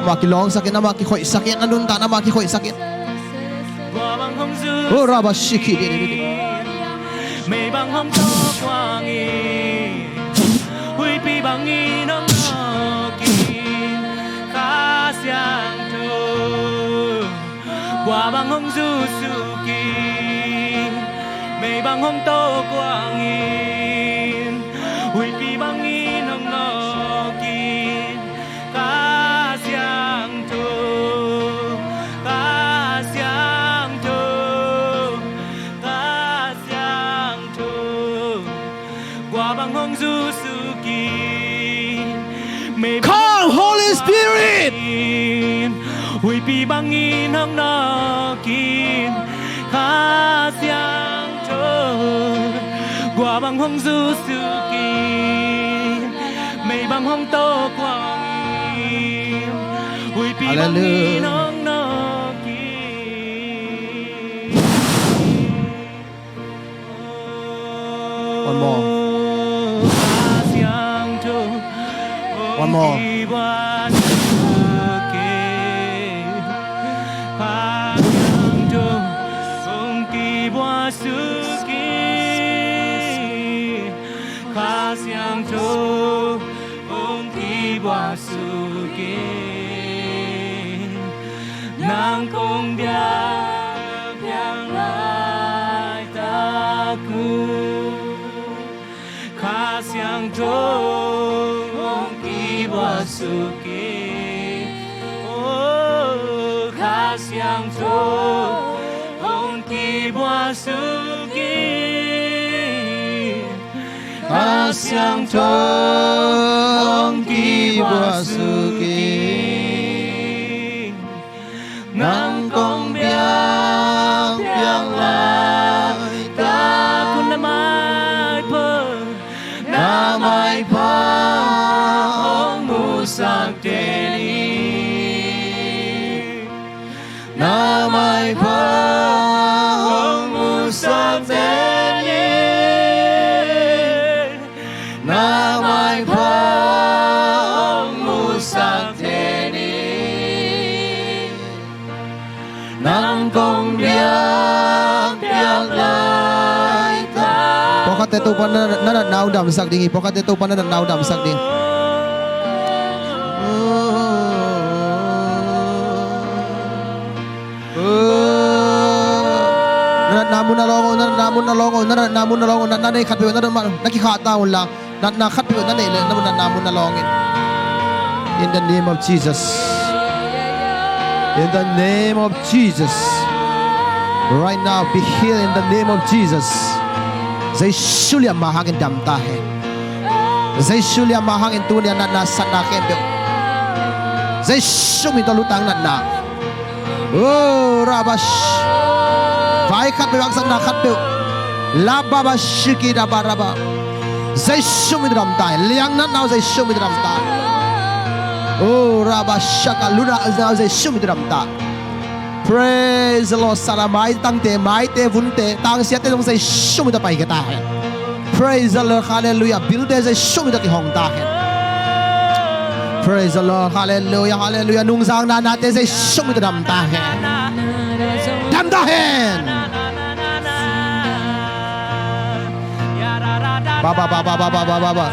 Amah kilawngsak in, amah kikhoihsak in, a nuntakna amah kikhoihsak in. Oh, rabba shiki di di di di. Mei bang hong tawk kuang in, huipi bangin hong nawk in, Kha Siangtho. Kua bang hong zusuk in, mei bang hong tawk kuang in, huipi bangin hong nawk in, Kha Siangtho, Kha Siangtho, Kha Siangtho. Kua bang hong zusuk in, mei bang hong tawk kuang in. Come, Holy Spirit. Huipi bangin hong nawk in, Kha Siangtho. Kua bang hong zusuk in, mei bang hong tawk kuang in, huipi bangin hong nawk in. One more. One more. Kha Siangtho hong kibua suk in, nang kong biakpiak laitak un. Kha Siangtho hong kibua suk in, oh, Kha Siangtho hong kibua suk in. Kha Siangtho hong kibua suk in, nang kong biakpiak laitak un. Na maipha, na maipha hong musak den in. Topa na, na natna uh damsak ding hi. Pawlkhatte Topa na natna uh damsak ding. Na natna mun na lawng o, na natna mun na lawng o, na natna mun na lawng o, natna nei khat peuh, na, na kikhahtak un la. Natna khat peuh na neih leh na natna mun na lawng in. In the name of Jesus. In the name of Jesus. Right now, be healed in the name of Jesus. Jesu liamma hangin dam ta hen. Jesu liamma hangin tuni-a natna satna khempeuh, Jesu min tawh lutang natna. Oh, rabash. Vai khat peuh, haksatna khat peuh. Lababashiki dabaraba. Jesu min tawh dam ta hen. Liang natna uh Jesu min tawh dam ta hen. Oh, rabashaka, luna uh Jesu min tawh dam ta hen. Praise the Lord. Sala maitangte, maite, vunte, tangsiate zong Jesu min tawh paikhia ta hen. Praise the Lord. Hallelujah. Bilte Jesu min tawh kihong ta hen. Praise the Lord. Hallelujah. Hallelujah. Nungzang nanate Jesu min tawh dam ta hen. Dam ta hen. Ba, ba, ba.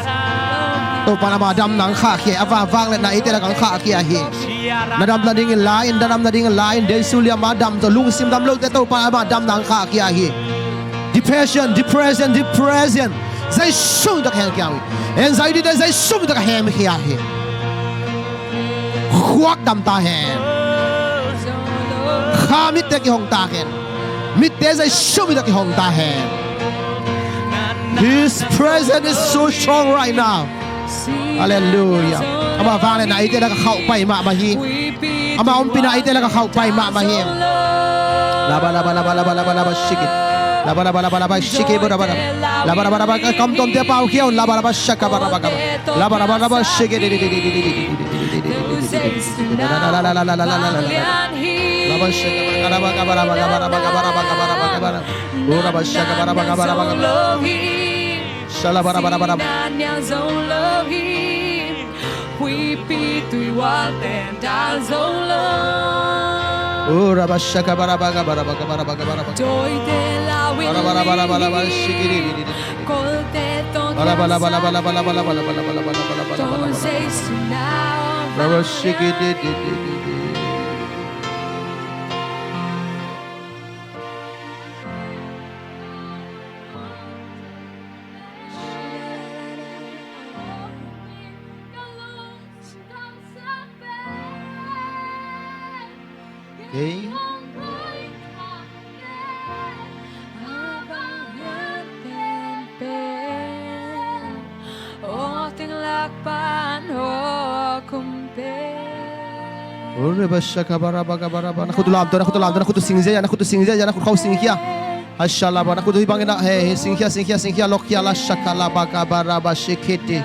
Topa in ama damna hong khahkhia hi. A vangvang le na eite lakah hong khahkhia hi. Na dam nadingin la in, na dam nadingin la in. Jesu liamma dam tawh lungsim dam lote Topa in ama damna hong khahkhia hi. Depression, depression, depression. Jesu min tawh ka hemkhia uh hi. Anxiety te Jesu min tawh ka hemkhia hi. Khuak dam ta hen. Kha mitte kihong ta hen. Mitte Jesu min tawh kihong ta hen. His presence is so strong right now. Hallelujah. Ama vang le na eite lakah khauh pai mahmah hi. Ama ompihna eite lakah khauh pai mahmah hi. Laba, laba, laba, shiki. Laba, laba, laba, laba, shiki, bo, laba, laba. Laba, laba, laba, kam tomte pau khia un. Laba, laba, shaka, ba, laba, kaba. Laba, laba, laba, shiki, di, di, di. Laba, shaka, ba, laba, kaba, laba, kaba, laba, kaba, laba, kaba, laba, kaba. Ura, ba, shaka, ba, laba, kaba, laba, kaba. Shala, ba, laba, laba, laba. Ura, ba, shaka, ba, laba, kaba, laba, kaba, laba, kaba, laba. Bara, bara, bara, bara, bara, shiki, di, di, di, di. Bara, bara, bara, bara, bara, bara, bara, bara, bara, bara, bara, bara, bara, bara, bara, bara, bara, bara. Bara, shiki, di, di, di, di, di. Ore ba shaka bara ba ga bara ba. Na khut uh lamto, na khut uh lamto, na khut uh singzia, na khut uh singzia, na khut khau singkhia. Hashala ba, na khut uh hibang ina, he, he, singkhia, singkhia, singkhia, lokkhia, la shaka la ba ga bara ba shikiti.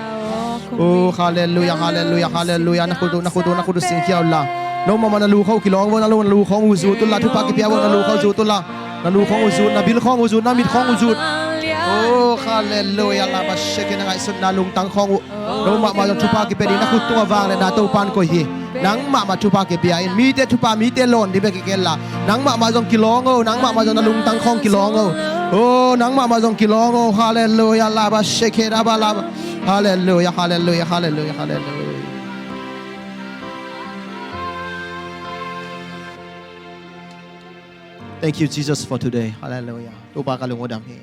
Oh, hallelujah, hallelujah, hallelujah. Na khut uh, na khut uh, na khut uh singkhia uh la. No mama na lu khau kilawng vo, na lu, na lu khong uh zut uh la, thupha kipia vo, na lu khau zut uh la. Na lu khong uh zut, na bil khong uh zut, na mit khong uh zut. Oh, hallelujah, la ba shiki, na ngaihsutna lungtang khong uh. No mahmah zong thupha kipia ding, na khut tungah vang le na Topa'n koih hi. Nang mahmah thupha kipia in, mite thupha, mite lawn ding bek hi kei la. Nang mahmah zong kilawng o, nang mahmah zong na lungtang khawng kilawng o. Oh, nang mahmah zong kilawng o. Hallelujah, laba shekhe raba laba. Hallelujah, hallelujah, hallelujah, hallelujah. Thank you, Jesus, for today. Hallelujah. Topa ka lung uh dam hi.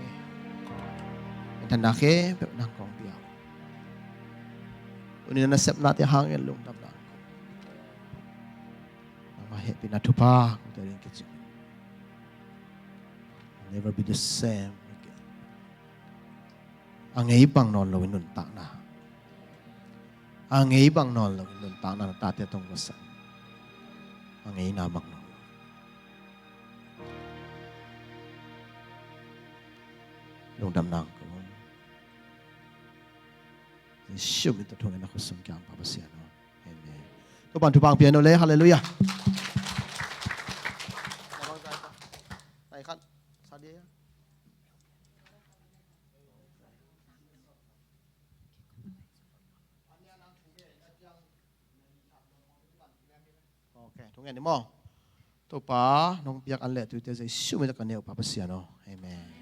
Thank you. Nang kong pia. Tuni na nasepnate hangin lungdamna. Nangmah hehpihna thupha kote ding kici. Never be the same again. A ngei bang nawn lo in nuntakna. A ngei bang nawn lo in nuntakna na tate tong ko sa. A ngeina bang nawn lo. Lungdamna ko. Jesu min tawh thungen na khut sung kiang pa Pasian aw. Amen. Topa'n thupha hong pia hen aw le. Hallelujah. Ok, thungen ni maw. Topa nong piak an le tuite Jesu min tawh ka neu pa Pasian aw. Amen.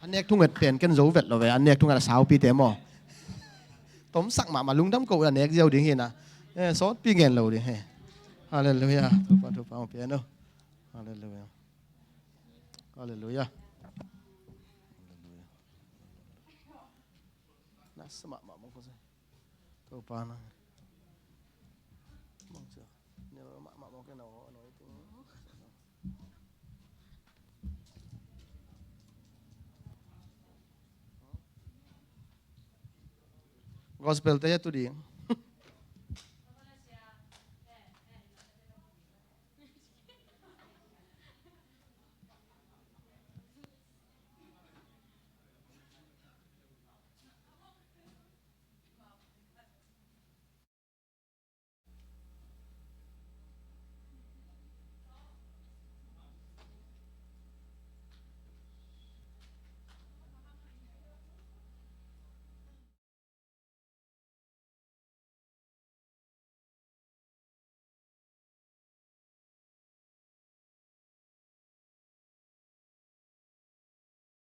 Nek thunget pen ken zo vet lo ve, a nek thunget a saupi te maw. Tomsak mahmah, lungdam ko, a nek ziau ding hi na. Eh, sawtpi ngen lo ding hi. Halleluiah. Topa, Topa hong pia no. Halleluiah. Halleluiah. Halleluiah. Nasa mahmah mong ko sa. Topa na. Mong sa. Ni mahmah mong ke na o no ting. Gospel te ya tu ding.